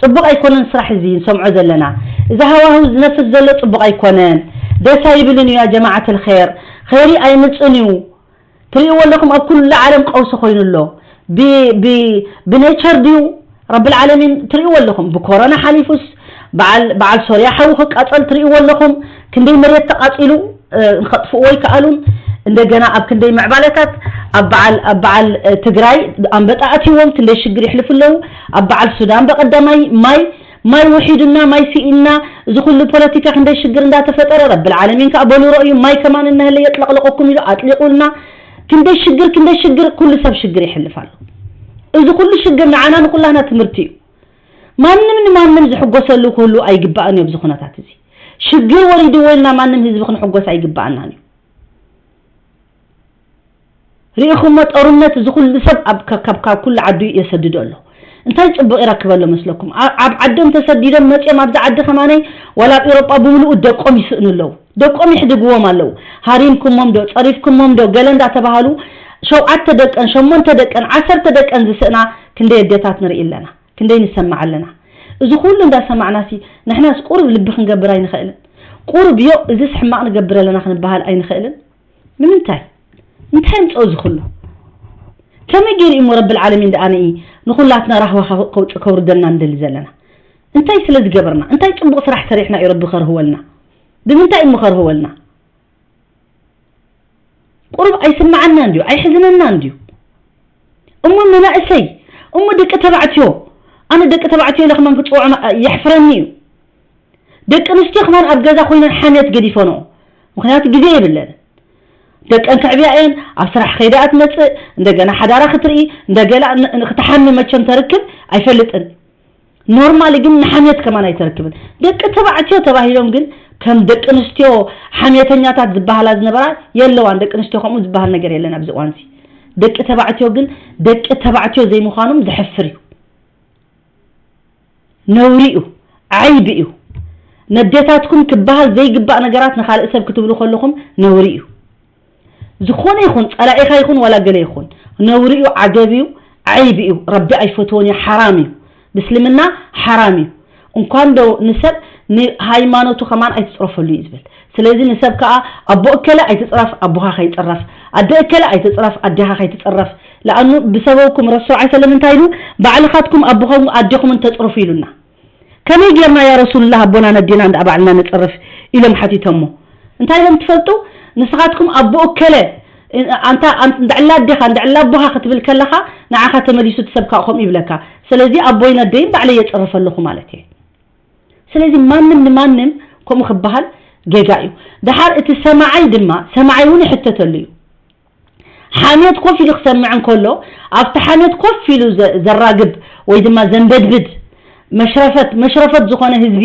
ፅቡቕ ኣይኮነን ስራሕ እዚ ንሰምዖ ዘለና። እዚ ሃዋህው ዝነፍስ ዘሎ ፅቡቕ ኣይኮነን። ደስ ኣይብልን እዩ ያ ጀማዓት ልኸይር። ኸይሪ ኣይምፅን እዩ። ትርእይዎ ኣለኹም ኣብ ኩሉ ዓለም ቀውሲ ኮይኑ ኣሎ። ብ- ብ- ብኔቸር ድዩ ረብል ዓለሚን ትርእይዎ ኣለኹም። ብኮሮና ሓሊፉስ በዓል በዓል ሶርያ ሓዊ ክቃጸል ትርእይዎ ኣለኹም። ክንደይ መሬት ተቃጺሉ፣ እ፣ ንኸጥፍእዎ ይከኣሉን። እንደገና ኣብ ክንደይ ምዕባለታት ኣብ በዓል ኣብ በዓል እ፣ ትግራይ ኣንበጣ ኣትይዎም ክንደይ ሽግር ይሕልፉ ኣለዉ። ኣብ በዓል ሱዳን በቀዳማይ ማይ ማይ ውሒዱና ማይ ስኢንና። እዚ ኩሉ ፖለቲካ ክንደይ ሽግር እንዳተፈጠረ ረብል ዓለሚን ከዓ በሉ ረእዩ። ማይ ከማን እናሃለ የጥለቅለቀኩም ኢሉ ኣጥሊቁልና። ክንደይ ሽግር ክንደይ ሽግር ኩሉ ሰብ ሽግር ይሕልፍ ኣሎ። እዚ ኩሉ ሽግር ንዓና ንኩላና ትምህርቲ እዩ። ማንም ንማንም ዝሕጎሰሉ ክህሉ ኣይግባእን እዩ። ኣብዚ ኩነታት እዚ ሽግር ወሪድዎ ኢልና ማንም ህዝቢ ክንሕጎስ ኣይግባእናን እዩ። ርኢኹሞ ጦርነት እዚ ኩሉ ሰብ ኣብ ከ- ካብ ካብ ኩሉ ዓዱ የሰድዶ ኣሎ። እንታይ ጽቡቕ ይረክበሎ መስለኩም? ኣ- ኣብ ዓዶም ተሰዲዶም መጺኦም ኣብዚ ዓዲ ከማነይ ዋላ ኣብ ኤውሮጳ ብምሉኡ ደቆም ይስእኑ ኣለዉ። ደቆም ይሕድግዎም ኣለዉ። ሃሪምኩሞም ዶ ጸሪፍኩሞም ዶ ገለ እንዳተባሃሉ ሸውዓተ ደቀን ሸሞንተ ደቀን ዓሰርተ ደቀን ዝስእና ክንደይ ኣዴታት ንርኢ ኣለና። ክንደይ ንሰማዕ ኣለና። እዚ ኩሉ እንዳሰማዕናሲ ንሕናስ ቁሩብ ልቢ ክንገብር ኣይንኽእልን? ቁሩብ ዮ እዚስ ሕማቕ ንገብር ኣለና ክንበሃል ኣይንኽእልን? ንምንታይ እንታይ ምፀው እዚ ኩሉ? ከመይ ገይሩ እሞ ረብል ዓለሚን ደኣ ንኢ ንኹላትና ራህዋ ከውፅ ከውርደልና ንደሊ ዘለና? እንታይ ስለ ዝገበርና እንታይ ፅቡቕ ስራሕ ሰሪሕና እዩ ረቢ ከርህወልና? ብምንታይ እሞ ከርህወልና? ቁሩብ ኣይስምዓና እንድዩ ኣይሕዝነና እንድዩ? እሞ መናእሰይ እሞ ደቂ ተባዕትዮ ኣነ ደቂ ተባዕትዮ ኢለ ከማን ክፅውዖም የሕፍረኒ እዩ። ደቂ ኣንስትዮ ከማን ኣብ ገዛ ኮይነን ሓሜት ገዲፈንኦ። ምክንያቱ ግዜ የብለን። ደቀን ከዕብያ እየን ኣብ ስራሕ ከይዳ ትመፅእ እንደገና ሓዳራ ክትርኢ እንደገላ ክትሓሚ መቸም ተርክብ ኣይፈልጥን። ኖርማሊ ግን ንሓሜት ከማን ኣይተርክብን። ደቂ ተባዕትዮ ተባሂሎም ግን ከም ደቂ ኣንስትዮ ሓሜተኛታት ዝበሃላ ዝነበራ የለዋን። ደቂ ኣንስትዮ ከምኡ ዝበሃል ነገር የለን ኣብዚ እዋንዚ። ደቂ ተባዕትዮ ግን ደቂ ተባዕትዮ ዘይምዃኖም ዘሕፍር እዩ። ነውሪ እዩ። ዓይቢ እዩ። ነዴታትኩም ክበሃል ዘይግባእ ነገራት ንኻልእ ሰብ ክትብሉ ከለኹም ነውሪ እዩ። ዝኾነ ይኹን ጸላኢኻ ይኹን ዋላ ገለ ይኹን ነውሪ እዩ። ዓገብ እዩ። ዓይቢ እዩ። ረቢ ኣይፈትዎን እዩ። ሓራም እዩ። ብእስልምና ሓራም እዩ። እንኳን ዶ ንሰብ ንሃይማኖቱ ከማን ኣይትፅረፈሉ እዩ ዝብል። ስለዚ ንሰብ ከዓ ኣቦ እከለ ኣይትፅረፍ ኣቦኻ ከይፅረፍ፣ ኣደ እከለ ኣይትፅረፍ ኣዴኻ ከይትፅረፍ። ለኣኑ ብሰበብኩም ረሱል ዓ ሰለም እንታይ ኢሉ? ባዕልኻትኩም ኣቦኹም ኣዴኹምን ተፅርፉ ኢሉና። ከመይ ጌርና ያ ረሱሉላህ ኣቦና ነዴና እንዳ ባዕልና ንፅርፍ ኢሎም ሓቲቶሞ። እንታይ ኢሎም ትፈልጡ? ንስኻትኩም ኣቦ እከለ ኣንታ ኣን- እንድዕላ ኣዴኻ እንድዕላ ኣቦኻ ክትብል ከለኻ ንዓኻ ተመሊሱ እቲ ሰብ ከዓ ከምኡ ይብለካ። ስለዚ ኣቦይ ነደይን ባዕለይ የፅርፍ ኣለኹ ማለት እየ። ስለዚ ማንም ንማንም ከምኡ ክበሃል ጌጋ እዩ። ደሓር እቲ ሰማዓይ ድማ ሰማዓይ እውን ይሕተተሉ እዩ። ሓሜት ኮፍ ኢሉ ክሰምዕ እንከሎ ኣብቲ ሓሜት ኮፍ ኢሉ ዘ- ዘራግብ ወይ ድማ ዘንበድብድ መሽረፈት መሽረፈት ዝኾነ ህዝቢ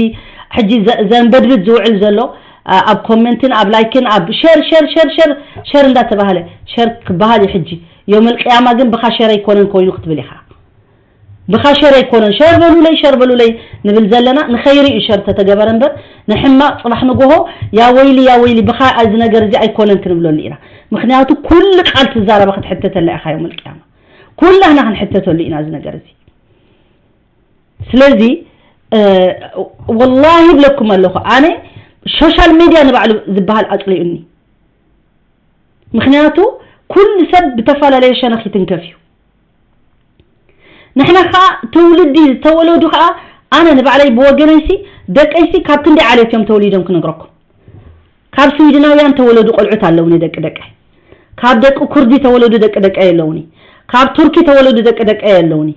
ሕጂ ዘ- ዘንበድብድ ዝውዕል ዘሎ ኣ- ኣብ ኮመንትን ኣብ ላይክን ኣብ ሸር ሸር ሸር ሸር ሸር እንዳተባሃለ ሸር ክበሃል እዩ። ሕጂ ዮመል ቅያማ ግን ብኻ ሸር ኣይኮነን ኮይኑ ክትብል ኢኻ። ብኻ ሸር ኣይኮነን ሸር በሉለይ ሸር በሉለይ ንብል ዘለና ንኸይሪ እዩ ሸር ተተገበረ እምበር ንሕማቕ ፅባሕ ንጎሆ ያ ወይሊ ያ ወይሊ ብኻ እዚ ነገር እዚ ኣይኮነን ክንብለሉ ኢና። ምክንያቱ ኩሉ ቃል ትዛረባ ክትሕተተላ ኢኻ ዮም ልቅያማ። ኩላህና ክንሕተተሉ ኢና እዚ ነገር እዚ። ስለዚ እ፣ ወላሂ ይብለኩም ኣለኹ ኣነ ሶሻል ሚድያ ንባዕሉ ዝበሃል ኣፅሊኡኒ። ምክንያቱ ኩሉ ሰብ ብተፈላለየ ሸነኽ ይትንከፍ እዩ። ንሕና ከዓ ትውልዲ ዝተወለዱ ከዓ ኣነ ንባዕለይ ብወገነይሲ ደቀይሲ ካብ ክንደይ ዓሌት እዮም ተወሊዶም ክነግረኩም። ካብ ስዊድናውያን ተወለዱ ቆልዑት ኣለውኒ ደቂ ደቀይ። ካብ ደቂ ኩርዲ ተወለዱ ደቂ ደቀይ ኣለውኒ። ካብ ቱርኪ ተወለዱ ደቂ ደቀይ ኣለውኒ።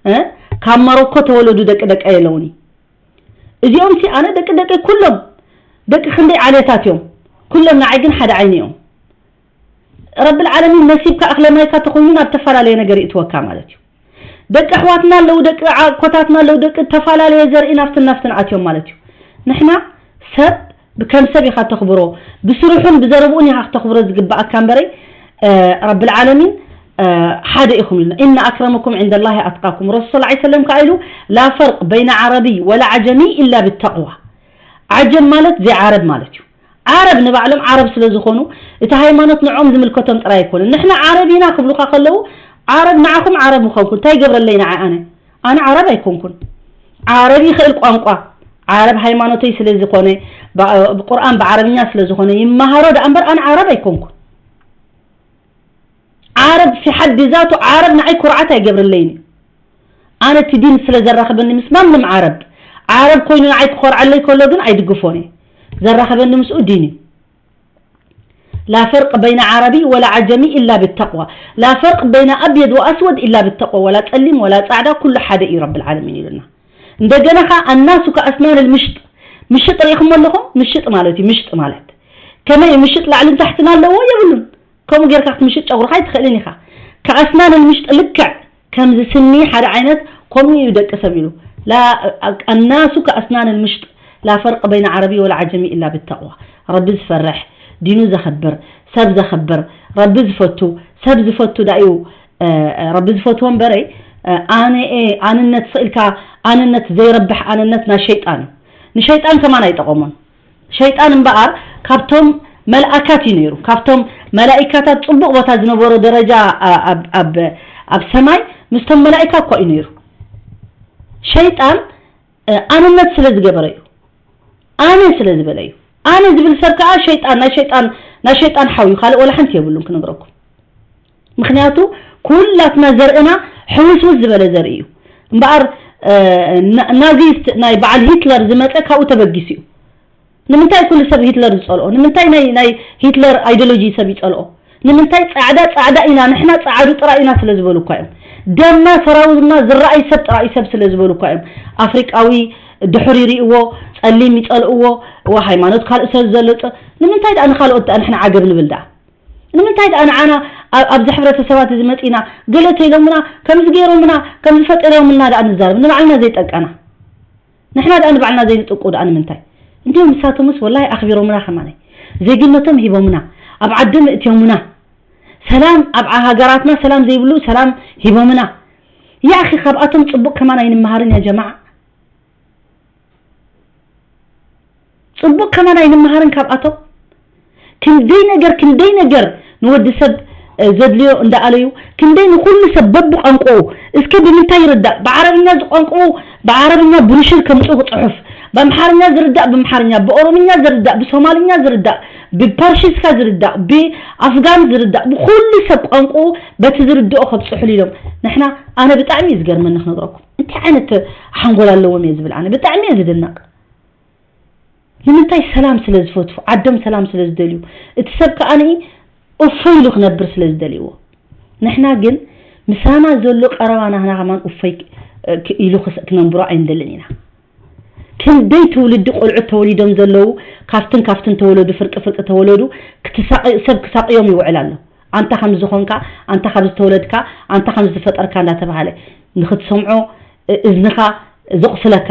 እ? ካብ መሮኮ ተወለዱ ደቂ ደቀይ ኣለውኒ። እዚኦም ሲ ኣነ ደቂ ደቀይ ኩሎም ደቂ ክንደይ ዓሌታት እዮም። ኩሎም ንዓይ ግን ሓደ ዓይኒ እዮም። ረብል ዓለሚን ነሲብካ እኽለ ማይካ ተኾይኑ ናብ ተፈላለየ ነገር ይእትወካ ማለት እዩ። ደቂ ኣሕዋትና ኣለዉ፣ ደቂ ዓኮታትና ኣለዉ፣ ደቂ ተፈላለየ ዘርኢ ናፍትን ናፍትን ኣትዮም ማለት እዩ። ንሕና ሰብ ብከም ሰብ ኢኻ ተኽብሮ፣ ብስርሑን ብዘረብኡን ኢኻ ክተኽብሮ ዝግባኣካ እምበረይ፣ እ፣ ረብል ዓለሚን ሓደ ኢኹም ኢልና። إن أكرمكم عند الله أتقاكم። ረሱል صلى الله عليه وسلم ከኣ ኢሉ لا فرق بين عربي ولا عجمي إلا بالتقوى። ዓጀም ማለት ዘይዓረብ ማለት እዩ። ዓረብ ንባዕሎም ዓረብ ስለ ዝኾኑ እቲ ሃይማኖት ንዖም ዝምልከቶም ጥራይ ኣይኮነን። ንሕና ዓረብ ኢና ክብሉኻ ከለዉ ዓረብ ንዓኹም ዓረብ ምኾንኩ እንታይ ይገብረለይ ንዓይ ኣነ ኣነ ዓረብ ኣይኮንኩን። ዓረብ ይኽእል ቋንቋ ዓረብ ሃይማኖተይ ስለ ዝኾነ ብቁርኣን ብዓረብኛ ስለ ዝኾነ ይመሃሮ ደኣ እምበር ኣነ ዓረብ ኣይኮንኩን። ዓረብ في حد ذاته ዓረብ ንዓይ ኩርዓት ኣይገብርለይን እዩ። ኣነ እቲ ዲን ስለ ዘራኽበኒ ምስ ማንም ዓረብ ዓረብ ኮይኑ ንዓይ ክኾርዓለይ ከሎ ግን ኣይድግፎን እየ። ዘራኽበኒ ምስኡ ዲን እዩ። لا فرق بين عربي ولا عجمي إلا بالتقوى. لا فرق بين أبيض وأسود إلا بالتقوى. ولا ጸሊም ولا ጻዕዳ ኩሉ ሓደ እዩ ረብል ዓለሚን ኢሉና። እንደገና ኸዓ الناس كأسنان المشط ምሽጥ ርኢኹሞ ኣለኹም? ምሽጥ ማለት እዩ። ምሽጥ ማለት ከመይ ምሽጥ ላዕልን ታሕትን ኣለዎ የብሉን። ከምኡ ጌርካ ክትምሽጥ ጨጉርኻ ኣይትኽእልን ኢኻ። كأسنان المشط ልክዕ ከምዚ ስኒ ሓደ ዓይነት ከምኡ እዩ ደቂ ሰብ ኢሉ። لا الناس كأسنان المشط لا فرق بين عربي ولا عجمي إلا بالتقوى. ረቢ ዝፈርሕ ዲኑ ዘኽብር ሰብ ዘኽብር ረቢ ዝፈቱ ሰብ ዝፈቱ ዳእዩ ረቢ ዝፈትዎ እምበረይ ኣነ ኣንነት ስኢልካ ኣንነት ዘይረብሕ ኣንነት ናይ ሸይጣን እዩ። ንሸይጣን ከማን ኣይጠቐሞን። ሸይጣን እምበኣር ካብቶም መልኣካት እዩ ነይሩ። ካብቶም መላኢካታት ጽቡቕ ቦታ ዝነበሮ ደረጃ ኣብ ሰማይ ምስቶም መላኢካ እኳ እዩ ነይሩ። ሸይጣን ኣንነት ስለ ዝገበረ እዩ። ኣነ ስለ ዝበለ እዩ። ኣነ ዝብል ሰብ ከዓ ሸይጣን ናይ ሸይጣን ናይ ሸይጣን ሓው እዩ። ካልእ ወላ ሓንቲ የብሉን ክነግረኩም። ምክንያቱ ኩላትና ዘርእና ሕውስውስ ዝበለ ዘርኢ እዩ። እምበኣር ናዚስት ናይ በዓል ሂትለር ዝመፀ ካብኡ ተበጊሱ እዩ። ንምንታይ ኩሉ ሰብ ሂትለር ዝፀልኦ? ንምንታይ ናይ ናይ ሂትለር ኣይዲዮሎጂ ሰብ ይፀልኦ? ንምንታይ ጻዕዳ ጻዕዳ ኢና ንሕና ጻዓዱ ጥራይ ኢና ስለ ዝበሉ እኳ እዮም። ደምና ሰራዊትና ዝረኣይ ሰብ ጥራይ ሰብ ስለ ዝበሉ እኳ እዮም። ኣፍሪቃዊ ድሑር ይርእዎ፣ ጸሊም ይጸልእዎ፣ ዋ ሃይማኖት ካልእ ሰብ ዘሎ ጸ- ንምንታይ ደኣ ንኻልኦት ደኣ ንሕና ዓገብ ንብል ደኣ? ንምንታይ ደኣ ንዓና ኣብ- ኣብዚ ሕብረተሰባት እዚ መጺና ገለ ተይሎምና ከምዚ ገይሮምና ከምዚ ፈጢሮምና ደኣ ንዛረብ ንባዕልና ዘይጠቀና? ንሕና ደኣ ንባዕልና ዘይንጥቁ ደኣ ንምንታይ? እንዲዮም ንሳቶምስ ወላሂ ኣኽቢሮምና ከማነይ ዜግነቶም ሂቦምና ኣብ ዓዶም እእትዮምና ሰላም ኣብ ሃገራትና ሰላም ዘይብሉ ሰላም ሂቦምና። ያኺ ካብኣቶም ጽቡቕ ከማን ኣይንመሃርን ያ ጀማዓ። ጽቡቕ ከማን ኣይንመሃርን ካብኣቶም። ክንደይ ነገር ክንደይ ነገር ንወዲ ሰብ ዘድልዮ እንዳኣለዩ ክንደይ ንኹሉ ሰብ በብቋንቋኡ እስኪ ብምንታይ ይርዳእ ብዓረብኛ ዝቋንቋኡ ብዓረብኛ ብሩሽር ከምፅኡ ክፅሑፍ ብኣምሓርኛ ዝርዳእ ብኣምሓርኛ ብኦሮምኛ ዝርዳእ ብሶማልኛ ዝርዳእ ብፓርሺስካ ዝርዳእ ብኣፍጋን ዝርዳእ ብኹሉ ሰብ ቋንቋኡ በቲ ዝርድኦ ከብፅሑሉ ኢሎም ንሕና ኣነ ብጣዕሚ እዩ ዝገርመኒ ክነግረኩም እንታይ ዓይነት ሓንጎል ኣለዎም እየ ዝብል ኣነ ብጣዕሚ እየ ዝድነቕ ንምንታይ ሰላም ስለ ዝፈትፉ ዓዶም ሰላም ስለ ዝደልዩ እቲ ሰብ ከኣ ንኢ እፎ ኢሉ ክነብር ስለ ዝደልይዎ ንሕና ግን ምሳና ዘሎ ቀረባ ናህና ከማን እፎይ ኢሉ ክነንብሮ ኣይንደልን ኢና ክንደይ ትውልዲ ቆልዑት ተወሊዶም ዘለዉ ካብትን ካብትን ተወለዱ ፍርቂ ፍርቂ ተወለዱ ክትሳቂ ሰብ ክሳቅዮም ይውዕል ኣሎ ኣንታ ከም ዝኾንካ ኣንታ ካብ ዝተወለድካ ኣንታ ከም ዝተፈጠርካ እንዳተባሃለ ንክትሰምዖ እዝንኻ ዘቁስለካ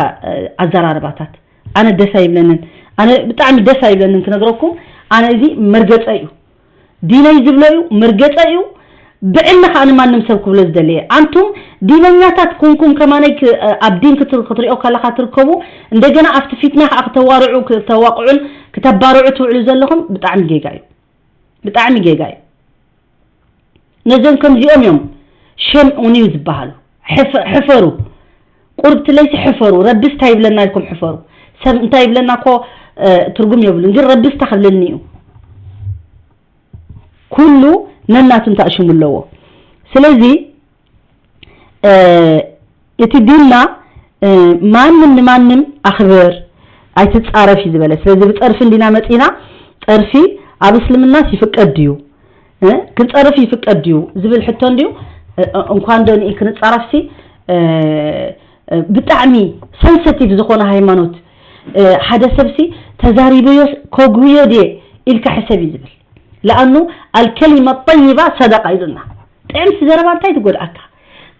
ኣዘራርባታት ኣነ ደስ ኣይብለንን ኣነ ብጣዕሚ ደስ ኣይብለንን ክነግረኩም ኣነ እዚ መርገፀ እዩ ዲነይ ዝብሎ እዩ መርገፀ እዩ ብዕሊ ከዓ ንማንም ሰብ ክብሎ ዝደለየ ኣንቱም ዲነኛታት ኩንኩም ከማነይ ኣብ ዲን ክትሪኦ ከለካ ትርከቡ እንደገና ኣብቲ ፊትና ከዓ ክተዋርዑ ክተዋቅዑን ክተባርዑ ትውዕሉ ዘለኹም ብጣዕሚ ጌጋ እዩ ብጣዕሚ ጌጋ እዩ ነዞም ከምዚኦም እዮም ሸም ኦን ዩ ዝበሃሉ ሕፈሩ ቁርብቲ ለይሲ ሕፈሩ ረብስ እንታይ ይብለና ኢልኩም ሕፈሩ ሰብ እንታይ ይብለና እኮ ትርጉም የብሉን ግን ረብስ እንታይ ክብለኒ እዩ ኩሉ ነናቱ እንታይ ሽሙ ኣለዎ ስለዚ እቲ ዲንና ማንም ንማንም ኣኽብር ኣይትጻረፍ እዩ ዝበለ ስለዚ ብጸርፊ እንዲና መጺና ጸርፊ ኣብ እስልምናስ ይፍቀድ ድዩ ክንጸርፍ ይፍቀድ ድዩ ዝብል ሕቶ እንድዩ እንኳን ዶ ንኢ ክንጻረፍሲ ብጣዕሚ ሰንሰቲቭ ዝኾነ ሃይማኖት ሓደ ሰብሲ ተዛሪበዮ ከጉዮ ድየ ኢልካ ሕሰብ እዩ ዝብል ለኣኑ ኣልከሊማ ጠይባ ሰደቃ ኢሉና ጥዕምቲ ዘረባ እንታይ ትጎድኣካ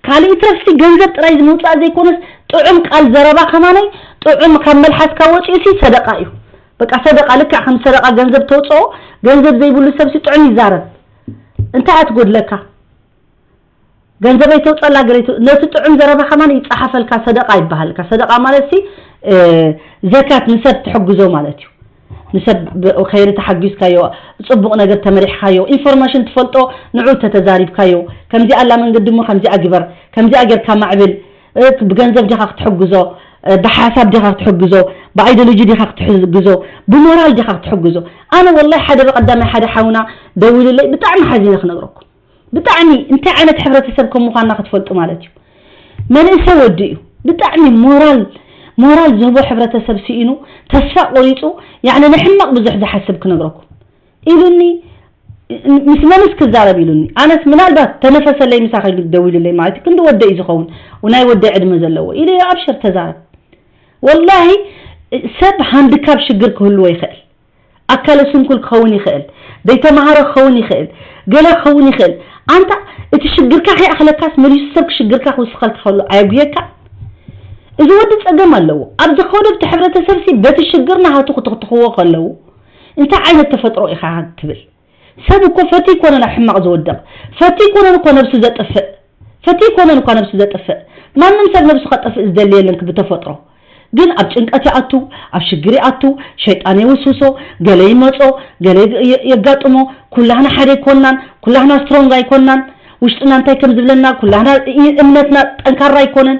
ካልእ ይትረፍሲ ገንዘብ ጥራይ ንምውፃእ ዘይኮነስ ጥዑም ቃል ዘረባ ከማነይ ጥዑም ካብ መልሓስካ ወፂኡሲ ሰደቃ እዩ በቃ ሰደቃ ልክዕ ከም ሰደቃ ገንዘብ ተውፅኦ ገንዘብ ዘይብሉ ሰብሲ ጥዑም ይዛረብ እንታይ ኣትጎድለካ ገንዘበይ ተውፀላ ገለ ይተ- ነቲ ጥዑም ዘረባ ከማን ይፀሓፈልካ፣ ሰደቃ ይበሃልካ። ሰደቃ ማለት ሲ እ፣ ዘካት ንሰብ ትሕግዞ ማለት እዩ። ንሰብ ብ- ኸይሪ ተሓጊዝካዮ፣ ፅቡቕ ነገር ተመሪሕካዮ፣ ኢንፎርሜሽን ትፈልጦ ንዑ ተተዛሪብካዮ፣ ከምዚኣ ኣላ መንገዲ እሞ ከምዚኣ ግበር፣ ከምዚኣ ጌርካ ማዕብል፣ እ፣ ብገንዘብ ዲኻ ክትሕግዞ፣ እ፣ ብሓሳብ ዲኻ ክትሕግዞ፣ ብኣይዲዮሎጂ ዲኻ ክትሕግዞ፣ ብሞራል ዲኻ ክትሕግዞ። ኣነ ወላሂ ሓደ በቀዳማይ ሓደ ሓውና ደዊልለይ ብጣዕሚ ሓዚነ ክነግረኩም። ብጣዕሚ እንታይ ዓይነት ሕብረተሰብ ከም ምዃንና ክትፈልጡ ማለት እዩ። መንእሰ ወዲ እዩ። ብጣዕሚ ሞራል ሞራል ዝህቦ ሕብረተሰብ ስኢኑ ተስፋ ቆሪፁ ያዕኒ ንሕማቕ ብዙሕ ዝሓስብ ክነግረኩም ኢሉኒ። ምስ መንስ ክዛረብ ኢሉኒ። ኣነስ ምናልባት ተነፈሰለይ ምሳኺ ደዊሉለይ ማለት እዩ። ክንዲ ወደ እዩ ዝኸውን፣ ናይ ወደ ዕድመ ዘለዎ ኢለ። ኣብሽር ተዛረብ። ወላሂ ሰብ ሃንድካብ ሽግር ክህልዎ ይኽእል። ኣካለ ስንኩል ክኸውን ይኽእል፣ ዘይተማሃረ ክኸውን ይኽእል፣ ገለ ክኸውን ይኽእል። ኣንታ እቲ ሽግርካ ከይኣኽለካስ መሊሱ ሰብ ሽግርካ ክውስኸልካ ከሎ ኣየጉየካ። እዚ ወዲ ጸገም ኣለዎ። ኣብ ዝኸዶ ብቲ ሕብረተሰብ ሲ በቲ ሽግር ናሃቱ ክትኽትኽዎ ከለዉ እንታይ ዓይነት ተፈጥሮ ኢኻ ትብል? ሰብ እኮ ፈቲ ይኮነን ኣብ ሕማቕ ዝወድቕ፣ ፈቲ ይኮነን እኮ ነብሱ ዘጥፍእ፣ ፈቲ ይኮነን እኳ ነብሱ ዘጥፍእ። ማንም ሰብ ነብሱ ከጠፍእ ዝደሊ የለን ብተፈጥሮ። ግን ኣብ ጭንቀት ይኣቱ፣ ኣብ ሽግር ይኣቱ፣ ሸይጣን የውስውሶ፣ ገለ ይመጾ፣ ገለ የ- የጋጥሞ። ኩላህና ሓደ ኣይኮናን፣ ኩላህና ስትሮንግ ኣይኮናን። ውሽጥና እንታይ ከም ዝብለና፣ ኩላህና እ- እምነትና ጠንካራ ኣይኮነን።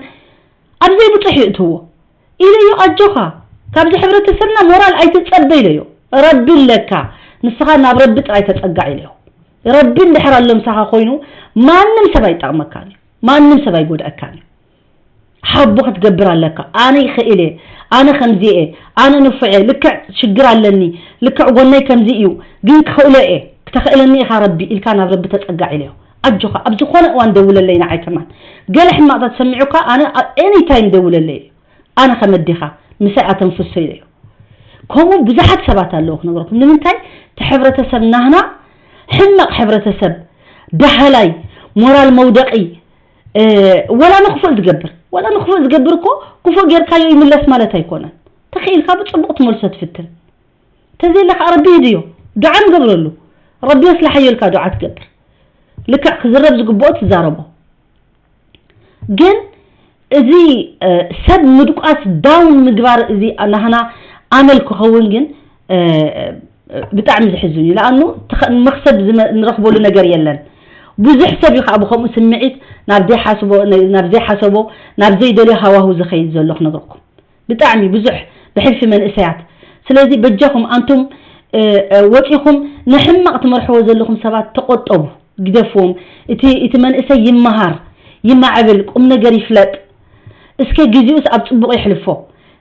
ኣብ ዘይብጹሕ ይእትዎ ኢለዮ። ኣጆኻ፣ ካብዚ ሕብረተሰብና ሞራል ኣይትጸበ ኢለዮ። ረቢ ኣለካ፣ ንስኻ ናብ ረቢ ጥራይ ተጸጋዕ ኢለዮ። ረቢ እንድሕር ኣሎ ምሳኻ ኮይኑ ማንም ሰብ ኣይጠቕመካን እዩ፣ ማንም ሰብ ኣይጎድኣካን እዩ። ሓቦ ክትገብር ኣለካ። ኣነ ይኽእል እየ፣ ኣነ ከምዚ እየ፣ ኣነ ንፉዕ እየ፣ ልክዕ ሽግር ኣለኒ፣ ልክዕ ጎነይ ከምዚ እዩ፣ ግን ክኽእሎ እየ፣ ክተኽእለኒ ኢኻ ረቢ ኢልካ ናብ ረቢ ተጸጋዕ ኢለዮ። ኣጆኻ፣ ኣብ ዝኾነ እዋን ደውለለይ ንዓይ ከማን። ገለ ሕማቕታት ሰሚዑካ ኣነ ኤኒ ታይም ደውለለይ። ኣነ ከም ኣዴኻ ምሳይ ኣተንፍሶ ኢለዮ። ከምኡ ብዙሓት ሰባት ኣለዉ ክነግረኩም። ንምንታይ እቲ ሕብረተሰብ ናህና ሕማቕ ሕብረተሰብ፣ ዳሃላይ፣ ሞራል መውደቒ፣ እ፣ ወላ ንክፉእ ዝገብር፣ ወላ ንክፉእ ዝገብር እኮ ክፉእ ጌርካዮ ይምለስ ማለት ኣይኮነን። ተኽኢልካ ብጽቡቕ ትመልሶ ትፍትን። ተዘይለ ከዓ ረቢ ይድዮ፣ ዱዓ ንገብረሉ። ረቢ የስላሓዮ ኢልካ ዱዓ ትገብር። ልክዕ ክዝረብ ዝግብኦ ትዛረቦ። ግን እዚ እ፣ ሰብ ምድቋስ ዳውን ምግባር እዚ ናህና ኣመል ክኸውን ግን እ፣ እ፣ ብጣዕሚ ዝሕዝን እዩ። ለኣኑ ተኸ- መኽሰብ ዝመ- ንረኽበሉ ነገር የለን። ብዙሕ ሰብ እዩ ከዓ ብከምኡ ስምዒት ናብ ዘይሓስቦ ናብ ዘይሓሰቦ ናብ ዘይደልዮ ሃዋሁ ዝኸይድ ዘሎ ክነግረኩም። ብጣዕሚ ብዙሕ ብሕልፊ መንእሰያት። ስለዚ በጃኹም ኣንቱም እ፣ እ፣ ወፂኹም ንሕማቕ ትመርሕዎ ዘለኹም ሰባት ተቆጠቡ፣ ግደፍዎም። እቲ እቲ መንእሰይ ይመሃር፣ ይማዕብል፣ ቁም ነገር ይፍለጥ። እስከ ግዜኡስ ኣብ ፅቡቕ የሕልፎ።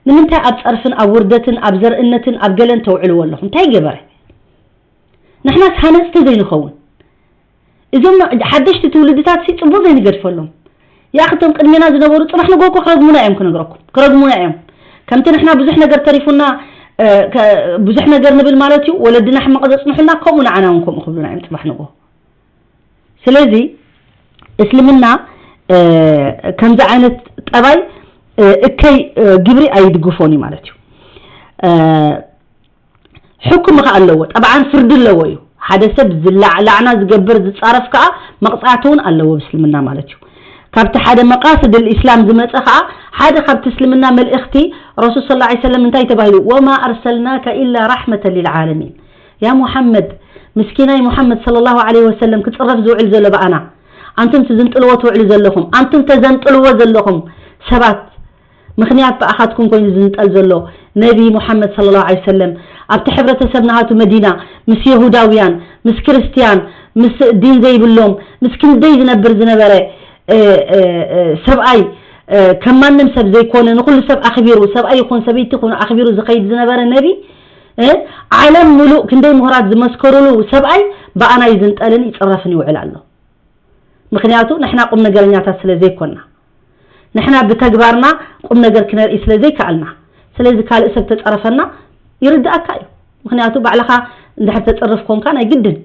ንምንታይ ኣብ ፀርፍን ኣብ ውርደትን ኣብ ዘርእነትን ኣብ ገለን ተውዕልዎ ኣለኹም? እንታይ ገበረ? ንሕናስ ሃነፅቲ ዘይንኸውን እዞም ሓደሽቲ ትውልድታት ሲ ፅቡቅ ዘይንገድፈሎም። ያክ እቶም ቅድሜና ዝነበሩ ፅባሕ ንጎ እኮ ክረግሙና እዮም ክነግረኩም ክረግሙና እዮም። ከምቲ ንሕና ብዙሕ ነገር ተሪፉና እ፣ ከ- ብዙሕ ነገር ንብል ማለት እዩ። ወለድና ሕማቕ ዘፅንሑልና ከምኡ ንዓና እውን ከምኡ ክብሉና እዮም ፅባሕ ንጎ። ስለዚ እስልምና እ፣ ከምዚ ዓይነት ጠባይ እ፣ እከይ እ፣ ግብሪ ኣይድግፎን እዩ ማለት እዩ። እ፣ ሕኩም ከ ኣለዎ፣ ጠብዓን ፍርዲ ኣለዎ እዩ። ሓደ ሰብ ዝላዕላዕና ዝገብር ዝጻረፍ ከኣ መቕጻዕቲ እውን ኣለዎ ብእስልምና ማለት እዩ። ካብቲ ሓደ መቃስድ ልእስላም ዝመጸ ከኣ ሓደ ካብቲ እስልምና መልእኽቲ ረሱል صلى الله عليه وسلم እንታይ ተባሂሉ? وما أرسلناك إلا رحمة للعالمين. ያ ሙሓመድ፣ ምስኪናይ ሙሓመድ صلى الله عليه وسلم ክጽረፍ ዝውዕል ዘሎ ብኣና፣ ኣንቱም ትዝንጥልዎ ትውዕሉ ዘለኹም፣ ኣንቱም ተዘንጥልዎ ዘለኹም ሰባት ምኽንያት ብኣኻትኩም ኮይኑ ዝንጠል ዘሎ ነቢ ሙሓመድ صلى الله عليه وسلم ኣብቲ ሕብረተሰብ ናሃቱ መዲና ምስ የሁዳውያን ምስ ክርስትያን ምስ ዲን ዘይብሎም ምስ ክንደይ ዝነብር ዝነበረ እ፣ እ፣ እ፣ ሰብኣይ እ፣ ከም ማንም ሰብ ዘይኮነ ንኹሉ ሰብ ኣኽቢሩ ሰብኣይ ይኹን ሰበይቲ ይኹን ኣኽቢሩ ዝኸይድ ዝነበረ ነቢ እ፣ ዓለም ሙሉእ ክንደይ ምሁራት ዝመስከሩሉ ሰብኣይ ብኣና ይዝንጠልን ይፅረፍን ይውዕል ኣሎ። ምኽንያቱ ንሕና ቁም ነገረኛታት ስለ ዘይኮና፣ ንሕና ብተግባርና ቁም ነገር ክነርኢ ስለ ዘይከኣልና፣ ስለዚ ካልእ ሰብ ተጸረፈና ይርድኣካ እዩ። ምኽንያቱ ባዕልኻ እንድሕር ተጽርፍ ኮንካ ናይ ግድን።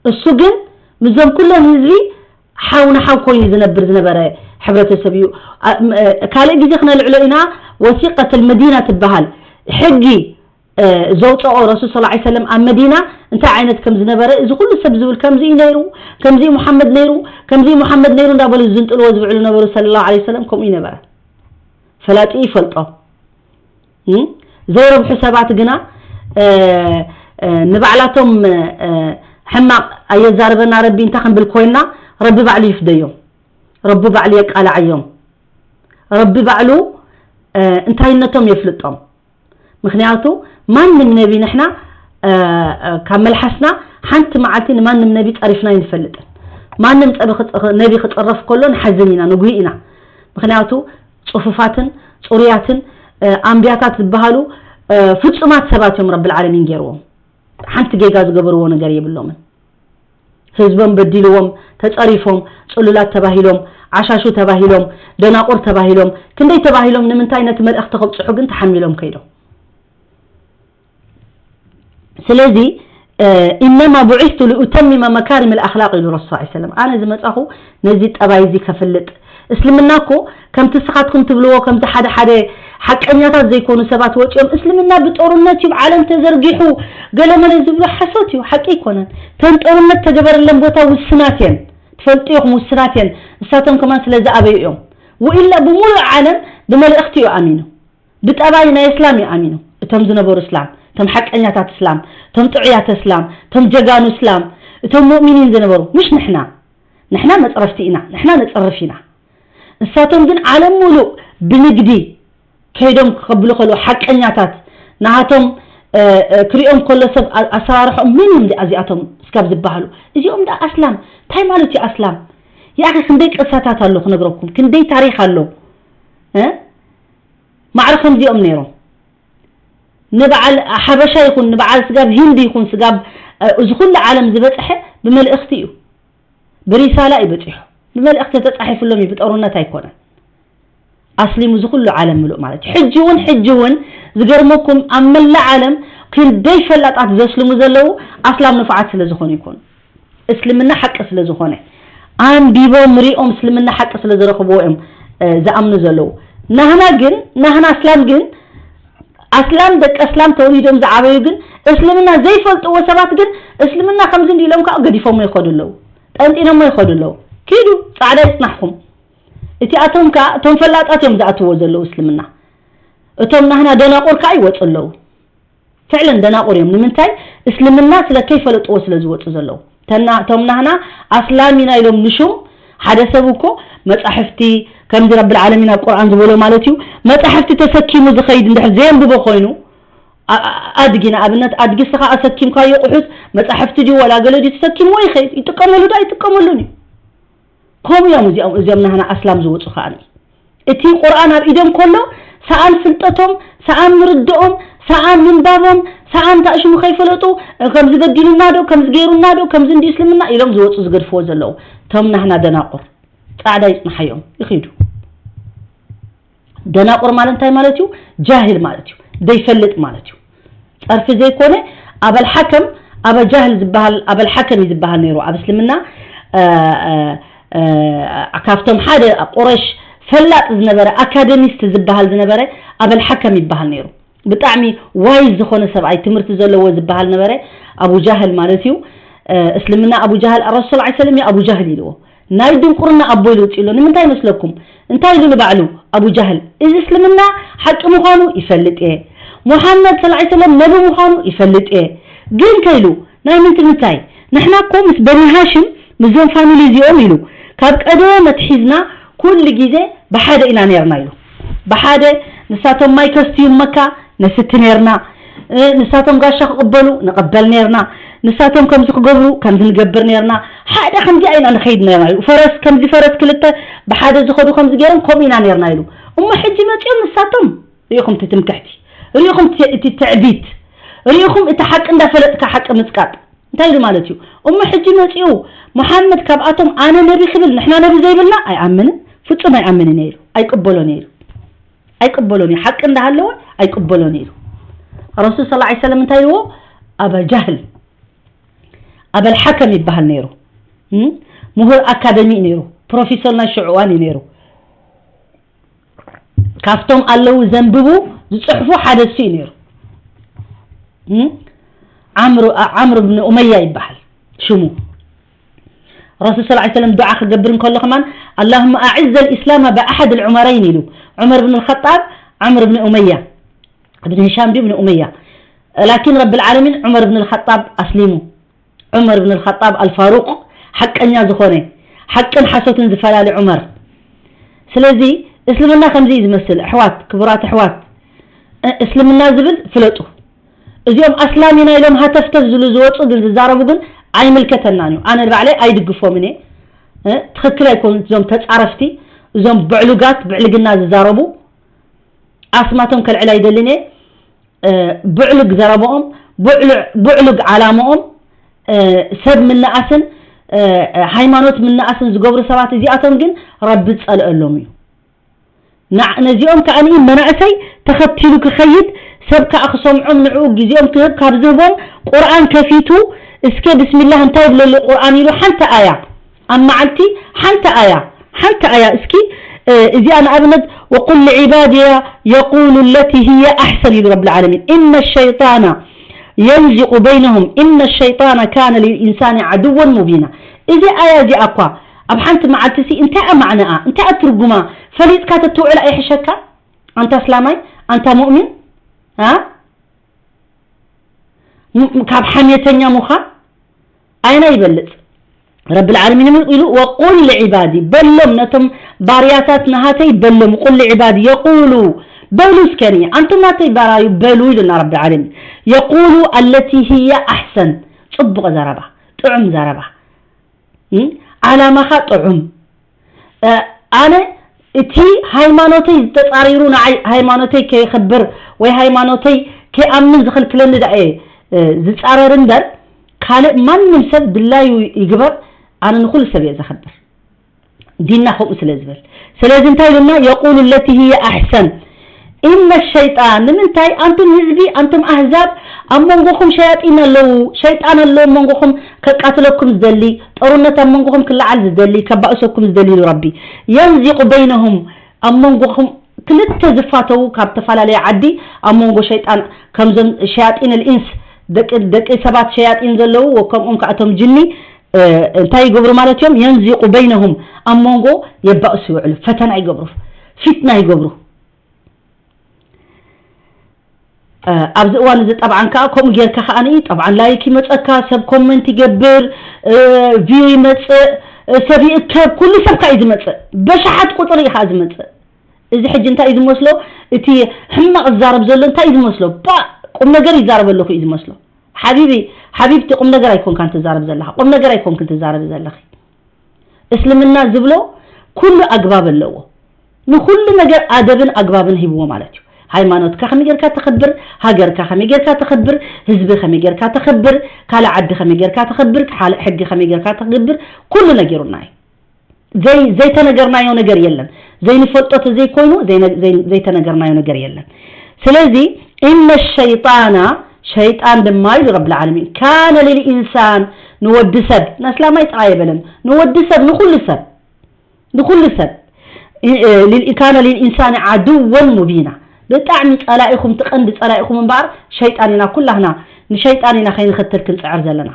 እሱ ግን ምዞም ኩሎም ህዝቢ ሓው ንሓው ኮይኑ ዝነብር ዝነበረ ሕብረተሰብ እዩ። ኣ- ም- እ፣ ካልእ ግዜ ክነልዕሎ ኢና። ወሲቀት ልመዲና ትበሃል ሕጊ እ፣ ዘውፀኦ ረሱል ሰለላሁ ዐለይሂ ወሰለም ኣብ መዲና እንታይ ዓይነት ከም ዝነበረ፣ እዚ ኩሉ ሰብ ዝብል ከምዚ እዩ ነይሩ፣ ከምዚ እዩ ሙሓመድ ነይሩ፣ ከምዚ እዩ ሙሓመድ ነይሩ እንዳበሉ ዝዝንጥልዎ ዝውዕሉ ነበሩ። ሰለላሁ ዐለይሂ ወሰለም ከምኡ ይነበረ። ፈላጢ ይፈልጦ። እም? ዘይረብሑ ሰባት ግና፣ እ፣ እ፣ ንባዕላቶም፣ እ፣ ሕማቕ ኣየዛርበና ረቢ እንታይ ክንብል ኮይና፣ ረቢ ባዕሉ ይፍደዮም። ረቢ ባዕሉ የቃላዓዮም። ረቢ ባዕሉ፣ እ፣ እንታይነቶም የፍልጦም። ምክንያቱ ማንም ነቢ ንሕና፣ እ፣ እ፣ ካብ መልሓስና ሓንቲ መዓልቲ ንማንም ነቢ ጸሪፍና ኣይንፈልጥን። ማንም ጸቢ ክጽ-፣ ነቢ ክጽረፍ ከሎ ንሓዝን ኢና፣ ንጉሂ ኢና። ምክንያቱ ጽፉፋትን ጽሩያትን፣ እ፣ ኣንብያታት ዝበሃሉ፣ እ፣ ፍጹማት ሰባት እዮም ረብል ዓለሚን ገይርዎም። ሓንቲ ጌጋ ዝገበርዎ ነገር የብሎምን። ህዝቦም በዲልዎም፣ ተጸሪፎም፣ ጽሉላት ተባሂሎም፣ ዓሻሹ ተባሂሎም፣ ደናቁር ተባሂሎም፣ ክንደይ ተባሂሎም፣ ንምንታይ ነቲ መልእኽቲ ከብጽሑ ግን ተሓሚሎም ከይዶም። ስለዚ፣ እ፣ "ኢነማ ቡዒስቱ ሊኡተሚመ መካሪም ኣልኣኽላቅ" ኢሉ ረሱል ሰለላሁ ዐለይሂ ወሰለም። ኣነ ዝመጻኹ ነዚ ጠባይ እዚ ከፍልጥ። እስልምና እኮ ከምቲ ንስኻትኩም ትብልዎ፣ ከምቲ ሓደ ሓደ ሓቀኛታት ዘይኮኑ ሰባት ወጺኦም፣ "እስልምና ብጦርነት እዩ ኣብ ዓለም ተዘርጊሑ፣ ገለመለ" ዝብሉ ሓሶት እዩ፣ ሓቂ ኣይኮነን። እተን ጦርነት ተገበረለን ቦታ ውስናት እየን፣ ትፈልጡ ኢኹም፣ ውስናት እየን። ንሳቶም ከማን ስለ ዝኣበዩ እዮም። ወኢላ ብምሉእ ዓለም ብመልእኽቲ እዩ ኣሚኑ። ብጠባይ ናይ እስላም እዩ ኣሚኑ። እቶም ዝነበሩ እስላም፣ እቶም ሓቀኛታት እስላም፣ እቶም ጥዑያት እስላም፣ እቶም ጀጋኑ እስላም፣ እቶም ሙእሚኒን ዝነበሩ፣ ምሽ ንሕና። ንሕና መጽረፍቲ ኢና፣ ንሕና ነጽርፍ ኢና። ንሳቶም ግን ዓለም ሙሉእ ብንግዲ ከይዶም ከብሉ ከለዉ ሓቀኛታት ናሃቶም፣ እ፣ እ፣ ክሪኦም ከሎ ሰብ ኣ-፣ ኣሰራርሖም መን እዮም እዚኣቶም እስካብ ዝበሃሉ። እዚኦም ደኣ ኣስላም፣ እንታይ ማለት እዩ ኣስላም? ያኺ ክንደይ ቅሳታት ኣሎ ክነግረኩም፣ ክንደይ ታሪኽ ኣሎ። እ? ማዕረ ከምዚኦም ነይሮም። ንበዓል ሓበሻ ይኹን፣ ንበዓል ስጋብ ሂንዲ ይኹን፣ ስጋብ፣ እ፣ እዚ ኩሉ ዓለም ዝበጽሐ ብመልእኽቲ እዩ። ብሪሳላ እዩ በጺሑ። ብመልእኽቲ ተጻሒፍሎም እዩ፣ ብጦርነት ኣይኮነን። ኣስሊሙ እዚ ኩሉ ዓለም ምሉእ ማለት እዩ። ሕጂ እውን፣ ሕጂ እውን ዝገርመኩም ኣብ መላእ ዓለም ክንደይ ፈላጣት ዘስልሙ ዘለዉ ኣስላም ንፉዓት ስለ ዝኾኑ ይኮኑ። እስልምና ሓቂ ስለ ዝኾነ፣ ኣንቢቦም ሪኦም እስልምና ሓቂ ስለ ዝረኽብዎ እዮም፣ እ፣ ዝኣምኑ ዘለዉ። ናህና ግን፣ ናህና ኣስላም ግን፣ ኣስላም ደቂ ኣስላም ተወሊዶም ዝዓበዩ ግን፣ እስልምና ዘይፈልጥዎ ሰባት ግን፣ እስልምና ከምዚ እንዲ ኢሎም ከዓ ገዲፎሞ ይኸዱ ኣለዉ። ጠንጢኖሞ ይኸዱ ኣለዉ። ኪዱ፣ ጻዕዳ ይጽናሕኩም። እቲኣቶም ከኣ እቶም ፈላጣት እዮም ዝኣትዎ ዘለዉ እስልምና። እቶም ናህና ደናቁር ከኣ ይወጹ ኣለዉ። ፍዕለን ደናቁር እዮም። ንምንታይ? እስልምና ስለ ከይፈለጥዎ ስለ ዝወጹ ዘለዉ። ተና-፣ እቶም ናህና ኣስላም ኢና ኢሎም ንሹም ሓደ ሰብ እኮ መጻሕፍቲ ከምዚ ረብል ዓለሚን ኣብ ቁርኣን ዝበሎ ማለት እዩ። መጻሕፍቲ ተሰኪሙ ዝኸይድ እንድሕር ዘየንብቦ ኮይኑ፣ ኣ-፣ ኣ-፣ ኣድጊ ንኣብነት ኣድጊ እስኻ ኣሰኪምካዮ ቁሑት መጻሕፍቲ ድዩ ወላ ገለ ድዩ ተሰኪምዎ ይኸይድ። ይጥቀመሉ ዶ ኣይጥቀመሉን እዩ። ከምኡ እዮም እዚኦም፣ እዚኦም ናህና ኣስላም ዝወጹ ከኣ። እቲ ቁርኣን ኣብ ኢዶም ከሎ ሰኣን ፍልጠቶም፣ ሰኣን ምርድኦም፣ ሰኣን ምንባቦም፣ ሰኣን ታእሽሙ ከይፈለጡ፣ ከምዚ በዲሉና ዶ፣ ከምዚ ገይሩና ዶ፣ ከምዚ እንዲ እስልምና ኢሎም ዝወጹ ዝገድፍዎ ዘለዉ። እቶም ናህና ደናቁር ጻዕዳ ይጽንሓዮም፣ ይኺዱ። ደናቁር ማለት እንታይ ማለት እዩ? ጃህል ማለት እዩ። ዘይፈልጥ ማለት እዩ። ጸርፊ ዘይኮነ፣ ኣበል ሓከም፣ ኣበ ጃህል ዝበሃል፣ ኣበል ሓከም እዩ ዝበሃል ነይሩ ኣብ እስልምና። እ፣ እ፣ እ፣ ካብቶም ሓደ ቁረሽ ፈላጥ ዝነበረ፣ ኣካደሚስት ዝበሃል ዝነበረ ኣበል ሓከም ይበሃል ነይሩ። ብጣዕሚ ዋይዝ ዝኾነ ሰብኣይ፣ ትምህርቲ ዘለዎ ዝበሃል ነበረ፣ ኣቡ ጃህል ማለት እዩ። እ፣ እስልምና ኣቡ ጃህል፣ ረሱል ሰለላሁ ዐለይሂ ወሰለም፣ "ያ ኣቡ ጃህል" ኢልዎ። ናይ ድንቁርና ኣቦ ኢሉ ውፅእ ኣሎ። ንምንታይ ይመስለኩም? እንታይ ኢሉ ንባዕሉ ኣቡ ጃህል? "እዚ እስልምና ሓቂ ምዃኑ ይፈልጥ እየ። ሙሓመድ ሰለላሁ ዐለይሂ ወሰለም ነቢ ምዃኑ ይፈልጥ እየ። ግን" ከኢሉ፣ "ናይ ምንትምታይ? ንሕና እኮ ምስ በኒ ሃሽም፣ ምስዞም ፋሚሊ እዚኦም" ኢሉ፣ "ካብ ቀደም ኣትሒዝና ኩሉ ግዜ ብሓደ ኢና ነይርና" ኢሉ። ብሓደ ንሳቶም ማይ ከስትዩ መካ ነስቲ ነይርና፣ እ፣ ንሳቶም ጋሻ ክቕበሉ ንቐበል ነይርና፣ ንሳቶም ከምዚ ክገብሩ ከምዚ ንገብር ነይርና፣ ሓደ ከምዚኣ ኢና ንኸይድ ነይርና ኢሉ። ፈረስ ከምዚ ፈረስ ክልተ ብሓደ ዝኸዱ ከምዚ ገይሮም ከምኡ ኢና ነይርና ኢሉ። እሞ ሕጂ መጺኦም ንሳቶም ርኢኹም እቲ ትምክሕቲ፣ ርኢኹም እቲ፣ እቲ ትዕቢት፣ ርኢኹም እቲ ሓቂ እንዳፈለጥካ ሓቂ ምጽቃጥ። እንታይ ኢሉ ማለት እዩ? እሞ ሕጂ መጺኡ መሓመድ ካብኣቶም ኣነ ነቢ ክብል ንሕና ነቢ ዘይብልና ኣይኣምንን፣ ፍጹም ኣይኣምንን እየ ኢሉ። ኣይቅበሎን እየ ኢሉ። ኣይቅበሎን እዩ። ሓቂ እንዳሃለወ ኣይቅበሎን እዩ ኢሉ። ረሱል ሰለላሁ ዐለይሂ ወሰለም እንታይ ኢልዎ? ኣባ ጃህል፣ ኣበል ሓከም ይበሃል ነይሩ። እም? ምሁር ኣካደሚ እዩ ነይሩ። ፕሮፌሰር ናይ ሽዑ እዋን እዩ ነይሩ። ካብቶም ኣለዉ ዘንብቡ ዝጽሕፉ ሓደ እሱ እዩ ነይሩ። እም? ዓምሩ ዓምሩ ብን ኡመያ ይበሃል ሽሙ። ረሱል ሰለላሁ ዐለይሂ ወሰለም ዱዓ ክገብር እንከሎ ከማን ኣላሁመ ኣዕዘ ልኢስላማ ብኣሓድ ልዑመረይን ኢሉ። ዑመር ብን ልኸጣብ ዓምር ብን ኡመያ፣ ብን ህሻም ድዩ ብን ኡመያ? ላኪን ረብል ዓለሚን ዑመር ብን ልኸጣብ ኣስሊሙ። ዑመር ብን ልኸጣብ ኣልፋሩቅ ሓቀኛ ዝኾነ፣ ሓቅን ሓሶትን ዝፈላሊ ዑመር። ስለዚ እስልምና ከምዚ እዩ ዝመስል። ኣሕዋት፣ ክቡራት ኣሕዋት፣ እ- እስልምና ዝብል ፍለጡ። እዚኦም ኣስላም ኢና ኢሎም ሃተፍተፍ ዝሉ ዝወፁ ግን ዝዛረቡ ግን ኣይምልከተናን እዩ። ኣነ ባዕለይ ኣይድግፎምን እየ። እ፣ ትኽክል ኣይኮኑን እዞም ተፃረፍቲ፣ እዞም ብዕሉጋት ብዕልግና ዝዛረቡ። ኣስማቶም ከልዕል ኣይደልን እየ። እ፣ ብዕሉግ ዘረበኦም፣ ብዕሉ- ብዕሉግ ዓላምኦም፣ እ፣ ሰብ ምንኣስን እ፣ ሃይማኖት ምንኣስን ዝገብሩ ሰባት እዚኣቶም ግን ረቢ ዝፀልአሎም እዩ። ንዓ- ነዚኦም ከኣ መናእሰይ ተኸቲሉ ክኸይድ፣ ሰብ ከኣ ክሰምዖም ንዕኡ ግዜኦም ክህብ ካብ ዝህቦም ቁርኣን ከፊቱ እስከ ብስሚላህ እንታይ ይብለሉ ቁርኣን ኢሉ ሓንቲ ኣያ ኣብ መዓልቲ ሓንቲ ኣያ ሓንቲ ኣያ እስኪ እ፣ እዚኣ ንኣብነት وقل لعبادي يقول التي هي أحسن ኢሉ ረብል ዓለሚን إن الشيطان ينزغ بينهم إن الشيطان كان للإنسان عدوا مبينا እዚ ኣያ እዚኣ እኳ ኣብ ሓንቲ መዓልቲ ሲ እንታይ እያ ማዕነኣ እንታይ እያ ትርጉማ ፈሊጥካ ተትውዕል ኣይሕሸካ ኣንታ እስላማይ ኣንታ ሙእሚን ኣ ም- ካብ ሓሜተኛ ምዃን ኣይና ይበልፅ ረብል ዓለሚን ኢሉ وقل لعبادي በሎም ነቶም ባርያታት ናሃተይ በሎም قل لعبادي يقول በሉ እስከኒ ኣንቱም ናተይ ባራዩ በሉ ኢሉና ረብል ዓለሚን يقول التي هي أحسن ፅቡቕ ዘረባ ጥዑም ዘረባ እም? ዓላማኻ ጥዑም እ፣ ኣነ እቲ ሃይማኖተይ ዝተፃሪሩ ንዓይ ሃይማኖተይ ከይኽብር ወይ ሃይማኖተይ ከይኣምን ዝኽልክለኒ ደኣ እየ እ፣ ዝፃረር እምበር ካልእ ማንም ሰብ ድላዩ ይግበር ኣነ ንኩሉ ሰብ እየ ዘኽብር ዲንና ከምኡ ስለ ዝብል ስለዚ እንታይ ኢሉና يقول التي هي أحسن إن الشيطان ንምንታይ ኣንቱም ህዝቢ ኣንቱም ኣህዛብ ኣብ መንጎኹም ሸያጢን ኣለዉ ሸይጣን ኣለዉ ኣብ መንጎኹም ከቃትለኩም ዝደሊ ጦርነት ኣብ መንጎኹም ክለዓል ዝደሊ ከባእሰኩም ዝደሊ ኢሉ ረቢ ينزغ بينهم ኣብ መንጎኹም ክልተ ዝፋተዉ ካብ ተፈላለየ ዓዲ ኣብ መንጎ ሸይጣን ከምዞም ሸያጢን الإنس ደቂ ደቂ ሰባት ሸያጢን ዘለዉ ወከምኦም ከኣቶም ጅኒ እ፣ እንታይ ይገብሩ ማለት እዮም ينزغ بينهم ኣብ መንጎ የባእሱ ይውዕሉ ፈተና ይገብሩ ፊትና ይገብሩ ኣብዚ እዋን እዚ ጠብዓን ከዓ ከምኡ ጌርካ ከዓ ንኢ ጠብዓን ላይክ ይመፀካ ሰብ ኮመንት ይገብር ቪው ይመፅእ ሰብ ይእከብ ኩሉ ሰብ ከዓ እዩ ዝመፅእ በሽሓት ቁፅሪ እዩ ከዓ ዝመፅእ እዚ ሕጂ እንታይ እዩ ዝመስሎ እቲ ሕማቕ ዝዛረብ ዘሎ እንታይ እዩ ዝመስሎ ባ ቁም ነገር ይዛረብ ኣለኹ እዩ ዝመስሎ ሓቢቢ ሓቢብቲ ቁም ነገር ኣይኮንካን ትዛረብ ዘለኻ ቁም ነገር ኣይኮንክን ትዛረብ ዘለኺ እስልምና ዝብሎ ኩሉ ኣግባብ ኣለዎ ንኩሉ ነገር ኣደብን ኣግባብን ሂብዎ ማለት እዩ ሃይማኖትካ ከመይ ጌርካ ተኽብር ሃገርካ ከመይ ጌርካ ተኽብር ህዝቢ ከመይ ጌርካ ተኽብር ካልእ ዓዲ ከመይ ጌርካ ተኽብር ካልእ ሕጊ ከመይ ጌርካ ተኽብር ኩሉ ነጊሩና እዩ ዘይ ዘይተነገርናዮ ነገር የለን ዘይንፈልጦ ተዘይኮይኑ ዘይነ- ዘይ- ዘይተነገርናዮ ነገር የለን ስለዚ إن الشيطان ሸይጣን ድማ ኢሉ ረብል ዓለሚን ካነ ልልኢንሳን ንወዲ ሰብ ንእስላማይ ጥራይ የበለን ንወዲ ሰብ ንኩሉ ሰብ ንኩሉ ሰብ እ- እ- ልል- ካነ ልልኢንሳን ዓድወን ሙቢና ብጣዕሚ ፀላኢኹም ትቐንዲ ፀላኢኹም እምበኣር ሸይጣን ኢና ኩላህና ንሸይጣን ኢና ከይንኽተል ክንፅዕር ዘለና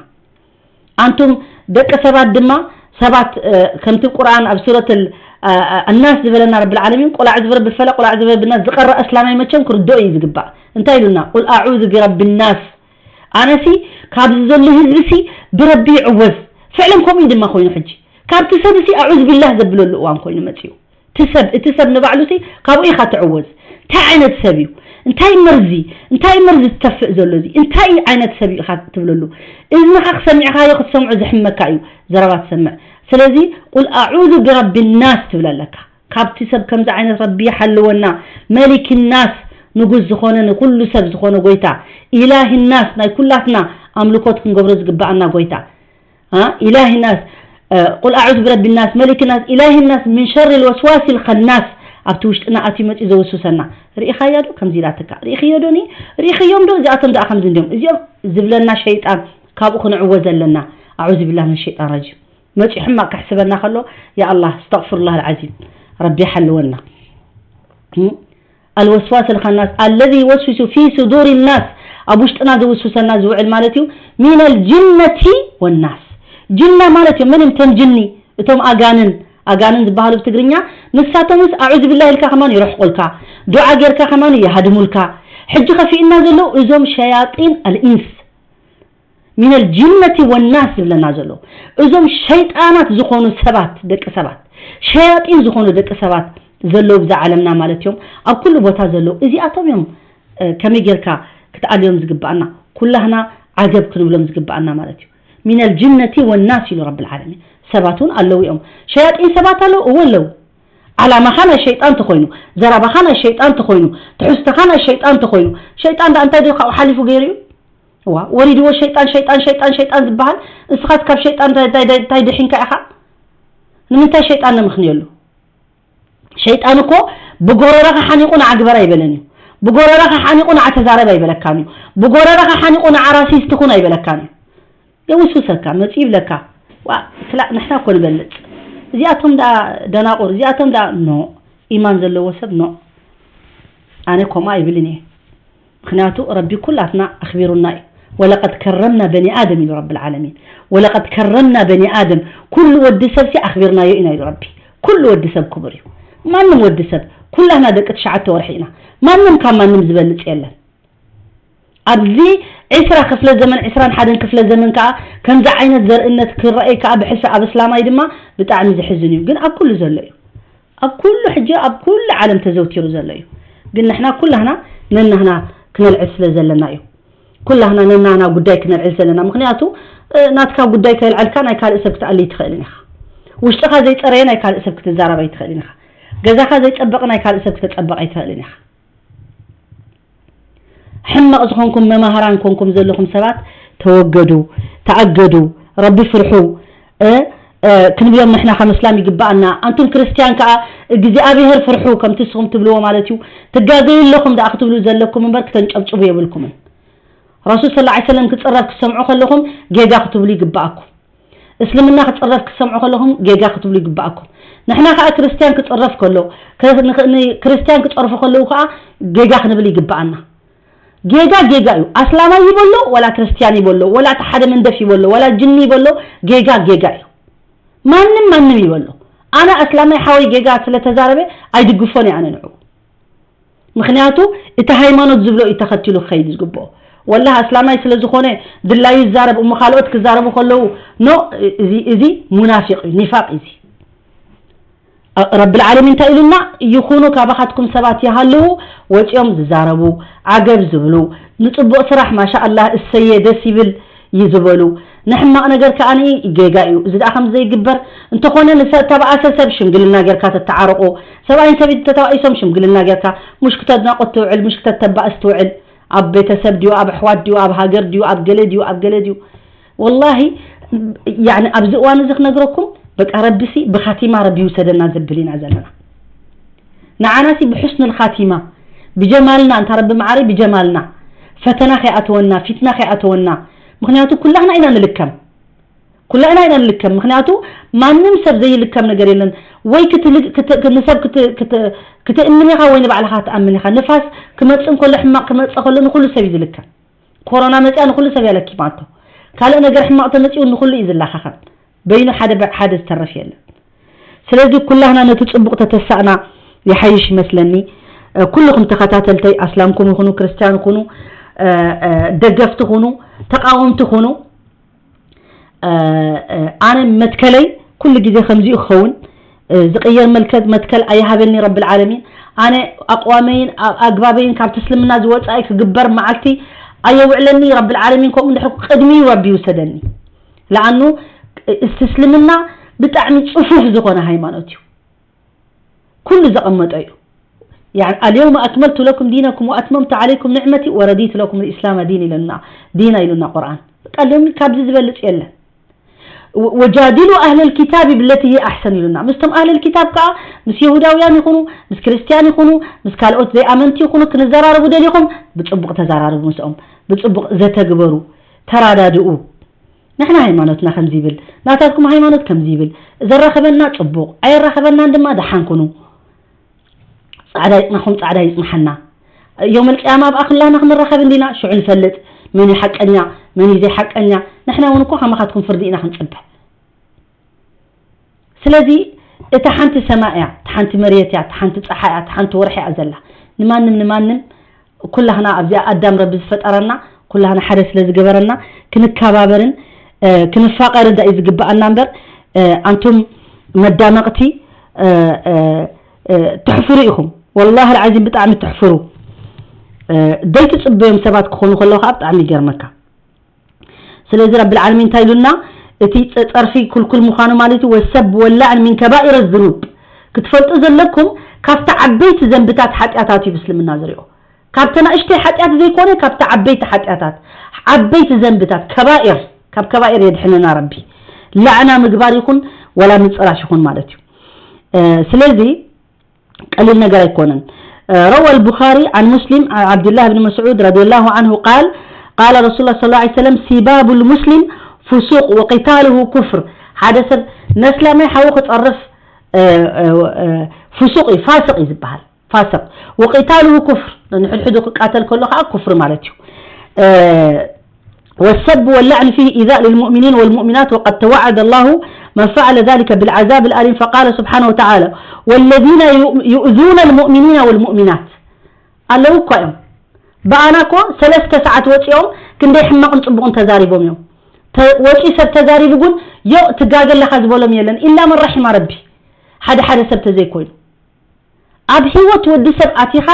ኣንቱም ደቂ ሰባት ድማ ሰባት ከምቲ ቁርኣን ኣብ ሱረት ኣናስ ዝበለና ረብል ዓለሚን ቁል ኣዕዙ ብረቢ ፈለቅ ቁል ኣዕዙ ብረቢ ናስ ዝቀረእ እስላማይ መቸም ክርድኦ እዩ ዝግባእ እንታይ ኢሉና ቁል ኣዑዙ ብረቢ ናስ ኣነሲ ካብዚ ዘሎ ህዝብሲ ብረቢ ይዕወዝ ፍዕለን ከምኡ ድማ ኮይኑ ሕጂ ካብቲ ሰብሲ ኣዑዝ ቢላህ ዘብለሉ እዋን ኮይኑ መፅዩ እቲ ሰብ እቲ ሰብ ንባዕሉሲ ካብኡ ኢኻ ትዕወዝ እንታይ ዓይነት ሰብ እዩ እንታይ መርዚ እንታይ መርዚ ትተፍእ ዘሎ እዚ እንታይ ዓይነት ሰብ እዩ ኢኻ ትብለሉ እዝንኻ ክሰሚዕኻዮ ክትሰምዖ ዝሕመካ እዩ ዘረባ ትሰምዕ ስለዚ ቁል ኣዑዙ ብረቢ ናስ ትብል ኣለካ ካብቲ ሰብ ከምዚ ዓይነት ረቢ ይሓልወና መሊክ ናስ ንጉስ ዝኾነ ንኩሉ ሰብ ዝኾነ ጎይታ ኢላሂ ናስ ናይ ኩላትና ኣምልኮት ክንገብሮ ዝግበኣና ጎይታ ها إله الناس قل أعوذ برب الناس ملك الناس إله الناس من شر الوسواس الخناس ኣብቲ ውሽጥና ኣትዩ መፂኡ ዘውስውሰና ርኢኻያ ዶ ከምዚ ኢላትካ ርኢኽዮ ዶ ርኢኽዮም ዶ እዚኣቶም ደኣ ከምዚ እንዲዮም እዚኦም ዝብለና ሸይጣን ካብኡ ክንዕወ ዘለና ኣዑዝ ቢላህ ምን ሸይጣን ረጂም መፂኡ ሕማቅ ክሕስበና ከሎ ያ ኣላህ እስተቕፍሩላህ ልዓዚም ረቢ ሓልወና الوسواس الخناس الذي يوسوس في صدور الناس ኣብ ውሽጥና ዘውስውሰና ዝውዕል ማለት እዩ። ሚነል ጅነቲ ወናስ። ጅና ማለት እዮም። መን እዮም እቶም ጅኒ? እቶም ኣጋንን፣ ኣጋንን ዝበሃሉ ብትግርኛ። ንሳቶምስ ኣዑዙ ቢላህ ኢልካ ከማን ይርሕቁልካ፣ ዱዓ ጌርካ ከማን ይሃድሙልካ። ሕጂ ከፊእና ዘለዉ እዞም ሸያጢን ኣልኢንስ፣ ሚነል ጅነቲ ወናስ ዝብለና ዘሎ፣ እዞም ሸይጣናት ዝኾኑ ሰባት፣ ደቂ ሰባት፣ ሸያጢን ዝኾኑ ደቂ ሰባት ዘለዉ ብዛ ዓለምና ማለት እዮም። ኣብ ኩሉ ቦታ ዘለዉ እዚኣቶም እዮም። እ፣ ከመይ ጌርካ ክትኣልዮም ዝግብኣና? ኩላህና ዓገብ ክንብሎም ዝግብኣና ማለት እዩ። ሚነል ጅነቲ ወናስ ኢሉ ረብል ዓለሚን። ሰባት እውን ኣለዉ እዮም። ሸያጢን ሰባት ኣለዉ፣ እወ ኣለዉ። ዓላማኻ ናይ ሸይጣን ተኾይኑ፣ ዘረባኻ ናይ ሸይጣን ተኾይኑ፣ ትሕዝቶኻ ናይ ሸይጣን ተኾይኑ፣ ሸይጣን ደኣ እንታይ ድዩ ካብኡ ሓሊፉ ገይሩ እዩ? እዋ፣ ወሪድዎ ሸይጣን፣ ሸይጣን፣ ሸይጣን፣ ሸይጣን ዝበሃል። ንስኻስ ካብ ሸይጣን እንታይ፣ እንታይ፣ እንታይ ድሒንካ ኢኻ? ንምንታይ ሸይጣን ነምኽንየሉ? ሸይጣን እኮ ብጎረረኻ ሓኒቑ ንዓ ግበር ኣይበለን እዩ። ብጎረረኻ ሓኒቑ ንዓ ተዛረብ ኣይበለካን እዩ። ብጎረረኻ ሓኒቑ ንዓ ራሲስት ኩን ኣይበለካን እዩ። የውስውሰካ፣ መጺኡ ይብለካ። ዋ፣ ክላእ ንሕና እኮ ንበልጽ። እዚኣቶም ደኣ ደናቑር፣ እዚኣቶም ደኣ ኖ፣ ኢማን ዘለዎ ሰብ ኖ። ኣነ ከምኡ ኣይብልን እየ። ምኽንያቱ ረቢ ኩላትና ኣኽቢሩና እዩ። ወለቀድ ከረምና በኒ ኣደም ኢሉ ረብል ዓለሚን። ወለቀድ ከረምና በኒ ኣደም፣ ኩሉ ወዲ ሰብ ሲ ኣኽቢርናዮ ኢና ኢሉ ረቢ። ኩሉ ወዲ ሰብ ክቡር እዩ። ማንም ወዲ ሰብ፣ ኩላህና ደቂ ትሽዓተ ወርሒ ኢና። ማንም ካብ ማንም ዝበልጽ የለን። ኣብዚ ዕስራ ክፍለ ዘመን፣ ዕስራን ሓደን ክፍለ ዘመን ከኣ ከምዚ ዓይነት ዘርእነት ክረኣይ ከኣ ብሕልፊ ኣብ እስላማይ ድማ ብጣዕሚ ዘሕዝን እዩ። ግን ኣብ ኩሉ ዘሎ እዩ። ኣብ ኩሉ ሕጂ ኣብ ኩሉ ዓለም ተዘውቲሩ ዘሎ እዩ። ግን ንሕና ኩላህና ነናህና ክነልዕል ስለ ዘለና እዩ። ኩላህና ነናህና ጉዳይ ክነልዕል ዘለና። ምኽንያቱ፣ እ፣ ናትካ ጉዳይ ከልዐልካ ናይ ካልእ ሰብ ክትኣልይ ትኽእልን ኢኻ። ውሽጥኻ ዘይጸረየ ናይ ካልእ ሰብ ክትዛረብ ኣይትኽእልን ኢኻ። ገዛኻ ዘይጸበቐ ናይ ካልእ ሰብ ክተጸብቕ ኣይትኽእልን ኢኻ። ሕማቕ ዝኾንኩም መማህራን ኮንኩም ዘለኹም ሰባት ተወገዱ፣ ተኣገዱ፣ ረቢ ፍርሑ። እ፣ እ፣ ክንብሎም ንሕና ከም እስላም ይግባኣና። ኣንቱም ክርስትያን ከኣ እግዚኣብሄር ፍርሑ፣ ከምቲ ንስኹም ትብልዎ ማለት እዩ። ትጋገዩ ኣለኹም ደኣ ክትብሉ ዘለኩም እምበር ክተንጨብጭቡ የብልኩምን። ረሱል ሰለላሁ ዐለይሂ ወሰለም ክጽረፍ ክትሰምዑ ከለኹም ጌጋ ክትብሉ ይግባኣኩም። እስልምና ክጽረፍ ክትሰምዑ ከለኹም ጌጋ ክትብሉ ይግባኣኩም። ንሕና ከኣ ክርስትያን ክጽረፍ ከሎ፣ ክ-፣ ንኽ-፣ ንክርስትያን ክጸርፉ ከለዉ ከኣ ጌጋ ክንብል ይግባኣና። ጌጋ ጌጋ እዩ። ኣስላማይ ይበሎ፣ ወላ ክርስትያን ይበሎ፣ ወላ እቲ ሓደ መንደፍ ይበሎ፣ ወላ ጅኒ ይበሎ፣ ጌጋ ጌጋ እዩ። ማንም ማንም ይበሎ። ኣነ ኣስላማይ ሓወይ ጌጋ ስለ ተዛረበ ኣይድግፎን እየ ኣነ ንዕኡ። ምኽንያቱ እቲ ሃይማኖት ዝብሎ እዩ ተኸቲሉ ክኸይድ ዝግብኦ። ወላሂ ኣስላማይ ስለ ዝኾነ ድላዩ ይዛረብ እሞ ካልኦት ክዛረቡ ከለዉ፣ ኖ፣ እዚ፣ እዚ ሙናፊቕ እዩ፣ ኒፋቕ እዩ እዚ። እ፣ ረብል ዓለሚን እንታይ ኢሉና? ይኹኑ ካባኻትኩም ሰባት ይሃልዉ፣ ወጺኦም ዝዛረቡ፣ ዓገብ ዝብሉ፣ ንጽቡቕ ስራሕ ማሻኣላህ እሰየ ደስ ይብል እዩ ዝበሉ፣ ንሕማቕ ነገር ከኣ ጌጋ እዩ። እዚ ደኣ ከም ዘይግበር እንተኾነ፣ ንሰብ ተባኣሰ ሰብ ሽምግልና ጌርካ ተተዓርቑ፣ ሰብኣይን ሰበይቲ ተተባኢሶም ሽምግልና ጌርካ፣ ሙሽ ክተድናቑ ትውዕል፣ ሙሽ ክተተባእስ ትውዕል። ኣብ ቤተሰብ ድዩ፣ ኣብ ኣሕዋት ድዩ፣ ኣብ ሃገር ድዩ፣ ኣብ ገለ ድዩ፣ ኣብ ገለ ድዩ? ወላሂ፣ ያኒ ኣብዚ እዋን እዚ ክነግረኩም፣ በቃ ረቢሲ ብኻቲማ ረቢ ይውሰደና ዘብል ኢና ዘለና። ንዓናሲ ብሑስኑል ኻቲማ፣ ብጀማልና፣ እንታ ረቢ መዓረይ ብጀማልና፣ ፈተና ከይኣተወና፣ ፊትና ከይኣተወና። ምኽንያቱ ኩላህና ኢና ንልከም። ኩላህና ኢና ንልከም። ምኽንያቱ ማንም ሰብ ዘይልከም ነገር የለን። ወይ ክትል-፣ ክት-፣ ንሰብ ክት-፣ ክት-፣ ክትእምን ኢኻ ወይ ንባዕልኻ ትኣምን ኢኻ። ንፋስ ክመጽእ እንከሎ፣ ሕማቕ ክመጽእ ከሎ ንኹሉ ሰብ እዩ ዝልከም። ኮሮና መጽያ ንኹሉ ሰብ እያ ለኪማቶ። ካልእ ነገር ሕማቕ ተመጺኡ ንኹሉ እዩ ዝለኻኸም። በይኑ ሓደ በ-፣ ሓደ ዝተርፍ የለን። ስለዚ ኩላህና ነቲ ጽቡቕ ተተሳእና ይሓይሽ ይመስለኒ። እ፣ ኩልኹም ተኸታተልተይ ኣስላምኩም ይኹኑ፣ ክርስትያን ይኹኑ፣ እ፣ እ፣ ደገፍቲ ይኹኑ፣ ተቃወምቲ ይኹኑ፣ እ፣ እ፣ ኣነ መትከለይ ኩሉ ግዜ ከምዚኡ ክኸውን፣ እ፣ ዝቕየር መልከት መትከል ኣይሃበኒ ረብል ዓለሚን። ኣነ ኣቕዋመይን ኣ-፣ ኣግባበይን ካብቲ እስልምና ዝወጻኢ ክግበር መዓልቲ ኣየውዕለኒ ረብል ዓለሚን። ከምኡ እንድሕር ቅድሚኡ ረቢ ይውሰደኒ። ለኣኑ እቲ እስልምና ብጣዕሚ ጽፉፍ ዝኾነ ሃይማኖት እዩ። ኩሉ ዘቐመጦ እዩ። يعني اليوم أكملت لكم دينكم وأتممت عليكم نعمتي ورضيت لكم الإسلام دين ኢሉና፣ ዲና ኢሉና ቁርኣን። በቃ ሎሚ ካብዚ ዝበልጽ የለን። و-، وجادلوا أهل الكتاب بالتي هي أحسن ኢሉና። ምስቶም ኣህለል ኪታብ ከኣ፣ ምስ የሁዳውያን ይኹኑ፣ ምስ ክርስትያን ይኹኑ፣ ምስ ካልኦት ዘይኣመንቲ ይኹኑ፣ ክንዘራረቡ ደሊኹም፣ ብጽቡቕ ተዘራረቡ ምስኦም። ብጽቡቕ ዘተግበሩ፣ ተራዳድኡ። ንሕና ሃይማኖትና ከምዚ ይብል፣ ናታትኩም ሃይማኖት ከምዚ ይብል፣ ዘራኸበና ጽቡቕ፣ ኣየራኸበናን ድማ ደሓን ኩኑ። ጻዕዳ ይጽናኹም፣ ጻዕዳ ይጽናሓና። ዮም ኣልቅያማ ኣብኣ ኩላና ክንራኸብ እንዲና ሽዑ ንፈልጥ፣ መን እዩ ሓቀኛ፣ መን እዩ ዘይሓቀኛ። ንሕና እውን እኮ ከማኻትኩም ፍርዲ ኢና ክንጽበ። ስለዚ እታ ሓንቲ ሰማይ እያ፣ እታ ሓንቲ መሬት እያ፣ እታ ሓንቲ ፀሓይ እያ፣ እታ ሓንቲ ወርሒ እያ ዘላ። ንማንም ንማንም ኩላህና ኣብዚኣ ኣዳም ረቢ ዝፈጠረና ኩላህና ሓደ ስለ ዝገበረና ክንከባበርን ክንፋቐርን ዳዩ ዝግበኣና እምበር፣ ኣንቱም መዳመቕቲ፣ ትሕፍሩ ኢኹም። ወላሂ ልዓዚም ብጣዕሚ ትሕፍሩ። ደይትፅበዮም ሰባት ክኾኑ ከለዉ ከዓ ብጣዕሚ ይገርመካ። ስለዚ ረቢ ልዓለሚን እንታይ ኢሉና? እቲ ፀርፊ ኩልኩል ምዃኑ ማለት እዩ። ወሰብ ወላዕን ሚን ከባኢር ዝኑብ፣ ክትፈልጡ ዘለኩም ካብቲ ዓበይቲ ዘንብታት ሓጢኣታት እዩ ብስልምና ዝሪኦ። ካብቲ ናእሽተይ ሓጢኣት ዘይኮነ ካብቲ ዓበይቲ ሓጢኣታት፣ ዓበይቲ ዘንብታት ከባኢር፣ ካብ ከባኢር የድሕንና ረቢ። ላዕና ምግባር ይኹን ወላ ምፅራፍ ይኹን ማለት እዩ። ስለዚ ቀሊል ነገር ኣይኮነን። روى البخاري عن مسلم عن عبد الله بن مسعود رضي الله عنه قال قال رسول الله صلى الله عليه وسلم سباب المسلم فسوق وقتاله كفر. ሓደ ሰብ ነስላማይ ሓዉ ክፀርፍ ፍሱቕ እዩ፣ ፋስቕ እዩ ዝበሃል። ፋስቕ። وقتاله كفر፣ ንሕድሕዱ ክቃተል ከሎ ከዓ ኩፍሪ ማለት እዩ። والسب واللعن فيه إيذاء للمؤمنين والمؤمنات، وقد توعد الله من فعل ذلك بالعذاب الأليم، فقال سبحانه وتعالى: والذين يؤ- يؤذون المؤمنين والمؤمنات. ኣለዉ እኳ እዮም። ብኣና እኮ ሰለስተ ሰዓት ወፂኦም ክንደይ ሕማቕን ፅቡቕን ተዛሪቦም እዮም። ተ- ወፂ ሰብ ተዛሪቡ ግን ዮ ትጋገ ኣለኻ ዝበሎም የለን፣ ኢላ መን ረሒማ ረቢ። ሓደ ሓደ ሰብ ተዘይኮይኑ ኣብ ህይወት ወዲ ሰብ ኣቲኻ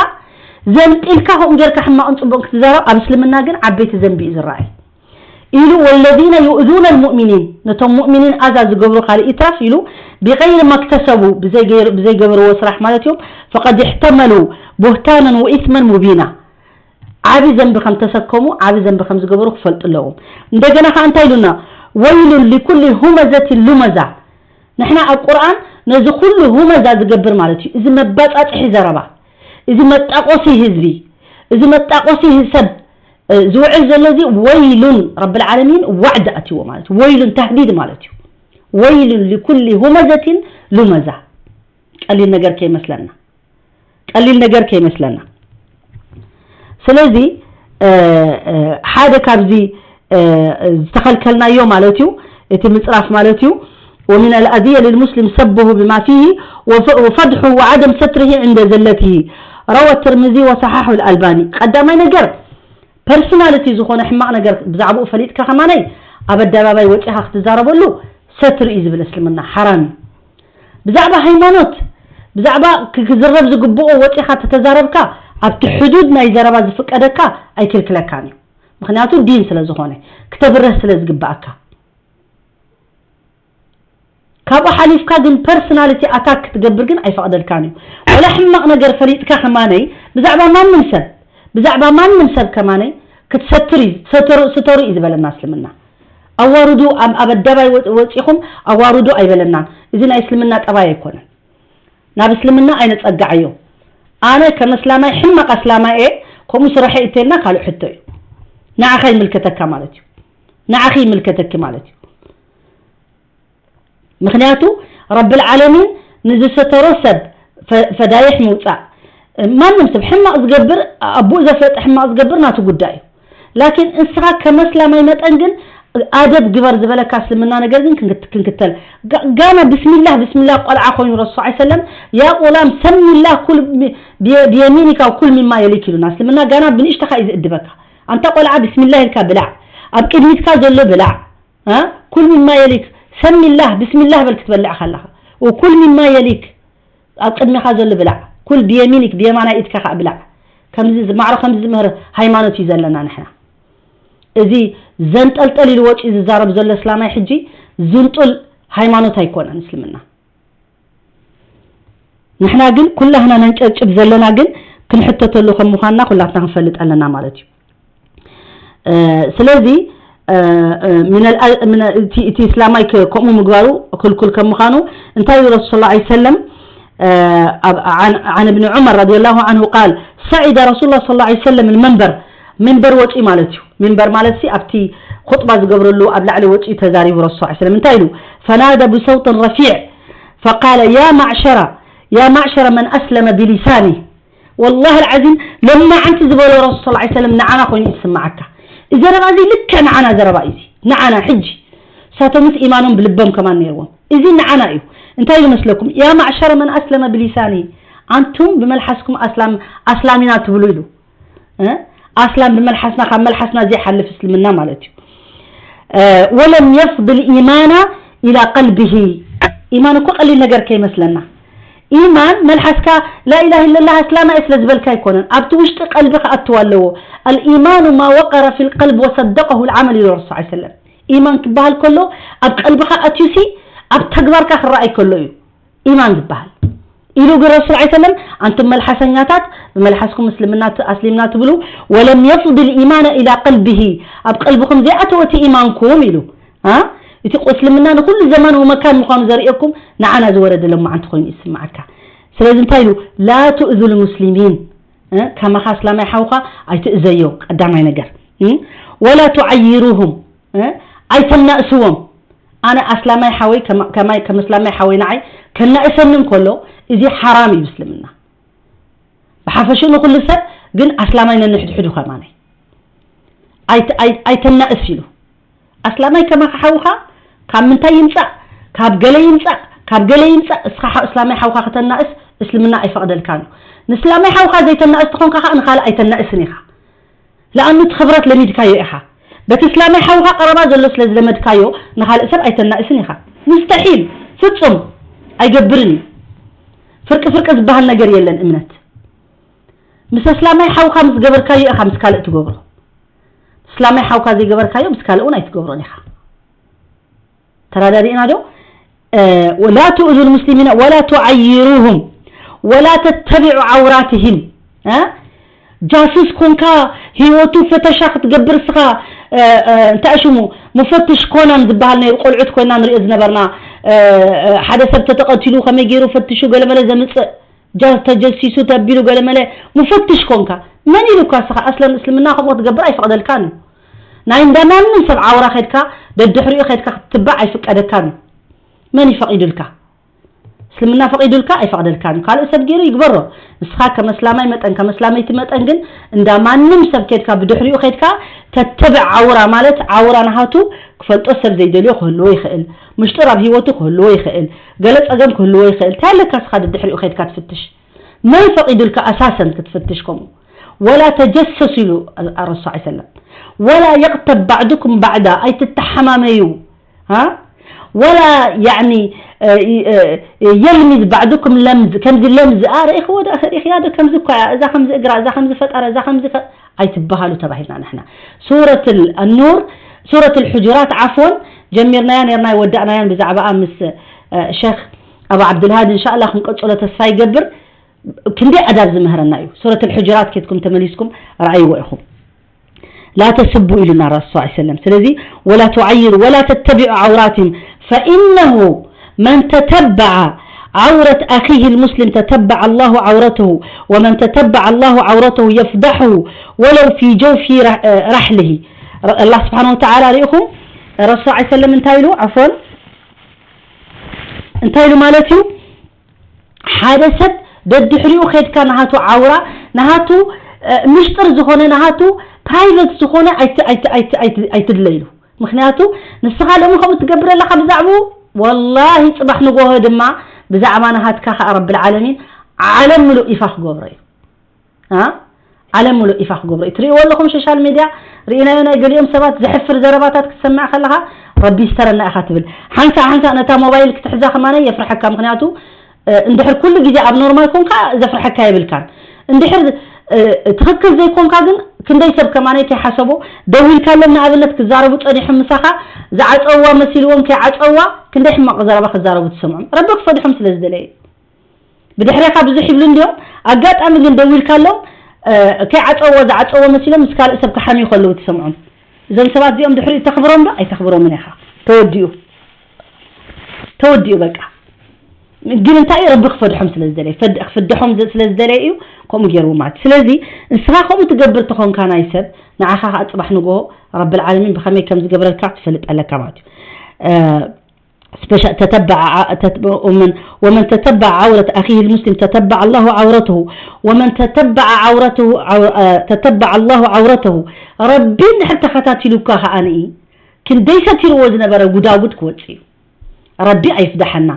ዘንጢልካ ከምኡ ጌርካ ሕማቕን ጽቡቕን ክትዛረብ ኣብ እስልምና ግን ዓበይቲ ዘንቢ እዩ ዝረኣይ። ኢሉ والذين يؤذون المؤمنين፣ ነቶም ሙእሚኒን ኣዛ ዝገብሩ ካልእ ይትረፍ ኢሉ ብغير ما اكتسبوا፣ ብዘይገይር- ብዘይገበርዎ ስራሕ ማለት እዮም። فقد احتملوا بهتانا وإثما مبينا، ዓቢ ዘንቢ ከም ተሰከሙ ዓቢ ዘንቢ ከም ዝገበሩ ክፈልጡ ኣለዎም። እንደገና ከኣ እንታይ ኢሉና? ويل لكل همزة لمزة። ንሕና ኣብ ቁርኣን ነዚ ኩሉ ሁመዛ ዝገብር ማለት እዩ። እዚ መባጻጽሒ ዘረባ፣ እዚ መጣቆሲ ህዝቢ፣ እዚ መጣቆሲ ሰብ ዝውዕል ዘሎ እዚ ወይሉን ረብል ዓለሚን ዋዕዲ ኣትዎ ማለት እዩ። ወይሉን ተህዲድ ማለት እዩ። ወይሉን ሊኩሊ ሁመዘቲን ሉመዛ። ቀሊል ነገር ከይመስለና፣ ቀሊል ነገር ከይመስለና። ስለዚ ሓደ ካብዚ ዝተኸልከልናዮ ማለት እዩ፣ እቲ ምፅራፍ ማለት እዩ። ومن الأذية للمسلم سبه بما فيه وف- وفضحه وعدم ستره عند زلته. روى الترمذي وصححه الألباني. ቀዳማይ ነገር ፐርሶናሊቲ ዝኾነ ሕማቕ ነገር ብዛዕባኡ ፈሊጥካ ከማነይ ኣብ ኣደባባይ ወፂኻ ክትዛረበሉ ሰትር እዩ ዝብል እስልምና፣ ሓራም እዩ። ብዛዕባ ሃይማኖት ብዛዕባ ክዝረብ ዝግብኦ ወፂኻ ተተዛረብካ ኣብቲ ሕዱድ ናይ ዘረባ ዝፍቀደካ ኣይክልክለካን እዩ። ምኽንያቱ ዲን ስለ ዝኾነ ክተብርህ ስለ ዝግብኣካ። ካብኡ ሓሊፍካ ግን ፐርሶናሊቲ ኣታክ ክትገብር ግን ኣይፈቕደልካን እዩ። ወላ ሕማቕ ነገር ፈሊጥካ ከማነይ ብዛዕባ ማንም ሰብ ብዛዕባ ማንም ሰብ ከማነይ ክትሰትር እዩ፣ ሰተሩ- ስተሩ እዩ ዝበለና እስልምና። ኣዋርዱ ኣብ ኣብ ኣደባይ ወ- ወፂኹም ኣዋርዱ ኣይበለናን። እዚ ናይ እስልምና ጠባይ ኣይኮነን። ናብ እስልምና ኣይነፀግዓዮ። ኣነ ከም እስላማይ ሕማቕ ኣስላማይ እየ፣ ከምኡ ስርሐ እተልና ካልእ ሕቶ እዩ። ንዓኻ ይምልከተካ ማለት እዩ። ንዓኺ ይምልከተኪ ማለት እዩ። ምኽንያቱ ረብል ዓለሚን ንዝሰተሮ ሰብ ፈ- ፈዳይሕ ምውፃእ። ማንም ሰብ ሕማቕ ዝገብር ኣቦኡ ዘፍለጠ ሕማቕ ዝገብር ናቱ ጉዳይ እዩ። ላኪን እንስኻ ከመስላማይ መጠን ግን ኣደብ ግበር ዝበለካ እስልምና ነገር ግን ክንክት- ክንክተል ጋ- ጋና ብስሚላህ ብስሚላህ ቆልዓ ኮይኑ ረሱ ዓ ሰለም ያ ቁላም ሰሚላህ ኩል ሚ- ብየ- ብየሚኒካ ኩል ሚማ የሊክ ኢሉና እስልምና ጋና ብንእሽተኻ እዩ ዝእድበካ። ኣንታ ቆልዓ ብስሚላህ ኢልካ ብላዕ፣ ኣብ ቅድሚትካ ዘሎ ብላዕ። ها؟ ኩል ሚማ የሊክ ሰሚላህ ብስሚላህ በል ክትበልዕ ከለኻ ወኩል ሚማ የሊክ ኣብ ቅድሚኻ ዘሎ ብላዕ። ኩል ብየሚኒክ ብየማናይ ኢድካ ከዓ ብላዕ። ከምዚ ማዕረ ከምዚ ዝምህር ሃይማኖት እዩ ዘለና ንሕና። እዚ ዘንጠልጠል ኢሉ ወፂኡ ዝዛረብ ዘሎ እስላማይ ሕጂ ዝንጡል ሃይማኖት ኣይኮነን እስልምና። ንሕና ግን ኩላህና ነንጨብጭብ ዘለና ግን ክንሕተተሉ ከም ምዃንና ኩላትና ክንፈልጥ ኣለና ማለት እዩ። ስለዚ እቲ እስላማይ ከምኡ ምግባሩ ክልኩል ከም ምዃኑ እንታይ ኢሉ ረሱል ስለ ላ ሰለም عن ابن عمر رضي الله عنه قال صعد رسول الله صلى الله عليه وسلم المنبر منبر ወፂኡ ማለት እዩ። منبر ማለት ሲ ኣብቲ خطبة ዝገብረሉ ኣብ ላዕሊ ወፂኡ ተዛሪቡ ረሱል صلى الله عليه وسلم እንታይ ኢሉ فنادى بصوت رفيع فقال يا معشر يا معشر من أسلم بلسانه والله العظيم لما عمت زبالة رسول صلى الله عليه وسلم نعنا خوين يسمعك. إذا ربا زي لك نعنا زربا إذي. نعنا حجي. ساتمت إيمانهم بلبهم كمان نيروهم. إذي نعنا إيو. انتهي مسلكم. يا معشر من أسلم بلسانه. أنتم بملحسكم أسلام، أسلامنا تبلو إلو. أسلام بملحسنا خام ملحسنا زي حل في سلمنا مالتي. ولم يفض الإيمان إلى قلبه. إيمان كو قليل نجر كي مسلنا. إيمان ملحسك لا إله إلا الله أسلام إسلا زبل كاي كونن. أبتوشت قلبك أتوالو. الإيمان ما وقر في القلب وصدقه العمل إلى الرسول صلى الله عليه وسلم. إيمان كبهال كله أب قلبك أتيوسي أب تكبرك أخر رأي كله. إيمان ዝበሃል ኢሉ ግን ረሱል ዐለይሂ ሰላም ኣንቱም መልሓሰኛታት ብመልሓስኩም እስልምና ኣስሊምና ትብሉ ولم يفض الإيمان إلى قلبه ኣብ ቀልብኹም ዘይኣተወ እቲ ኢማንኩም ኢሉ አ እቲ እስልምና ንኩሉ ዘመን ወመካን ምዃኑ ዘርእየኩም ንዓና ዝወረደ ለማዓንቲ ኮይኑ ይስምዓካ ስለዚ እንታይ ኢሉ لا تؤذوا المسلمين ከማኻ እስላማይ ሓውኻ ኣይትእዘዮ ቀዳማይ ነገር ولا تعيروهم ኣይተናእስዎም ኣነ ኣስላማይ ሓወይ ከማይ ከም እስላማይ ሓወይ ንዓይ ከናእሰኒ እንከሎ እዚ ሓራም እዩ እስልምና ብሓፈሽኡ ንኩሉ ሰብ ግን ኣስላማይ ነንሕድሕዱ ከማነይ ኣይተናእስ ኢሉ ኣስላማይ ከማኻ ሓውኻ ካብ ምንታይ ይምፃእ ካብ ገለ ይምፃእ ካብ ገለ ይምፃእ እስኻ እስላማይ ሓውኻ ከተናእስ እስልምና ኣይፈቕደልካን እዩ ንስላማይ ሓውኻ ዘይተናእስ ተኾንካ ከዓ ንኻልእ ኣይተናእስን ኢኻ ለኣኑ እቲ ክብረት ለሚድካዮ ኢኻ በቲ እስላማይ ሓውኻ ቀረባ ዘሎ ስለ ዝለመድካዮ ንኻልእ ሰብ ኣይተናእስን ኢኻ ምስተሒል ፍጹም ኣይገብርን እዩ ፍርቂ ፍርቂ ዝበሃል ነገር የለን እምነት ምስ እስላማይ ሓውኻ ምስ ገበርካዮ ኢኻ ምስ ካልእ ትገብሮ እስላማይ ሓውካ ዘይገበርካዮ ምስ ካልእ እውን ኣይትገብሮን ኢኻ ተራዳዲእና ዶ لا تؤذوا المسلمين ولا تعيروهم ولا تتبعوا عوراتهم ها ጃሱስ ኮንካ ህይወቱ ፈተሻ ክትገብር ስኻ እንታይ ሽሙ ሙፈትሽ ኮናን ዝበሃል ነይሩ ቆልዑት ኮይና ንሪኦ ዝነበርና ሓደ ሰብ ተተቐቲሉ ከመይ ገይሩ ፈትሹ ገለመለ ዘምፅእ ጃስ ተጀሲሱ ተቢሉ ገለመለ ሙፈትሽ ኮንካ መን ኢሉካ ስኻ ኣስለን እስልምና ከምኡ ክትገብር ኣይፈቕደልካን እዩ ናይ እንዳ ማንም ሰብ ዓውራ ከድካ ደድሕሪኡ ከድካ ክትትባዕ ኣይፍቀደካን እዩ መን ይፈቒዱልካ እስልምና ፈቒዱልካ ኣይፈቕደልካን እዩ ካልእ ሰብ ገይሩ ይግበሮ ንስኻ ከም እስላማይ መጠን ከም እስላመይቲ መጠን ግን እንዳ ማንም ሰብ ከድካ ብድሕሪኡ ከድካ ተተብዕ ዓውራ ማለት ዓውራ ናሃቱ ክፈልጦ ሰብ ዘይደልዮ ክህልዎ ይኽእል ምሽጥር ኣብ ህይወቱ ክህልዎ ይኽእል ገለ ጸገም ክህልዎ ይኽእል እንታይ ኣለካ ስኻ ድድሕሪኡ ከድካ ትፍትሽ መን ፈቒዱልካ ኣሳሰን ክትፍትሽ ከምኡ ولا تجسسوا إلى الرسول صلى الله عليه وسلم ولا يغتب بعضكم بعضا ኣይትተሓማመዩ ها ولا يعني يلمز بعضكم لمز ከምዚ ለምዝ ኣ ርኢኽዎ ዶ ርኢኽያ ዶ ከምዚ እኳ እያ እዛ ከምዚ እግራ እዛ ከምዚ ፈጠረ እዛ ከምዚ ኣይትበሃሉ ተባሂልና ንሕና ሱረት النور ሱረት الحجرات عفوا ጀሚርናያ ነርና ይወዳእናያን ብዛዕባኣ ምስ ሸኽ ኣባ ዓብዱልሃድ እንሻላ ክንቀፅሎ ተስፋ ይገብር ክንደይ ኣዳብ ዝምህረና እዩ ሱረት الحجرات ኬድኩም ተመሊስኩም ረኣይዎ ኢኹም لا تسبوا إلى النار صلى الله عليه وسلم ስለዚ ولا تعيروا ولا تتبعوا عوراتهم فإنه من تتبع عورة أخيه المسلم تتبع الله عورته ومن تتبع الله عورته يفضحه ولو في جوف رحله الله سبحانه وتعالى ርኢኹም ረሱል ዐለይሂ ሰለም እንታይ ኢሉ عفوا እንታይ ኢሉ ማለት እዩ ሓደ ሰብ ደድሕሪኡ ከድካ ናሃቱ ዓውራ ናሃቱ ምሽጥር ዝኾነ ናሃቱ ፕራይቨት ዝኾነ ኣይትድለይሉ ምክንያቱ ንስኻ ሎሚ ከምኡ ትገብር ኣለኻ ብዛዕባኡ ወላሂ ፅባሕ ንጎሆ ድማ ብዛዕባ ናሃትካ ከዓ ረብል ዓለሚን ዓለም ምሉእ ይፋ ክገብሮ እዩ ዓለም ሙሉእ ይፋ ክገብሮ እዩ ትርእይዎ ኣለኹም ሶሻል ሚድያ ርኢናዮ ናይ ገሊኦም ሰባት ዘሕፍር ዘረባታት ክትሰምዕ ከለኻ ረቢ ይስተረና ኢኻ ትብል ሓንሳእ ሓንሳእ ነታ ሞባይል ክትሕዛ ከማነ የፍርሐካ ምክንያቱ እንድሕር ኩሉ ግዜ ኣብ ኖርማል ኮንካ ዘፍርሐካ የብልካን እንድሕር ትኽክል ዘይኮንካ ግን ክንደይ ሰብ ከማነይ ከይሓሰቦ ደዊልካሎም ንኣብነት ክዛረቡ ፀኒሖም ምሳኻ ዝዓፀውዋ መሲልዎም ከይዓፀውዋ ክንደይ ሕማቕ ዘረባ ክዛረቡ ትሰምዖም ረቢ ክፈድሖም ስለ ዝደለየ ብድሕሬኻ ብዙሕ ይብሉ እንድዮም ኣጋጣሚ ግን ደዊልካሎም ከይዓፀዎ ዝዓፀዎ መሲሎም ምስ ካልእ ሰብ ክሓምዩ ከለዉ ትሰምዖም እዞም ሰባት እዚኦም ድሕሪኡ ተኽብሮም ዶ ኣይተኽብሮምን ኢኻ ተወዲኡ ተወዲኡ በቃ ግን እንታይ ረቢ ክፈድሖም ስለ ዝደለየ ክፍድሖም ስለ ዝደለየ እዩ ከምኡ ገይርዎ ማለት ስለዚ ንስኻ ከምኡ ትገብር ተኾንካ ናይ ሰብ ንዓኻ ከዓ ፅባሕ ንጎሆ ረብል ዓለሚን ብኸመይ ከም ዝገብረልካ ክትፈልጥ ኣለካ ማለት እዩ ስፔሻ-፣ ተተበዐ ዓ-፣ ተት-፣ ومن، ومن تتبع عورة أخيه المسلم تتبع الله عورته، ومن تتبع عورته عو-، አ፣ تتبع الله عورته። ረቢ እንድሕር ተኸታቲሉካ ከኣ ንኢ ክንደይ ሰቲርዎ ዝነበረ ጉዳጉድ ክወጽእ እዩ። ረቢ ኣይፍዳሓና።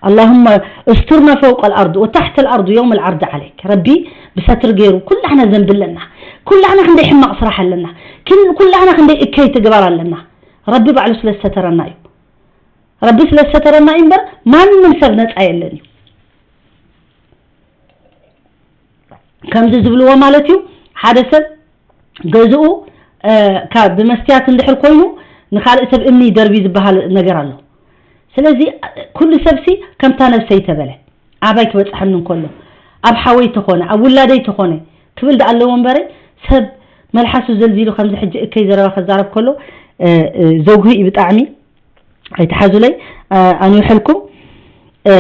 اللهم استرنا فوق الأرض وتحت الأرض يوم العرض عليك። ረቢ ብሰትር ገይሩ ኩላሕና ዘንቢ ኣለና። ኩላሕና ክንደይ ሕማቕ ስራሕ ኣለና። ክን-፣ ኩላሕና ክንደይ እከይ ተግባር ኣለና። ረቢ ባዕሉ ስለ ዝሰተረና እዩ። ረቢ ስለ ዝሰተረና እዩ እምበር ማንም ሰብ ነፃ የለን እዩ። ከምዚ ዝብልዎ ማለት እዩ፣ ሓደ ሰብ ገዝኡ፣ እ፣ ካብ ብመስትያት እንድሕር ኮይኑ ንኻልእ ሰብ እምኒ ይደርቢ ዝበሃል ነገር ኣሎ። ስለዚ ኩሉ ሰብሲ ከምታ ነብሰይ ተበለ፣ ኣባይ ክበጽሐኒ እንከሎ፣ ኣብ ሓወይ ተኾነ፣ ኣብ ውላደይ ተኾነ ክብል ደኣ ኣለዎ እምበረ፣ ሰብ መልሓሱ ዘልዚሉ ከምዚ ሕጂ እከይ ዘረባ ከዛረብ ከሎ፣ እ፣ እ፣ ዘጉሂ እዩ ብጣዕሚ። ኣይትሓዙለይ፣ እ፣ ኣንውሐልኩም። እ፣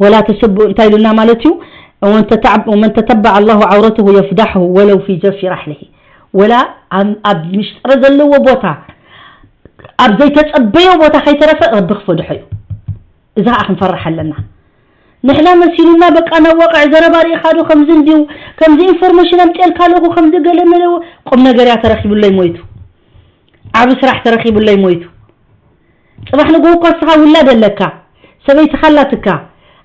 ወላ ተስቡ እንታይ ኢሉና ማለት እዩ? ومن تتع-، ومن تتبع الله عورته يفضحه ولو في جوف رحله። ወላ ኣብ፣ ኣብ ምሽጥረ ዘለዎ ቦታ፣ ኣብ ዘይተጸበዮ ቦታ ከይተረፈ ረቢ ክፈድሖ እዩ። እዚ ኸዓ ክንፈርሕ ኣለና። ንሕና መሲሉና በቃ ናብ ወቕዒ ዘረባ ርኢኻ ዶ ከምዚ እንድዩ፣ ከምዚ ኢንፎርሜሽን ኣምፅኤልካ ኣለኹ፣ ከምዚ ገለ መለ፣ ቁም ነገር እያ ተረኺቡለይ ሞይቱ። ዓቢ ስራሕ ተረኺቡለይ ሞይቱ። ጽባሕ ንግሆ እኳ ንስኻ ውላድ ኣለካ፣ ሰበይትኻ ኣላትካ፣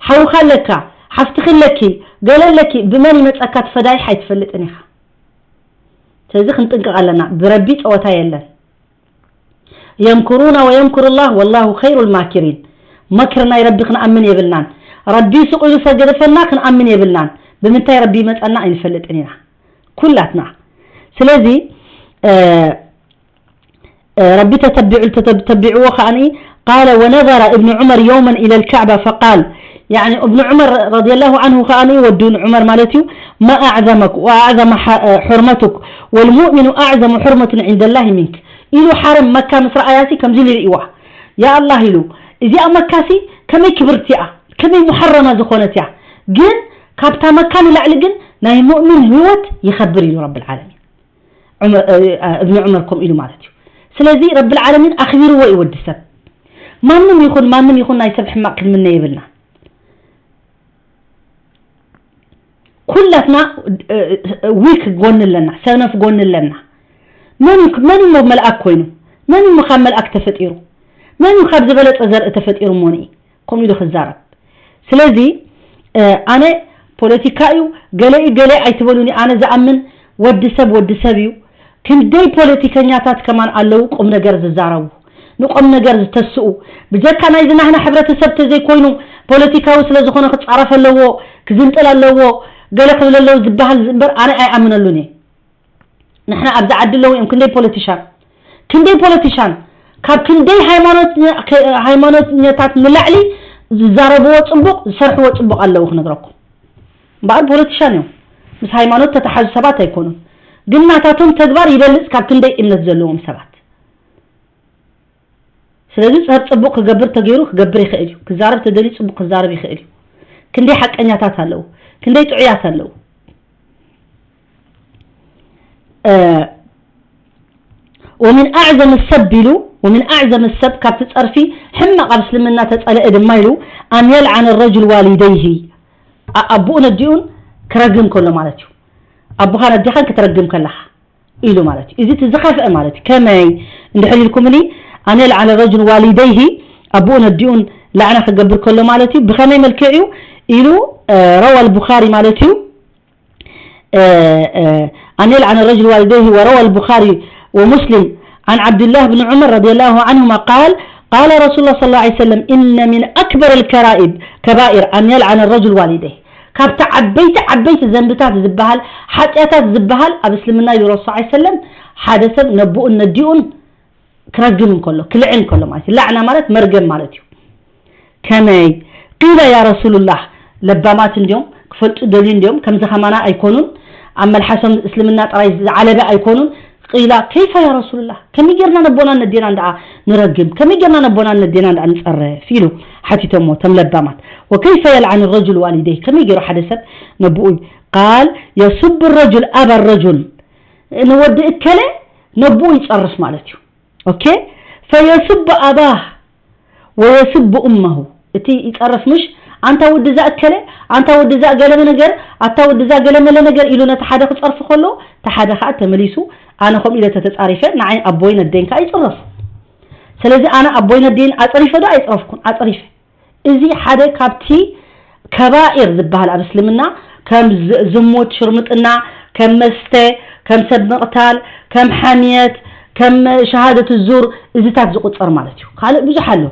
ሓውኻ ኣለካ፣ ሓፍትኺ ኣለኪ፣ ገለ ኣለኪ፣ ብመን ይመጸካ ትፈዳይሕ ኣይትፈልጥን ኢኻ። ስለዚ ክንጥንቀቕ ኣለና፣ ብረቢ ጸወታ የለን። يمكرون ويمكر الله والله خير الماكرين። መክሪ ናይ ረቢ ክንኣምን የብልናን። ረቢ ስቕ ኢሉ ሰገደፈና ክንኣምን የብልናን። ብምንታይ ረቢ ይመጸና ኣይንፈልጥን ኢና ኩላትና። ስለዚ፣ እ፣ እ፣ ረቢ ተተቢዑ፣ ተተብ-፣ ተቢዕዎ ከኣኒ፣ قال ونظر ابن عمر يوما إلى الكعبة فقال، يعني ابن عمر رضي الله عنه ከኣኒ ወዱ ዑመር ማለት እዩ፣ ما أعظمك وأعظم ح-، حرمتك والمؤمن أعظم حرمة عند الله منك ኢሉ ሓረም መካ ምስ ረኣያሲ ከምዚ ኢሉ ይርእይዋ። ያ ኣላህ ኢሉ፣ እዚኣ መካሲ ከመይ ክብርቲ እያ፣ ከመይ ሙሐረማ ዝኾነት እያ። ግን ካብታ መካ ንላዕሊ ግን ናይ ሙእሚን ህይወት ይኸብር ኢሉ ረብል ዓለሚን። ዑመር፣ እ፣ እ፣ እብኒ ዑመር ከምኡ ኢሉ ማለት እዩ። ስለዚ ረብል ዓለሚን ኣኽቢርዎ እዩ ወዲ ሰብ። ማንም ይኹን፣ ማንም ይኹን ናይ ሰብ ሕማቕ ክንምነ የብልና። ኩላትና፣ እ፣ እ፣ ዊክ ጎኒ ኣለና፣ ሰነፍ ጎኒ ኣለና። መን እዩ፣ መን እዩ መልኣክ ኮይኑ? መን እዩ ካብ መልኣክ ተፈጢሩ? መን እዩ ካብ ዝበለጸ ዘርኢ ተፈጢሩ እሞ ንኢ? ከምኡ ኢሉ ክዛረብ። ስለዚ፣ እ፣ ኣነ ፖለቲካ እዩ፣ ገለ እዩ፣ ገለ ኣይትበሉኒ። ኣነ ዝኣምን ወዲ ሰብ ወዲ ሰብ እዩ። ክንደይ ፖለቲከኛታት ከማን ኣለዉ ቁም ነገር ዝዛረቡ፣ ንቁም ነገር ዝተስኡ። ብጀካ ናይዚ ናህና ሕብረተሰብ ተዘይኮይኑ ፖለቲካዊ ስለ ዝኾነ ክጻረፍ ኣለዎ፣ ክዝንጥል ኣለዎ፣ ገለ ክብል ኣለዎ ዝበሃል እምበር ኣነ ኣይኣምነሉን እየ። ንሕና ኣብዚ ዓዲ ኣለዉ እዮም ክንደይ ፖለቲሻን፣ ክንደይ ፖለቲሻን ካብ ክንደይ ሃይማኖት-፣ ሃይማኖተኛታት ንላዕሊ ዝዛረብዎ ጽቡቕ፣ ዝሰርሕዎ ጽቡቕ ኣለዉ ክነግረኩም። እምበኣር ፖለቲሻን እዮም፣ ምስ ሃይማኖት ተተሓዙ ሰባት ኣይኮኑን። ግን ናታቶም ተግባር ይበልጽ ካብ ክንደይ እምነት ዘለዎም ሰባት። ስለዚ ሰብ ጽቡቕ ክገብር ተገይሩ ክገብር ይኽእል እዩ። ክዛረብ ተደልዩ ጽቡቕ ክዛረብ ይኽእል እዩ። ክንደይ ሓቀኛታት ኣለዉ፣ ክንደይ ጥዑያት ኣለዉ። እ፣ ومن أعظم السب ኢሉ، ومن أعظم السب ካብቲ ጸርፊ ሕማቕ ኣብ እስልምና ተጸልአ ድማ ኢሉ، أن يلعن الرجل والديه ኣ-፣ ኣቦኡን ኣዲኡን ክረግም ከሎ ማለት እዩ። ኣቦኻን ኣዴኻን ክትረግም ከለኻ ኢሉ ማለት እዩ። እዚ እቲ ዝኸፍአ ማለት እዩ። ከመይ እንድሕር ኢልኩምኒ፣ أن يلعن الرجل والديه ኣቦኡን ኣዲኡን ላዕና ክገብር ከሎ ማለት እዩ። ብኸመይ መልክዕ እዩ ኢሉ፣ እ፣ روى البخاري ማለት እዩ። እ፣ እ፣ أن يلعن الرجل والديه وروى البخاري ومسلم عن عبد الله بن عمر رضي الله عنهما قال قال رسول الله صلى الله عليه وسلم إن من أكبر الكرائب كبائر أن يلعن الرجل والديه ካብቲ ዓበይቲ ዓበይቲ ዘንብታት ዝበሃል ሓጢኣታት ዝበሃል ኣብ እስልምና ኢሉ ረሱል ሰለላሁ ዐለይሂ ወሰለም ሓደ ሰብ ነቦኡን ነዲኡን ክረግም እንከሎ ክልዕን እንከሎ ማለት እዩ። ላዕና ማለት መርገም ማለት እዩ። ከመይ قيل يا رسول الله ለባማት እንዲዮም ክፈልጡ ደልዩ እንዲዮም ከምዚ ከማና ኣይኮኑን ኣብ መልሓሶም እስልምና ጥራይ ዝዓለበ ኣይኮኑን قيل كيف يا رسول الله ከመይ ጌርና ነቦና ነዴና እንዳ ንረግም ከመይ ጌርና ነቦና ነዴና እንዳ ንጸርፍ ኢሉ ሓቲቶሞ ተም ለባማት وكيف يلعن الرجل والديه ከመይ ጌሩ ሓደ ሰብ ነብኡ قال يسب الرجل أبا الرجل ንወዲ እከለ ነብኡ ይጸርፍ ማለት እዩ okay فيسب أباه ወየስቡ ኡመሁ፣ እቲ ይጸርፍ ምሽ፣ ኣንታ ወዲ እዛ እከለ፣ ኣንታ ወዲ እዛ ገለመ ነገር፣ ኣታ ወዲ እዛ ገለመለ ነገር ኢሉ ነቲ ሓደ ክጸርፍ ከሎ፣ እቲ ሓደ ከኣ ተመሊሱ፣ ኣነ ከምኡ ኢለ ተተጻሪፈ፣ ንዓይ ኣቦይ ነደይን ከኣ ይጽረፉ። ስለዚ ኣነ ኣቦይ ነደይን ኣጸሪፈ ዶ ኣይጸረፍኩን? ኣጸሪፈ። እዚ ሓደ ካብቲ ከባኢር ዝበሃል ኣብ እስልምና፣ ከም ዝ-፣ ዝሙት፣ ሽርምጥና፣ ከም መስተ፣ ከም ሰብ ምቕታል፣ ከም ሓምየት፣ ከም ሸሃደት ዙር፣ እዚታት ዝቑጸር ማለት እዩ። ካልእ ብዙሕ ኣሎ።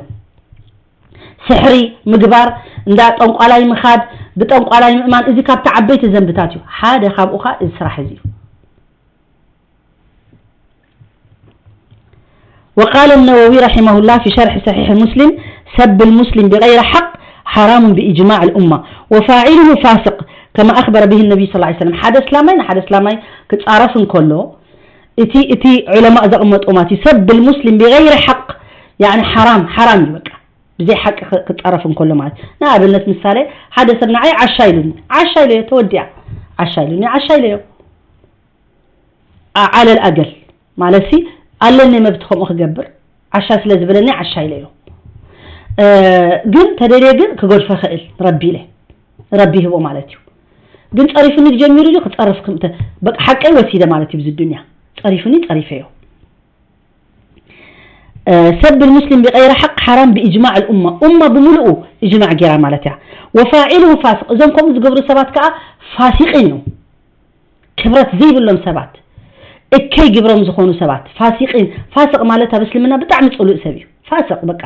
ስሕሪ ምግባር፣ እንዳ ጠንቋላይ ምኻድ፣ ብጠንቋላይ ምእማን፣ እዚ ካብቲ ዓበይቲ ዘንብታት እዩ። ሓደ ካብኡ ኸኣ እዚ ስራሕ እዚ እዩ። وقال النووي رحمه الله في شرح صحيح مسلم: سب المسلم بغير حق حرام بإجماع الأمة وفاعله فاسق كما أخبر به النبي صلى الله عليه وسلم. ሓደ እስላማይ ንሓደ እስላማይ ክጻረፍ እንከሎ እቲ እቲ ዑለማእ ዘቕመጦ ማለት እዩ። سب المسلم بغير حق يعني حرام حرام እዩ በቃ። ብዘይ ሓቂ ክ-፣ ክጻረፍ እንከሎ ማለት እዩ። ንኣብነት ምሳሌ ሓደ ሰብ ንዓይ ዓሻ ኢሉኒ፣ ዓሻ ኢለዮ ተወዲኣ፣ ዓሻ ኢሉኒ ዓሻ ኢለዮ። ዓ-፣ على الأقل ማለት ሲ ኣለኒ መብት ከምኡ ክገብር፣ ዓሻ ስለ ዝበለኒ ዓሻ ኢለዮ። እ፣ ግን ተደልየ ግን ክገድፎ ይኽእል ረቢ ኢለ፣ ረቢ ይህቦ ማለት እዩ። ግን ጸሪፉኒ ጀሚሩ እዩ ክጸርፍ ክምተ በቃ ሓቀይ ወሲደ ማለት እዩ። ብዚ ዱንያ ጸሪፉኒ ጸሪፈዮ። እ፣ سب المسلم بغير حق حرام بإجماع الأمة، ኡማ ብምሉኡ እጅማዕ ጌራ ማለት እያ። وفاعله فاسق፣ እዞም ከምኡ ዝገብሩ ሰባት ከኣ ፋሲቂን እዮም። ክብረት ዘይብሎም ሰባት፣ እከይ ግብሮም ዝኾኑ ሰባት፣ ፋሲቂን፣ ፋስቕ ማለት ኣብ እስልምና ብጣዕሚ ጽሉእ ሰብ እዩ። ፋስቕ በቃ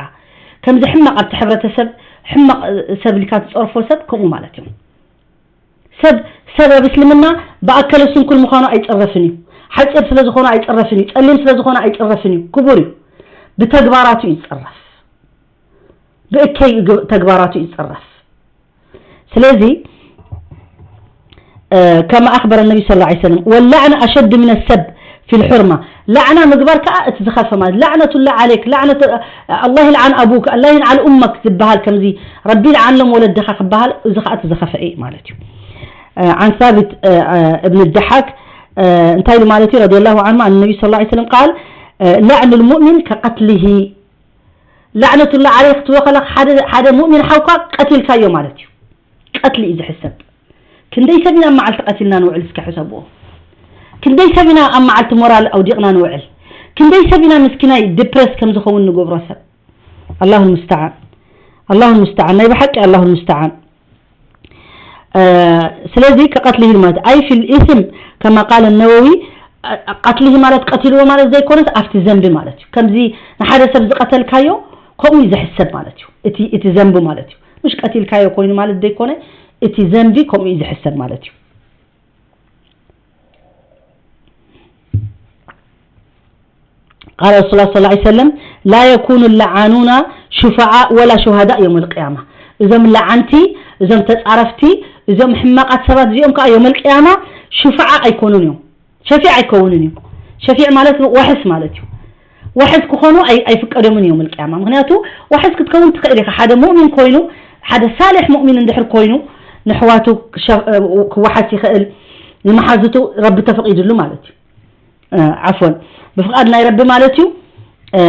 ከምዚ ሕማቕ ኣብቲ ሕብረተሰብ ሕማቕ ሰብ ኢልካ ትጸርፎ ሰብ ከምኡ ማለት እዩ። ሰብ፣ ሰብ ኣብ እስልምና ብኣከለ ስንኩል ምዃኑ ኣይጽረፍን እዩ። ሓጺር ስለ ዝኾነ ኣይጽረፍን እዩ። ጸሊም ስለ ዝኾነ ኣይጽረፍን እዩ። ክቡር እዩ። ብተግባራቱ እዩ ዝጽረፍ። ብእከይ ግ-፣ ተግባራቱ እዩ ዝጽረፍ። ስለዚ፣ እ፣ كما أخبر النبي صلى الله عليه وسلم: واللعن أشد من السب في الحرمة. ላዕና ምግባር ከኣ እቲ ዝኸፈ ማለት፣ لعنة الله عليك، لعنة، الله يلعن أبوك، الله يلعن أمك ዝበሃል፣ ከምዚ ረቢ ይልዓኖም ወለድኻ ክበሃል፣ እዚ ከኣ እቲ ዝኸፈ እዩ ማለት እዩ። እ፣ عن ثابت، እ፣ እ፣ ابن الضحاك، እ፣ እንታይ ኢሉ ማለት እዩ፣ رضي الله عنه، عن النبي صلى الله عليه وسلم قال، እ፣ لعن المؤمن كقتله. ላዕነቱላ ዓለይክ ክትብሎ ከለኻ ሓደ፣ ሓደ ሙእሚን ሓውካ ቀቲልካዮ ማለት እዩ። ቀትሊ እዩ ዝሕሰብ። ክንደይ ሰብ ኢና ኣብ መዓልቲ ቀቲልና ንውዕል? እስከ ሕሰብዎ። ክንደይ ሰብ ኢና ኣብ መዓልቲ ሞራል ኣውዲቕና ንውዕል? ክንደይ ሰብ ኢና ምስኪናይ ዲፕረስ ከም ዝኸውን ንገብሮ ሰብ? ኣላሁ ልሙስተዓን። ኣላሁ ልሙስተዓን። ናይ ብሓቂ ኣላሁ ልሙስተዓን። እ፣ ስለዚ ከቀትልሂ ማለት ኣይ ፊል ኢስም ከማ ቃለ ነወዊ፣ እ፣ ቀትልሂ ማለት ቀቲልዎ ማለት ዘይኮነስ ኣብቲ ዘንቢ ማለት እዩ። ከምዚ ንሓደ ሰብ ዝቀተልካዮ ከምኡ እዩ ዝሕሰብ ማለት እዩ። እቲ፣ እቲ ዘንቢ ማለት እዩ። ምሽ ቀቲልካዮ ኮይኑ ማለት ዘይኮነ እቲ ዘንቢ ከምኡ እዩ ዝሕሰብ ማለት እዩ። قال رسول الله صلى الله عليه وسلم: لا يكون اللعانون شفعاء ولا شهداء يوم القيامة. እዞም ለዓንቲ፣ እዞም ተጻረፍቲ፣ እዞም ሕማቃት ሰባት እዚኦም ከኣ የውመል ቅያማ ሹፋዓ ኣይኮኑን እዮም። ሸፊዕ ኣይከውንን እዩ። ሸፊዕ ማለት ዋሕስ ማለት እዩ። ዋሕስ ክኾኑ ኣይ-፣ ኣይፍቀዶምን እዮም የውመል ቅያማ። ምኽንያቱ ዋሕስ ክትከውን ትኽእል ኢኻ። ሓደ ሙእሚን ኮይኑ፣ ሓደ ሳልሕ ሙእሚን እንድሕር ኮይኑ፣ ንሕዋቱ ክሸ-፣ ክዋሓስ ይኽእል፣ ንመሓዙቱ ረቢ ተፈቒድሉ ማለት እዩ። እ፣ ዓፍወን፣ ብፍቓድ ናይ ረቢ ማለት እዩ። እ፣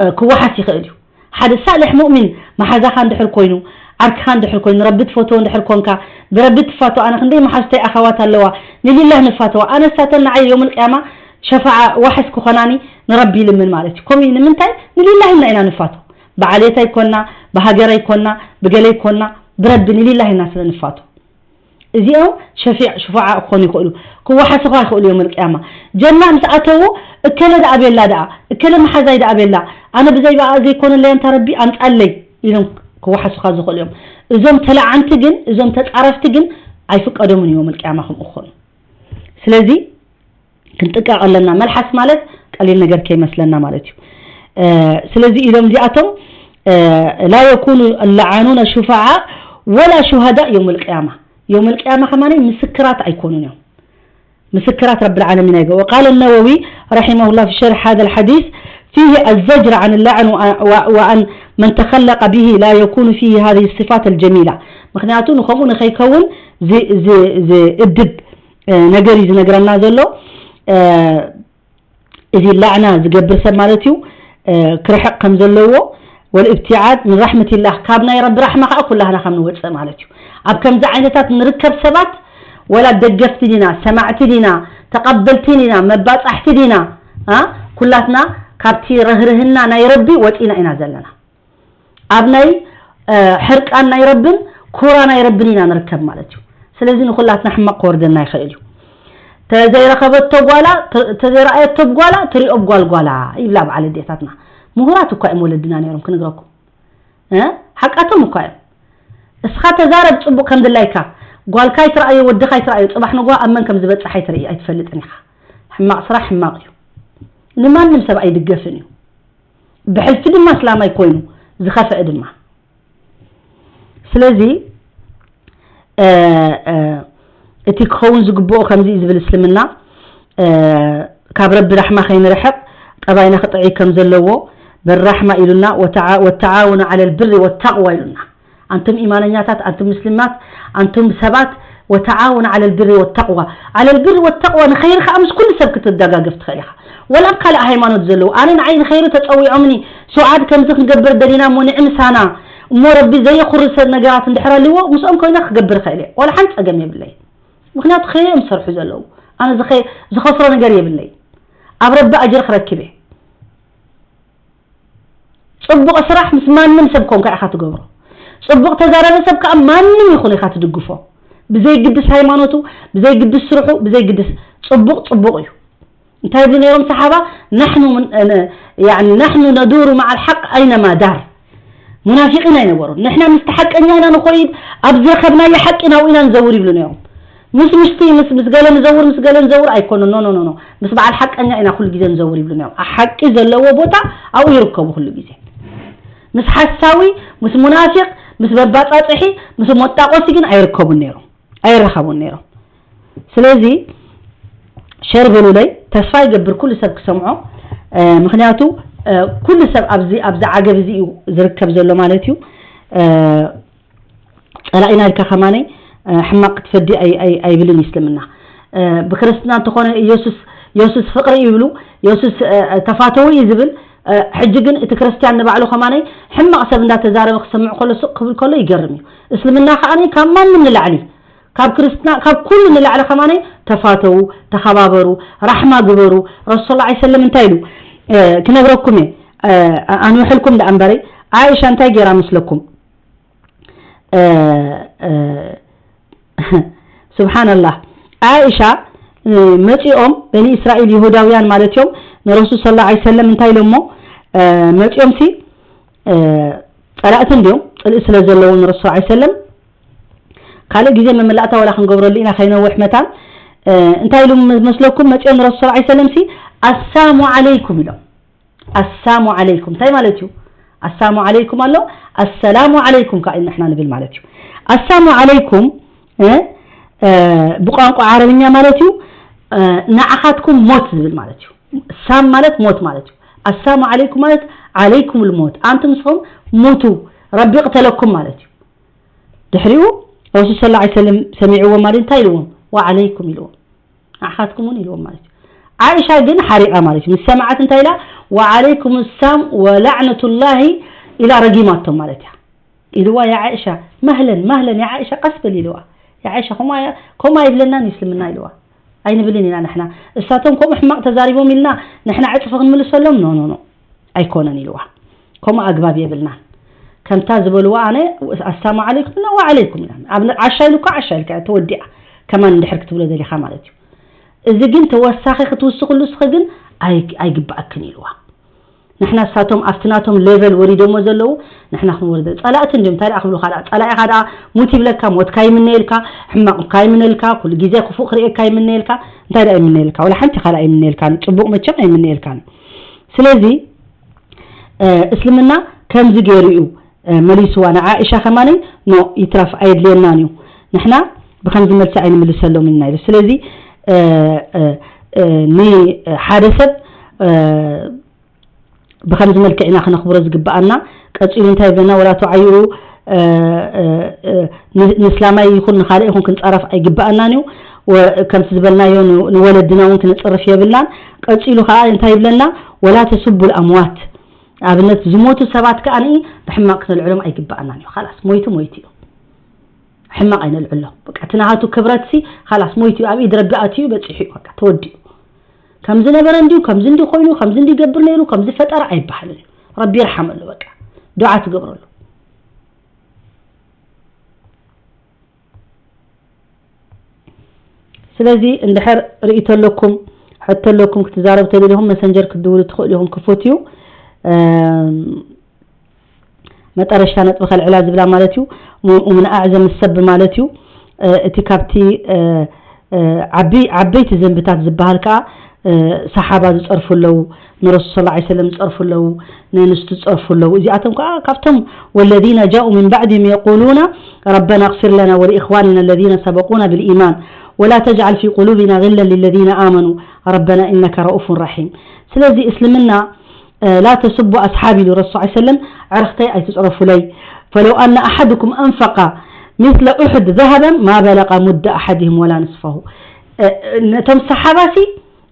እ፣ ክወሓስ ይኽእል እዩ። ሓደ ሳልሕ ሙእሚን መሓዛኻ እንድሕር ኮይኑ፣ ዓርክኻ እንድሕር ኮይኑ፣ ንረቢ ትፈትዎ እንድሕር ኮንካ፣ ብረቢ ትፋቶ፣ ኣነ ክንደይ መሓዙተይ ኣኻዋት ኣለዋ፣ ንሊላህ ንፋተዋ፣ ኣነ ሳተን ንዓይ የውመል ቅያማ ሸፋዓ ዋሕስ ክኾናኒ ንረቢ ይልምን ማለት እዩ። ከምኡ እዩ። ንምንታይ? ንሊላህ ኢልና ኢና ንፋቶ። ብዓሌት ኣይኮና፣ ብሃገር ኣይኮና፣ ብገለ ኣይኮና፣ ብረቢ ንሊላህ ኢና ስለ ንፋቶ። እዚኦም ሸፊዕ ሽፉዓ ክኾኑ ይኽእሉ፣ ክወሓሱኻ ይኽእሉ እዮም። ኣልቅያማ ጀና ምስ ኣተዉ፣ እከለ ደኣ ቤላ ደኣ፣ እከለ መሓዛይ ደኣ ቤላ፣ ኣነ ብዘይ ብኣ ዘይኮነለይ ኣንታ ረቢ ኣምጻለይ ኢሎም ክወሓሱኻ ዝኽእሉ እዮም። እዞም ተለዓንቲ ግን፣ እዞም ተጻረፍቲ ግን ኣይፍቀዶምን እዮም ኣልቅያማ ከምኡ ክኾኑ። ስለዚ ክንጥንቀቕ ኣለና። መልሓስ ማለት ቀሊል ነገር ከይመስለና ማለት እዩ። እ፣ ስለዚ ኢሎም እዚኣቶም፣ እ፣ لا يكون اللعانون شفعاء ولا شهداء يوم القيامة. የውመል ቅያማ ከማኒ ምስክራት ኣይኮኑን እዮም። ምስክራት ረብል ዓለሚን ኣይገ-፣ وقال النووي رحمه الله في شرح هذا الحديث: فيه الزجر عن اللعن و-، و-، وأن من تخلق به لا يكون فيه هذه الصفات الجميلة. ምኽንያቱ ንኸምኡ ንኸይከውን ዝ-፣ ዝ-፣ ዝእድብ፣ እ፣ ነገር እዩ ዝነግረና ዘሎ። እ፣ እዚ ላዕና ዝገብር ሰብ ማለት እዩ፣ እ፣ ክርሕቕ ከም ዘለዎ፣ ወልእብትዓድ ምን ራሕመቲላህ፣ ካብ ናይ ረቢ ራሕማ ከዓ ኩላህና ከም ንወፅእ ማለት እዩ። ኣብ ከምዚ ዓይነታት ንርከብ ሰባት፣ ወላ ደገፍቲ ዲና፣ ሰማዕቲ ዲና፣ ተቐበልቲ ዲና፣ መባፃሕቲ ዲና፣ አ፣ ኩላትና ካብቲ ርህርህና ናይ ረቢ ወፂና ኢና ዘለና። ኣብ ናይ፣ እ፣ ሕርቃን ናይ ረብን ኩራ ናይ ረብን ኢና ንርከብ ማለት እዩ። ስለዚ ንኹላትና ሕማቕ ክወርደና ይኽእል እዩ። ተዘይረኸበቶ ጓላ፣ ተ-፣ ተዘይረኣየቶ ጓላ፣ ትሪኦ ጓል ጓላ ይብላ በዓል ኣዴታትና። ምሁራት እኳ እዮም ወለድና ነይሮም፣ ክንግረኩም። እ? ሓቃቶም እኳ እዮም። እስኻ ተዛረብ ጽቡቕ ከም ድላይካ። ጓልካ ይትረኣዮ፣ ወድኻ ይትረኣዮ፣ ጽባሕ ንግሆ ኣብ መን ከም ዝበጽሕ ኣይትርኢ-፣ ኣይትፈልጥን ኢኻ። ሕማቕ ስራሕ ሕማቕ እዩ። ንማንም ሰብ ኣይድገፍን እዩ። ብሕልፊ ድማ እስላማይ ኮይኑ፣ ዝኸፍአ ድማ። ስለዚ፣ እ፣ እ፣ እቲ ክኸውን ዝግብኦ ከምዚ እዩ ዝብል እስልምና፣ እ፣ ካብ ረቢ ራሕማ ከይንርሕቕ ጠባይና ክጥዕይ ከም ዘለዎ፣ በል ራሕማ ኢሉና፣ ወተዓ-፣ ወተዓወኑ ዓለል ብሪ ወተቕዋ ኢሉና። ኣንቱም ኢማነኛታት፣ ኣንቱም ምስልማት፣ ኣንቱም ሰባት፣ ወተዓወኑ ዓለል ብሪ ወተቕዋ። ዓለል ብሪ ወተቕዋ ንኸይሪ ከኣ ምስ ኩሉ ሰብ ክትደጋገፍ ትኽእል ኢኻ። ወላ ኣብ ካልእ ሃይማኖት ዘለዉ፣ ኣነ ንዓይ ንኸይሪ ተጸዊዖምኒ፣ ሱዓድ ከምዚ ክንገብር ደሊና እሞ ንዒ ምሳና፣ እሞ ረቢ ዘየኹርሰ ነገራት እንድሕር ኣልዎ፣ ምስኦም ኮይነ ክገብር እኽእል እየ። ወላ ሓንቲ ጸገም የብለይ። ምኽንያቱ ኸይሪ እዮም ዝሰርሑ ዘለዉ። ኣነ ዝኸ-፣ ዝኸስሮ ነገር የብለይ። ኣብ ረቢ ኣጅር ክረክብ እየ። ጽቡቕ ስራሕ ምስ ማንም ሰብ ኮንካ ኢኻ ትገብሮ። ጽቡቕ ተዛረበ ሰብ ከኣ ማንም ይኹን ኢኻ ትድግፎ። ብዘይግድስ ሃይማኖቱ፣ ብዘይግድስ ስርሑ፣ ብዘይግድስ ጽቡቕ ጽቡቕ እዩ። እንታይ ይብሉ ነይሮም ሰሓባ? "ናሕኑ ምን-፣ ነ-፣ ያዕኒ፣ ናሕኑ ነዱሩ መዓል ሓቅ ኣይነማ ዳር።" ሙናፊቂን ኣይነበሩን። ንሕና ምስቲ ሓቀኛ ኢና ንኾይድ፣ ኣብ ዝረኸብናዮ ሓቂ ናብኡ ኢና ንዘውር ይብሉ ነይሮም። ምስ ምሽቲ፣ ምስ፣ ምስ ገለ ንዘውር፣ ምስ ገለ ንዘውር ኣይኮኑን። ኖ፣ ኖ፣ ኖ፣ ኖ። ምስ በዓል ሓቀኛ ኢና ኩሉ ግዜ ንዘውር ይብሉ ነይሮም። ሓቂ ዘለዎ ቦታ ኣብኡ ይርከቡ ኩሉ ግዜ። ምስ ሓሳዊ፣ ምስ ሙናፊቕ፣ ምስ መባጻጽሒ፣ ምስ መጣቆሲ ግን ኣይርከቡን ነይሮም። ኣይራኸቡን ነይሮም። ስለዚ ሸር በሉለይ፣ ተስፋ ይገብር ኩሉ ሰብ ክሰምዖ። እ፣ ምኽንያቱ፣ እ፣ ኩሉ ሰብ ኣብዚ፣ ኣብዚ ዓገብ እዚ እዩ ዝርከብ ዘሎ ማለት እዩ። እ፣ ጸላኢና ኢልካ ከማነይ፣ እ፣ ሕማቕ ክትፈዲ ኣይ-፣ ኣይ-፣ ኣይብልን እዩ እስልምና። እ፣ ብክርስትና እንተኾነ ኢየሱስ፣ ኢየሱስ ፍቕሪ እዩ ይብሉ፣ ኢየሱስ፣ እ፣ ተፋተዊ እዩ ዝብል። እ፣ ሕጂ ግን እቲ ክርስትያን ንባዕሉ ከማነይ ሕማቕ ሰብ እንዳተዛረበ ክሰምዕ ከሎ ስቕ ክብል ከሎ ይገርም እዩ። እስልምና ከኣ ካብ ማንም ንላዕሊ፣ ካብ ክርስትና፣ ካብ ኩሉ ንላዕሊ ከማነይ ተፋተዉ፣ ተኸባበሩ፣ ራሕማ ግበሩ። ረሱል ሰለላሁ ዐለይሂ ወሰለም እንታይ ኢሉ? እ፣ ክነግረኩም እየ። እ፣ ኣንውሐልኩም ደኣ እምበረይ፣ ዓኢሻ እንታይ ገይራ መስለኩም? እ፣ እ፣ ስብሓንላህ። ዓኢሻ፣ እ፣ መጺኦም በኒ እስራኤል ይሁዳውያን ማለት እዮም ንረሱል ሰለላሁ ዐለይሂ ወሰለም እንታይ ኢሎሞ? እ፣ መጺኦም ሲ፣ እ፣ ጸላእቲ እንድዮም፣ ጽልኢ ስለ ዘለዎም ንረሱል ሰለላሁ ዐለይሂ ወሰለም። ካልእ ግዜ መመላእታ ወላ ክንገብረሉ ኢና ከይነውሕ መታን። እ፣ እንታይ ኢሉ መስለኩም? መጺኦም ንረሱል ሰለላሁ ዐለይሂ ወሰለም ሲ፣ "ኣሳሙ ዓለይኩም" ኢሎም። ኣሳሙ ዓለይኩም እንታይ ማለት እዩ? ኣሳሙ ዓለይኩም ኣሎ፣ ኣሰላሙ ዓለይኩም ከኣ ንሕና ንብል ማለት እዩ። ኣሳሙ ዓለይኩም፣ እ፣ እ፣ ብቋንቋ ዓረብኛ ማለት እዩ፣ እ፣ ንዓኻትኩም ሞት ዝብል ማለት እዩ። ሳም ማለት ሞት ማለት እዩ። ኣሳሙ ዓለይኩም ማለት ዓለይኩም ልሞት፣ ኣንቱም ንስኹም ሙቱ፣ ረቢ ይቕተለኩም ማለት እዩ። ድሕሪኡ ረሱል ሰለላሁ ዐለይሂ ወሰለም ሰሚዕዎም ማለት እንታይ ኢልዎም? "ወዓለይኩም" ኢልዎም። "ንዓኻትኩም እውን" ኢልዎም ማለት እዩ። ዓኢሻ ግን ሓሪቓ ማለት እዩ። ምስ ሰምዓት እንታይ ኢላ? "ወዓለይኩም ሳም ወላዕነቱላሂ" ኢላ ረጊማቶም ማለት እያ። ኢልዋ፣ "ያ ዓኢሻ፣ መህለን፣ መህለን፣ ያ ዓኢሻ፣ ቀስ በል" ኢልዋ። "ያ ዓኢሻ፣ ከምኡ ኣይ-፣ ከምኡ ኣይብለናን እዩ እስልምና" ኢልዋ። "ኣይንብልን ኢና ንሕና። እሳቶም ከምኡ ሕማቕ ተዛሪቦም ኢልና ንሕና ዕጽፊ ክንምልሰሎም? ኖ፣ ኖ፣ ኖ። ኣይኮነን" ኢልዋ። "ከምኡ ኣግባብ የብልናን። ከምታ ዝበልዋ ኣነ ኣሳሙ ዓለይኩም ኢልና ወዓለይኩም" ኢልና። ኣብ ዓሻ ኢሉ እኮ ዓሻ ኢልካ ተወዲኣ። ከማን እንድሕር ክትብሎ ደሊኻ ማለት እዩ። እዚ ግን ተወሳኺ ክትውስኽሉ እስኺ ግን ኣይ-፣ ኣይግባኣክን ኢልዋ። ንሕና እሳቶም ኣብቲ ናቶም ሌቨል ወሪዶሞ ዘለዉ ንሕና ክንወርደ። ጸላእቲ እንድዮም፣ እንታይ ደኣ ክብሉኻ ደኣ? ጸላኢኻ ደኣ ሙት ይብለካ፣ ሞትካ ይምነየልካ፣ ሕማቕካ ይምነልካ፣ ኩሉ ግዜ ክፉእ ክርእየካ ይምነየልካ። እንታይ ደኣ ይምነየልካ? ወላ ሓንቲ ካልእ ኣይምነየልካን። ጽቡቕ መቸም ኣይምነየልካን። ስለዚ፣ እ፣ እስልምና ከምዚ ገይሩ እዩ፣ እ፣ መሊስዋ ንዓኢሻ ከማኒ፣ ኖ፣ ይትረፍ፣ ኣየድልየናን እዩ። ንሕና ብከምዚ መልሲ ኣይንምልሰሎም ኢልና ኢሉ። ስለዚ፣ እ፣ እ፣ እ፣ ንሓደ ሰብ፣ እ፣ ብኸምዚ መልክዕ ኢና ክነኽብሮ ዝግብኣና። ቀጺሉ እንታይ ይብለና? "ወላ ቱዓይሩ፣ እ፣ እ፣ እ፣ ን-፣ ንእስላማይ ይኹን ንኻልእ ይኹን ክንጻረፍ ኣይግብኣናን እዩ። ወ-፣ ከምቲ ዝበልናዮ ን-፣ ንወለድና እውን ክንጽርፍ የብልናን።" ቀጺሉ ኸኣ እንታይ ይብለና? "ወላ ተስቡ ልኣምዋት፣ ኣብነት ዝሞቱ ሰባት ከኣ ብሕማቕ ክነልዕሎም ኣይግባኣናን እዩ። ኻላስ ሞይቱ ሞይቱ እዩ። ሕማቕ ኣይነልዕሎ። በቃ እቲ ናሃቱ ክብረትሲ ኻላስ ሞይቱ እዩ፣ ኣብ ኢድ ረቢ ኣትዩ በጺሑ እዩ፣ በቃ ተወዲኡ። ከም ዝነበረ እንዲሁ፣ ከምዚ እንዲ ኮይኑ፣ ከምዚ እንዲ ገብር ነይሩ፣ ከምዚ ፈጠረ ኣይበሃልን እዩ። ረቢ ይርሓመሉ በቃ። ዱዓ ትገብረሉ። ስለዚ እንድሕር ርእይቶ ኣለኩም፣ ሕቶ ኣለኩም፣ ክትዛረብ ተደሊኹም መሰንጀር ክትድውሉ ትኽእሉ ኢኹም፣ ክፉት እዩ። እም፣ መጠረሽታ ነጥቢ ከልዕላ ዝብላ ማለት እዩ። ሙ-፣ ومن أعظم السب ማለት እዩ። እ፣ እቲ ካብቲ፣ እ፣ እ፣ ዓቢ-፣ ዓበይቲ ዘንብታት ዝበሃል ከኣ፣ እ፣ ሰሓባ ዝጸርፉ ኣለዉ፣ ንረሱል صلى الله عليه وسلم ዝጸርፉ ኣለዉ፣ ንኣንስቱ ዝጸርፉ ኣለዉ። እዚኣቶም ከኣ ካብቶም والذين جاءوا من بعدهم يقولون ربنا اغفر لنا ولإخواننا الذين سبقونا بالإيمان ولا تجعل في قلوبنا غلا للذين آمنوا ربنا إنك رؤوف رحيم. ስለዚ እስልምና እ፣ لا تسبوا أصحابي ኢሉ ረሱል صلى الله عليه وسلم፣ ዕርኽተይ ኣይትጽረፉለይ። فلو أن أحدكم أنفق مثل أحد ذهبا ما بلغ مد أحدهم ولا نصفه። እ፣ ነቶም ሰሓባሲ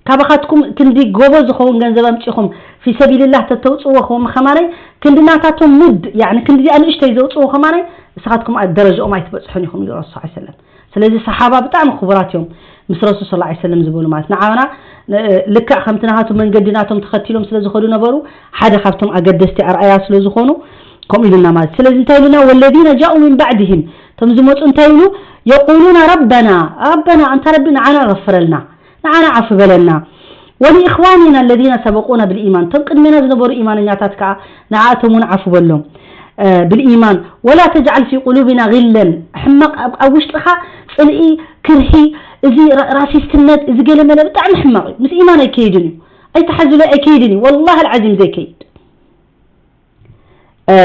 ካባኻትኩም ክንዲ ጎቦ ዝኸውን ገንዘብ ኣምጺኹም في سبيل الله ተተውጽእዎ ከም ከማነይ ክንዲ ናታቶም ሙድ፣ ያዕኒ ክንዲ ንእሽተይ ዘውጽእዎ ከማነይ ንስኻትኩም ኣ-፣ ደረጃኦም ኣይትበጽሑን ኢኹም ኢሉ ረሱል صلى الله عليه وسلم። ስለዚ ሰሓባ ብጣዕሚ ክቡራት እዮም ምስ ረሱል صلى الله عليه وسلم ዝበሉ ማለት ንዓና ን-፣ ልክዕ ከምቲ ናሃቱ መንገዲ ናቶም ተኸቲሎም ስለ ዝኸዱ ነበሩ ሓደ ካብቶም ኣገደስቲ ኣርኣያ ስለ ዝኾኑ ከምኡ ኢሉና ማለት። ስለዚ እንታይ ኢሉና؟ والذين جاءوا من بعدهم እቶም ዝመፁ እንታይ ኢሉ? يقولون ربنا ربنا ኣንታ ረቢ ንዓና غفرልና ንዓና ዓፉ በለና ولإخواننا الذين سبقونا بالإيمان እቶም ቅድሜና ዝነበሩ ኢማነኛታት ከዓ ንዓኣቶም እውን ዓፉ በሎም። እ፣ بالإيمان ولا تجعل في قلوبنا غلا ሕማቕ ኣብ፣ ኣብ ውሽጥኻ ፅልኢ፣ ክርሂ፣ እዚ ራ-፣ ራሲስትነት፣ እዚ ገለመለ ብጣዕሚ ሕማቕ እዩ። ምስ ኢማን ኣይከይድን እዩ። ኣይተሓዙለይ ኣይከይድን እዩ። والله العظيم ዘይከይድ። እ፣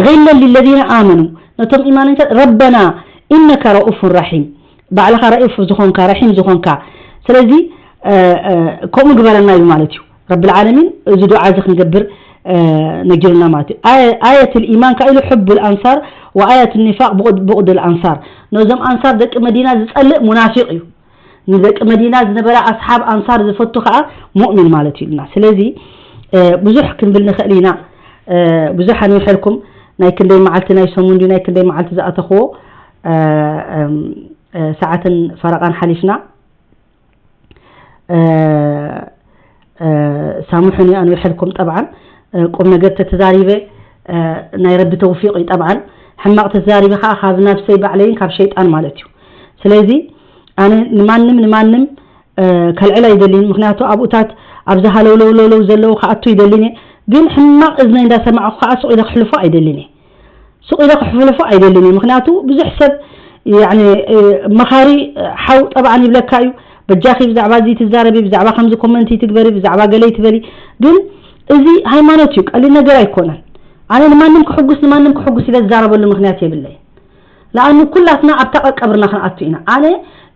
غلا للذين آمنوا ነቶም ኢማንኛታት ربنا إنك رؤوف رحيم ባዕልኻ ረኡፍ ዝኾንካ ረሒም ዝኾንካ። ስለዚ እ፣ እ፣ ከምኡ ግበረና እዩ ማለት እዩ። ረብል ዓለሚን እዚ ዱዓ እዚ ክንገብር እ፣ ነጊሩና ማለት እዩ። ኣየ-፣ ኣየት الإيمان ከኣ ኢሉ حب الأنصار وآية النفاق بغض، بغض الأنصار ነዞም ኣንሳር ደቂ መዲና ዝጸልእ ሙናፊቕ እዩ። ንደቂ መዲና ዝነበረ ኣስሓብ ኣንሳር ዝፈቱ ከኣ ሙእሚን ማለት እዩ ኢሉና። ስለዚ እ፣ ብዙሕ ክንብል ንኽእል ኢና። እ፣ ብዙሕ ኣንውሐልኩም። ናይ ክንደይ መዓልቲ ናይ ሰሙን ድዩ ናይ ክንደይ መዓልቲ ዝኣተኽዎ እ፣ እም፣ እ፣ ሰዓትን ፈረቓን ሓሊፍና። እ፣ እ፣ ሳምሑኒ ኣንውሐልኩም። ጠብዓን እ፣ ቁም ነገር ተተዛሪበ እ፣ ናይ ረቢ ተውፊቕ እዩ። ጠብዓን ሕማቕ ተተዛሪበ ከዓ ካብ ናብሰይ ባዕለይን ካብ ሸይጣን ማለት እዩ። ስለዚ ኣነ ንማንም ንማንም እ፣ ከልዕል ኣይደልን። ምኽንያቱ ኣብኡታት ኣብዚ ሃለውለውለውለው ዘለዉ ክኣቱ ይደልን እየ። ግን ሕማቕ እዝነይ እንዳሰማዕኹ ከዓ ሱቕ ኢለ ክሕልፎ ኣይደልን እየ። ሱቕ ኢለ ክሕልፎ ኣይደልን እየ። ምኽንያቱ ብዙሕ ሰብ ያኒ፣ እ፣ መኻሪ፣ እ፣ ሓው ጠብዓን ይብለካ እዩ። በጃኺ ብዛዕባ እዚ ትዛረቢ፣ ብዛዕባ ከምዚ ኮመንት ይትግበሪ፣ ብዛዕባ ገለ ይትበሊ። ግን እዚ ሃይማኖት እዩ፣ ቀሊል ነገር ኣይኮነን። ኣነ ንማንም ክሕጉስ ንማንም ክሕጉስ ኢለ ዝዛረበሉ ምኽንያት የብለይን። ለኣኑ ኩላትና ኣብታ ቀቀብርና ክንኣቱ ኢና። ኣነ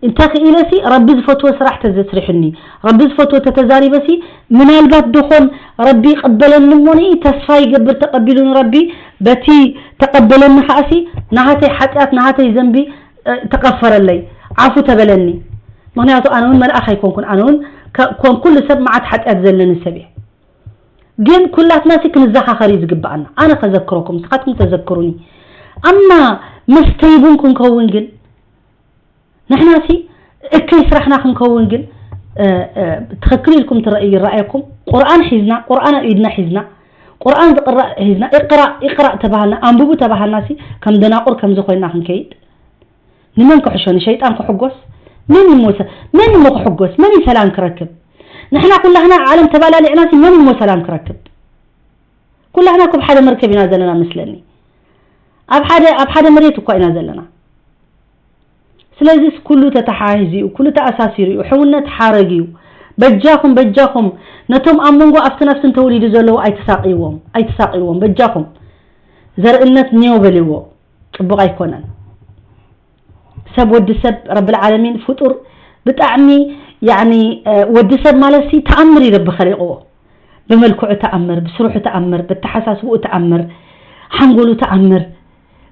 እንተ ክኢለሲ ረቢ ዝፈትዎ ስራሕ ተዘስሪሕኒ፣ ረቢ ዝፈትዎ ተተዛሪበሲ ምናልባት ደኾን ረቢ ይቀበለኒ እሞ ንኢ ተስፋ ይገብር ተቀቢሉኒ ረቢ በቲ ተቀበለኒ ከኣሲ ናሃተይ ሓጢኣት ናሃተይ ዘንቢ እ፣ ተቀፈረለይ ዓፉ ተበለኒ። ምክንያቱ ኣነ እውን መልኣኽ ኣይኮንኩን ኣነ እውን ከ-፣ ኮን ኩሉ ሰብ መዓት ሓጢኣት ዘለኒ ሰብ እየ። ግን ኩላትና ሲ ክንዘኻኸር እዩ ዝግብኣና። ኣነ ከዘክረኩም ንስኻትኩም ተዘክሩኒ። ኣማ መስተይ ቡን ክንከውን ግን ንሕና ሲ እከይ ስራሕና ክንከውን ግን እ፣ እ፣ ትኽክል ኢልኩም ትረእ ይረኣየኩም። ቁርኣን ሒዝና ቁርኣን ኣብ ኢድና ሒዝና ቁርኣን ዝቕራእ ሒዝና እቅራእ እቅራእ ተባሃልና ኣንብቡ ተባሃልና ሲ ከም ደናቁር ከምዚ ኮይና ክንከይድ ንመን ክሕሾ ንሸይጣን ክሕጎስ መን እሞ ሰ-፣ መን እሞ ክሕጎስ መን እዩ ሰላም ክረክብ? ንሕና ኩላህና ዓለም ተባላሊዕና ሲ መን እሞ ሰላም ክረክብ? ኩላህና እኮ ኣብ ሓደ መርከብ ኢና ዘለና መስለኒ። ኣብ ሓደ፣ ኣብ ሓደ መሬት እኳ ኢና ዘለና። ስለዚስ ኩሉ ተተሓሒዙ እዩ፣ ኩሉ ተኣሳሲሩ እዩ። ሕውነት ሓረግ እዩ። በጃኹም፣ በጃኹም ነቶም ኣብ መንጎ ኣብትን ኣብትን ተወሊዱ ዘለዉ ኣይትሳቅይዎም፣ ኣይትሳቅይዎም በጃኹም። ዘርእነት ኒዮ በልዎ፣ ጽቡቕ ኣይኮነን። ሰብ ወዲ ሰብ ረብል ዓለሚን ፍጡር ብጣዕሚ ያኒ፣ እ፣ ወዲ ሰብ ማለት ሲ ተኣምር እዩ ረቢ ኸሊቕዎ። ብመልክዑ ተኣምር፣ ብስርሑ ተኣምር፣ ብተሓሳስብኡ ተኣምር፣ ሓንጎሉ ተኣምር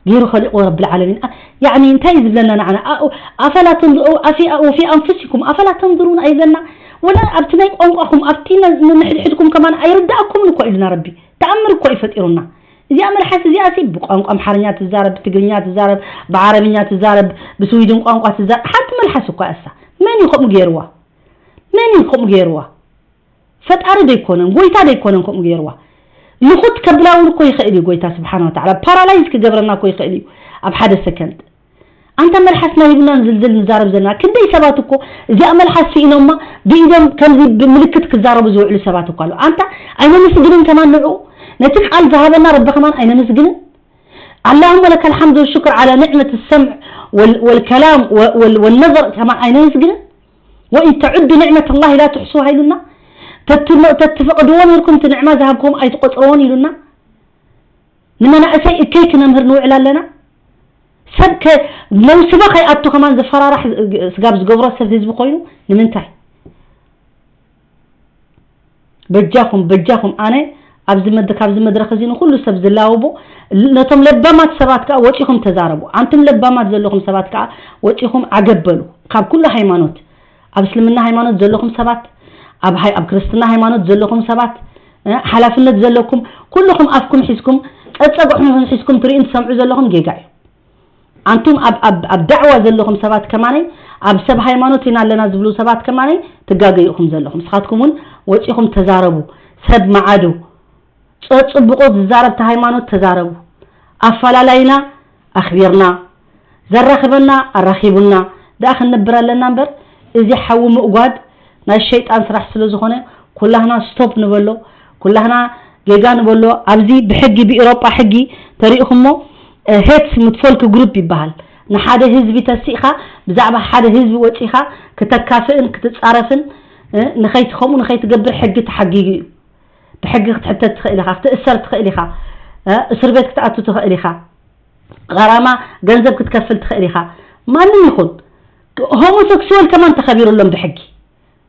ገይሩ ኸሊቕዎ ረብል ዓለሚን። ኣ-፣ ያኒ እንታይ እዩ ዝብለና ንዓና? ኣ-፣ ኣፈላ ተንዙ-፣ ኣፊ-፣ ወፊ ኣንፉሲኩም ኣፈላ ተንዙሩን ኣይብለና? ወላ ኣብቲ ናይ ቋንቋኹም ኣብቲ ነ- ንሕድሕድኩም ከማን ኣይርዳእኩምን እኮ ኢሉና ረቢ። ተኣምር እኮ እዩ ፈጢሩና። እዚኣ መልሓስ እዚኣ ሲ ብቋንቋ ኣምሓርኛ ትዛረብ፣ ብትግርኛ ትዛረብ፣ ብዓረብኛ ትዛረብ፣ ብስዊድን ቋንቋ ትዛረብ፣ ሓንቲ መልሓስ እኮ እያ እሳ። መን እዩ ከምኡ ገይርዋ? መን እዩ ከምኡ ገይርዋ? ፈጣሪ ደይኮነን፣ ጎይታ ደይኮነን ከምኡ ገይርዋ። ልኹት ከብላ እውን እኮ ይኽእል እዩ ጎይታ ስብሓን ወተዓላ። ፓራላይዝ ክገብረና እኮ ይኽእል እዩ ኣብ ሓደ ሰከንድ። ኣንታ መልሓስና ሂብና ንዝልዝል ንዛረብ ዘለና ክንደይ ሰባት እኮ እዚኣ መልሓስ ስኢኖማ ብኢዶም ከምዚ ብምልክት ክዛረቡ ዝውዕሉ ሰባት እኮ ኣለዉ። ኣንታ ኣይነመስግንን ከማን ንዑ ነቲ ቃል ዝሃበና ረቢ ከማን ኣይነመስግንን? اللهم لك الحمد والشكر على نعمة السمع وال والكلام و- وال والنظر ከማን ኣይነመስግንን? وإن تعدوا نعمة الله لا تحصوها ኢሉና። ተትፈቅድዎ ነርኩም እቲ ንዕማ ዝሃብኩም ኣይትቆፅርዎን ኢሉና። ንመናእሰይ እከይ ክነምህር ንውዕል ኣለና። ሰብ ከ መውስቦ ከይኣቱ ከማን ዘፈራራሕ ስጋብ ዝገብሮ ሰብ ህዝቢ ኮይኑ ንምንታይ? በጃኹም በጃኹም ኣነ ኣብዚ መድ ካብዚ መድረኽ እዚ ንኩሉ ሰብ ዝላወቦ ነቶም ለባማት ሰባት ከኣ ወጺኹም ተዛረቡ። ኣንቱም ለባማት ዘለኹም ሰባት ከኣ ወጺኹም ዓገብ በሉ። ካብ ኩሉ ሃይማኖት ኣብ እስልምና ሃይማኖት ዘለኹም ሰባት ኣብ ሃይ ኣብ ክርስትና ሃይማኖት ዘለኹም ሰባት ሓላፍነት ዘለኩም ኩልኹም ኣፍኩም ሒዝኩም ጸጸግዕኹም ሒዝኩም ትርእዩን ትሰምዑ ዘለኹም ጌጋ እዩ። ኣንቱም ኣብ ኣብ ኣብ ዳዕዋ ዘለኹም ሰባት ከማነይ ኣብ ሰብ ሃይማኖት ኢና ኣለና ዝብሉ ሰባት ከማነይ ትጋገዩ ኢኹም ዘለኹም። ንስኻትኩም እውን ወጺኹም ተዛረቡ። ሰብ መዓዱ ጸጽብቆ ዝዛረብ ተሃይማኖት ተዛረቡ። ኣፈላላይና ኣኽቢርና ዘራኽበና ኣራኺቡና ደኣ ክንነብር ኣለና እምበር እዚ ሓዊ ምእጓድ ናይ ሸይጣን ስራሕ ስለ ዝኾነ ኩላህና ስቶፕ ንበሎ። ኩላህና ጌጋ ንበሎ። ኣብዚ ብሕጊ ብኤሮጳ ሕጊ ተሪእኹሞ ሄት ምት ፎልክ ግሩፕ ይበሃል። ንሓደ ህዝቢ ተሲእኻ ብዛዕባ ሓደ ህዝቢ ወፂኻ ክተካፍእን ክትፃረፍን ንኸይት ከምኡ ንኸይትገብር ሕጊ ተሓጊጉ እዩ። ብሕጊ ክትሕተት ትኽእል ኢኻ፣ ክትእሰር ትኽእል ኢኻ፣ እስር ቤት ክትኣቱ ትኽእል ኢኻ፣ ቐራማ ገንዘብ ክትከፍል ትኽእል ኢኻ። ማንም ይኹን ሆሞሴክሱዋል ከማን ተኸቢሩሎም ብሕጊ።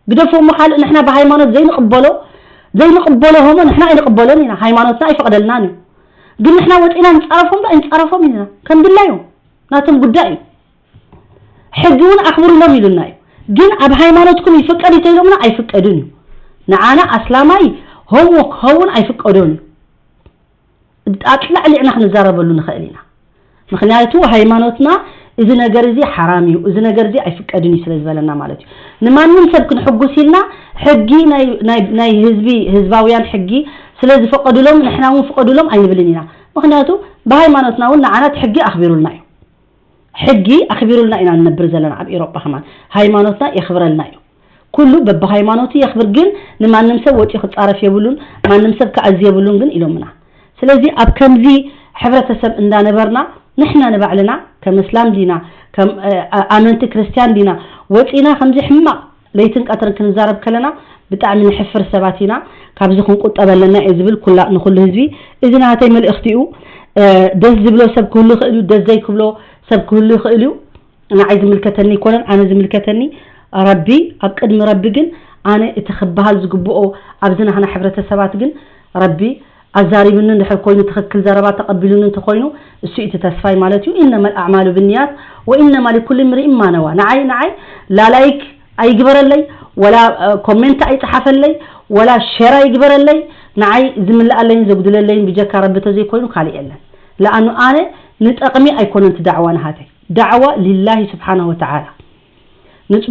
ግደፎ እሞ ካልእ ንሕና ብሃይማኖት ዘይንቕበሎ ዘይንቕበሎ ሆሞ ንሕና ኣይንቕበሎን ኢና፣ ሃይማኖትና ኣይፈቕደልናን እዩ። ግን ንሕና ወፂና ንፃረፎም ዶ ኣይንፃረፎም ኢና፣ ከም ድላዮም ናቶም ጉዳይ እዩ። ሕጊ እውን ኣኽብሩሎም ኢሉና እዩ። ግን ኣብ ሃይማኖትኩም ይፍቀድ እንተኢሎምና ኣይፍቀድን እዩ። ንዓና ኣስላማይ ሆሞ ክኸውን ኣይፍቀዶን እዩ። ኣጥላዕሊዕና ክንዛረበሉ ንኽእል ኢና። ምኽንያቱ ሃይማኖትና እዚ ነገር እዚ ሓራም እዩ፣ እዚ ነገር እዚ ኣይፍቀድን እዩ ስለ ዝበለና ማለት እዩ። ንማንም ሰብ ክንሕጉስ ኢልና ሕጊ ናይ ናይ ናይ ህዝቢ ህዝባውያን ሕጊ ስለ ዝፈቀዱሎም ንሕና እውን ፍቀዱሎም ኣይንብልን ኢና። ምኽንያቱ ብሃይማኖትና እውን ንዓና እቲ ሕጊ ኣኽቢሩልና እዩ። ሕጊ ኣኽቢሩልና ኢና ንነብር ዘለና ኣብ ኤሮጳ ከማን ሃይማኖትና የኽብረልና እዩ። ኩሉ በብሃይማኖቱ የኽብር ግን ንማንም ሰብ ወፂኡ ክፃረፍ የብሉን ማንም ሰብ ክኣዝ የብሉን ግን ኢሎምና። ስለዚ ኣብ ከምዚ ሕብረተሰብ እንዳነበርና ንሕና ንባዕልና ከም እስላም ዲና ከም ኣመንቲ ክርስትያን ዲና ወፂና ከምዚ ሕማቕ ለይትን ቀትርን ክንዛረብ ከለና ብጣዕሚ ንሕፍር ሰባት ኢና። ካብዚ ክንቁጠብ ኣለና እየ ዝብል ኩላ ንኩሉ ህዝቢ። እዚ ናተይ መልእኽቲ እዩ። ደስ ዝብሎ ሰብ ክህሉ ይኽእል እዩ፣ ደስ ዘይክብሎ ሰብ ክህሉ ይኽእል እዩ። ንዓይ ዝምልከተኒ ኣይኮነን፣ ኣነ ዝምልከተኒ ረቢ። ኣብ ቅድሚ ረቢ ግን ኣነ እቲ ክበሃል ዝግብኦ ኣብዚ ናህና ሕብረተሰባት ግን ረቢ ኣዛሪብኒ እንድሕር ኮይኑ ትኽክል ዘረባ ተቐቢሉኒ እንተኾይኑ እሱ እቲ ተስፋይ ማለት እዩ። ኢነመል ኣዕማሉ ብንያት ወኢነማ ሊኩል እምሪእን ማነዋ። ንዓይ ንዓይ ላላይክ ኣይግበረለይ ወላ ኮሜንት ኣይፅሓፈለይ ወላ ሸር ኣይግበረለይ። ንዓይ ዝምልኣለይን ዘጉድለለይን ብጀካ ረቢ ተዘይኮይኑ ካልእ የለን። ለኣኑ ኣነ ንጠቕሚ ኣይኮነን እቲ ዳዕዋ ናሃተይ። ዳዕዋ ሊላሂ ስብሓነሁ ወተዓላ።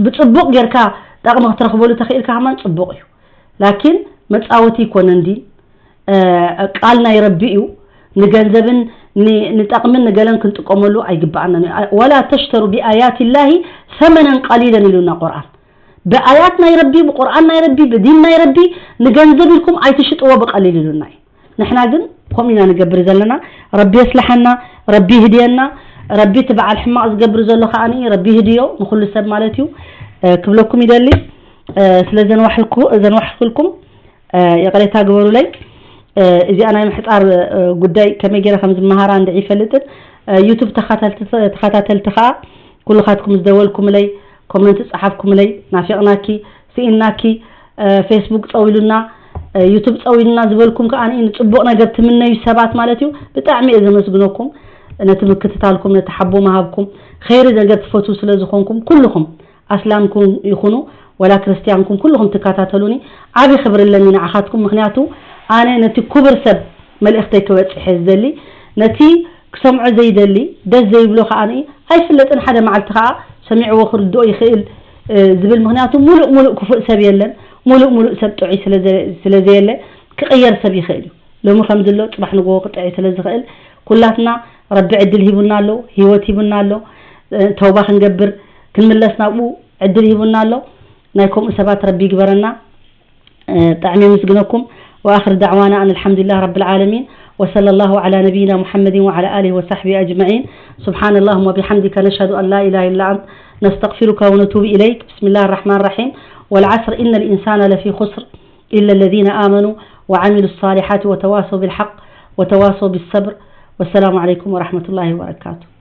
ብፅቡቕ ጌርካ ጠቕሚ ክትረኽበሉ ተኽኢልካ ከማን ፅቡቕ እዩ። ላኪን መፃወቲ ይኮነን ዲን ቃል ናይ ረቢ እዩ። ንገንዘብን ንጠቕምን ንገለን ክንጥቀመሉ ኣይግበኣናን እዩ። ወላ ተሽተሩ ብኣያት ላሂ ሰመነን ቀሊለን ኢሉና ቁርኣን። ብኣያት ናይ ረቢ ብቁርኣን ናይ ረቢ ብዲን ናይ ረቢ ንገንዘብ ኢልኩም ኣይትሽጥዎ ብቀሊል ኢሉና እዩ። ንሕና ግን ከምኡ ኢና ንገብር ዘለና። ረቢ የስልሓና፣ ረቢ ይህድየና። ረቢ እቲ በዓል ሕማቕ ዝገብር ዘሎ ከዓኒ ረቢ ይህድዮ ንኩሉ ሰብ ማለት እዩ። ክብለኩም ይደሊ ስለ ዘንዋሕኩልኩም ይቕሬታ ግበሩለይ። እዚኣ ናይ ምሕፃር ጉዳይ ከመይ ገይረ ከም ዝመሃራ እንድዒ ይፈልጥን። ዩቱብ ተኸታተልቲ ከዓ ኩልኻትኩም ዝደወልኩምለይ ኮመንት ዝፀሓፍኩምለይ ናፊቕናኪ ስኢንናኪ ፌስቡክ ፀዊሉና ዩቱብ ፀዊሉና ዝበልኩም ከዓ ንፅቡቕ ነገር ትምነዩ ሰባት ማለት እዩ። ብጣዕሚ እየ ዘመስግነኩም ነቲ ምክትታልኩም ነቲ ሓቦ ምሃብኩም ኸይሪ ነገር ትፈትዉ ስለ ዝኾንኩም ኩልኹም ኣስላምኩም ይኹኑ ወላ ክርስትያንኩም ኩልኹም ትከታተሉኒ፣ ዓቢ ክብሪ ኣለኒ ንዓኻትኩም። ምኽንያቱ ኣነ ነቲ ክቡር ሰብ መልእኽተይ ክበጽሕ እየ ዝደሊ። ነቲ ክሰምዖ ዘይደሊ፣ ደስ ዘይብሎ ከኣ ኣይፍለጥን፣ ሓደ መዓልቲ ከኣ ሰሚዕዎ ክርድኦ ይኽእል፣ እ፣ ዝብል። ምኽንያቱ ሙሉእ ሙሉእ ክፉእ ሰብ የለን፣ ሙሉእ ሙሉእ ሰብ ጥዑይ ስለ ዘ-፣ ስለ ዘየለ ክቕየር ሰብ ይኽእል እዩ። ሎሚ ከም ዘሎ ጽባሕ ንግሆ ክጥዕይ ስለ ዝኽእል፣ ኩላትና ረቢ ዕድል ሂቡና ኣሎ፣ ህይወት ሂቡና ኣሎ። እ፣ ተውባ ክንገብር፣ ክንምለስ ናብኡ ዕድል ሂቡና ኣሎ። ናይ ከምኡ ሰባት ረቢ ይግበረና። እ፣ ብጣዕሚ የመስግነኩም። وآخر دعوانا أن الحمد لله رب العالمين، وصلى الله على نبينا محمد وعلى آله وصحبه أجمعين. سبحان اللهم وبحمدك، نشهد أن لا إله إلا أنت، نستغفرك ونتوب إليك. بسم الله الرحمن الرحيم. والعصر، إن الإنسان لفي خسر، إلا الذين آمنوا وعملوا الصالحات وتواصوا بالحق وتواصوا بالصبر. والسلام عليكم ورحمة الله وبركاته.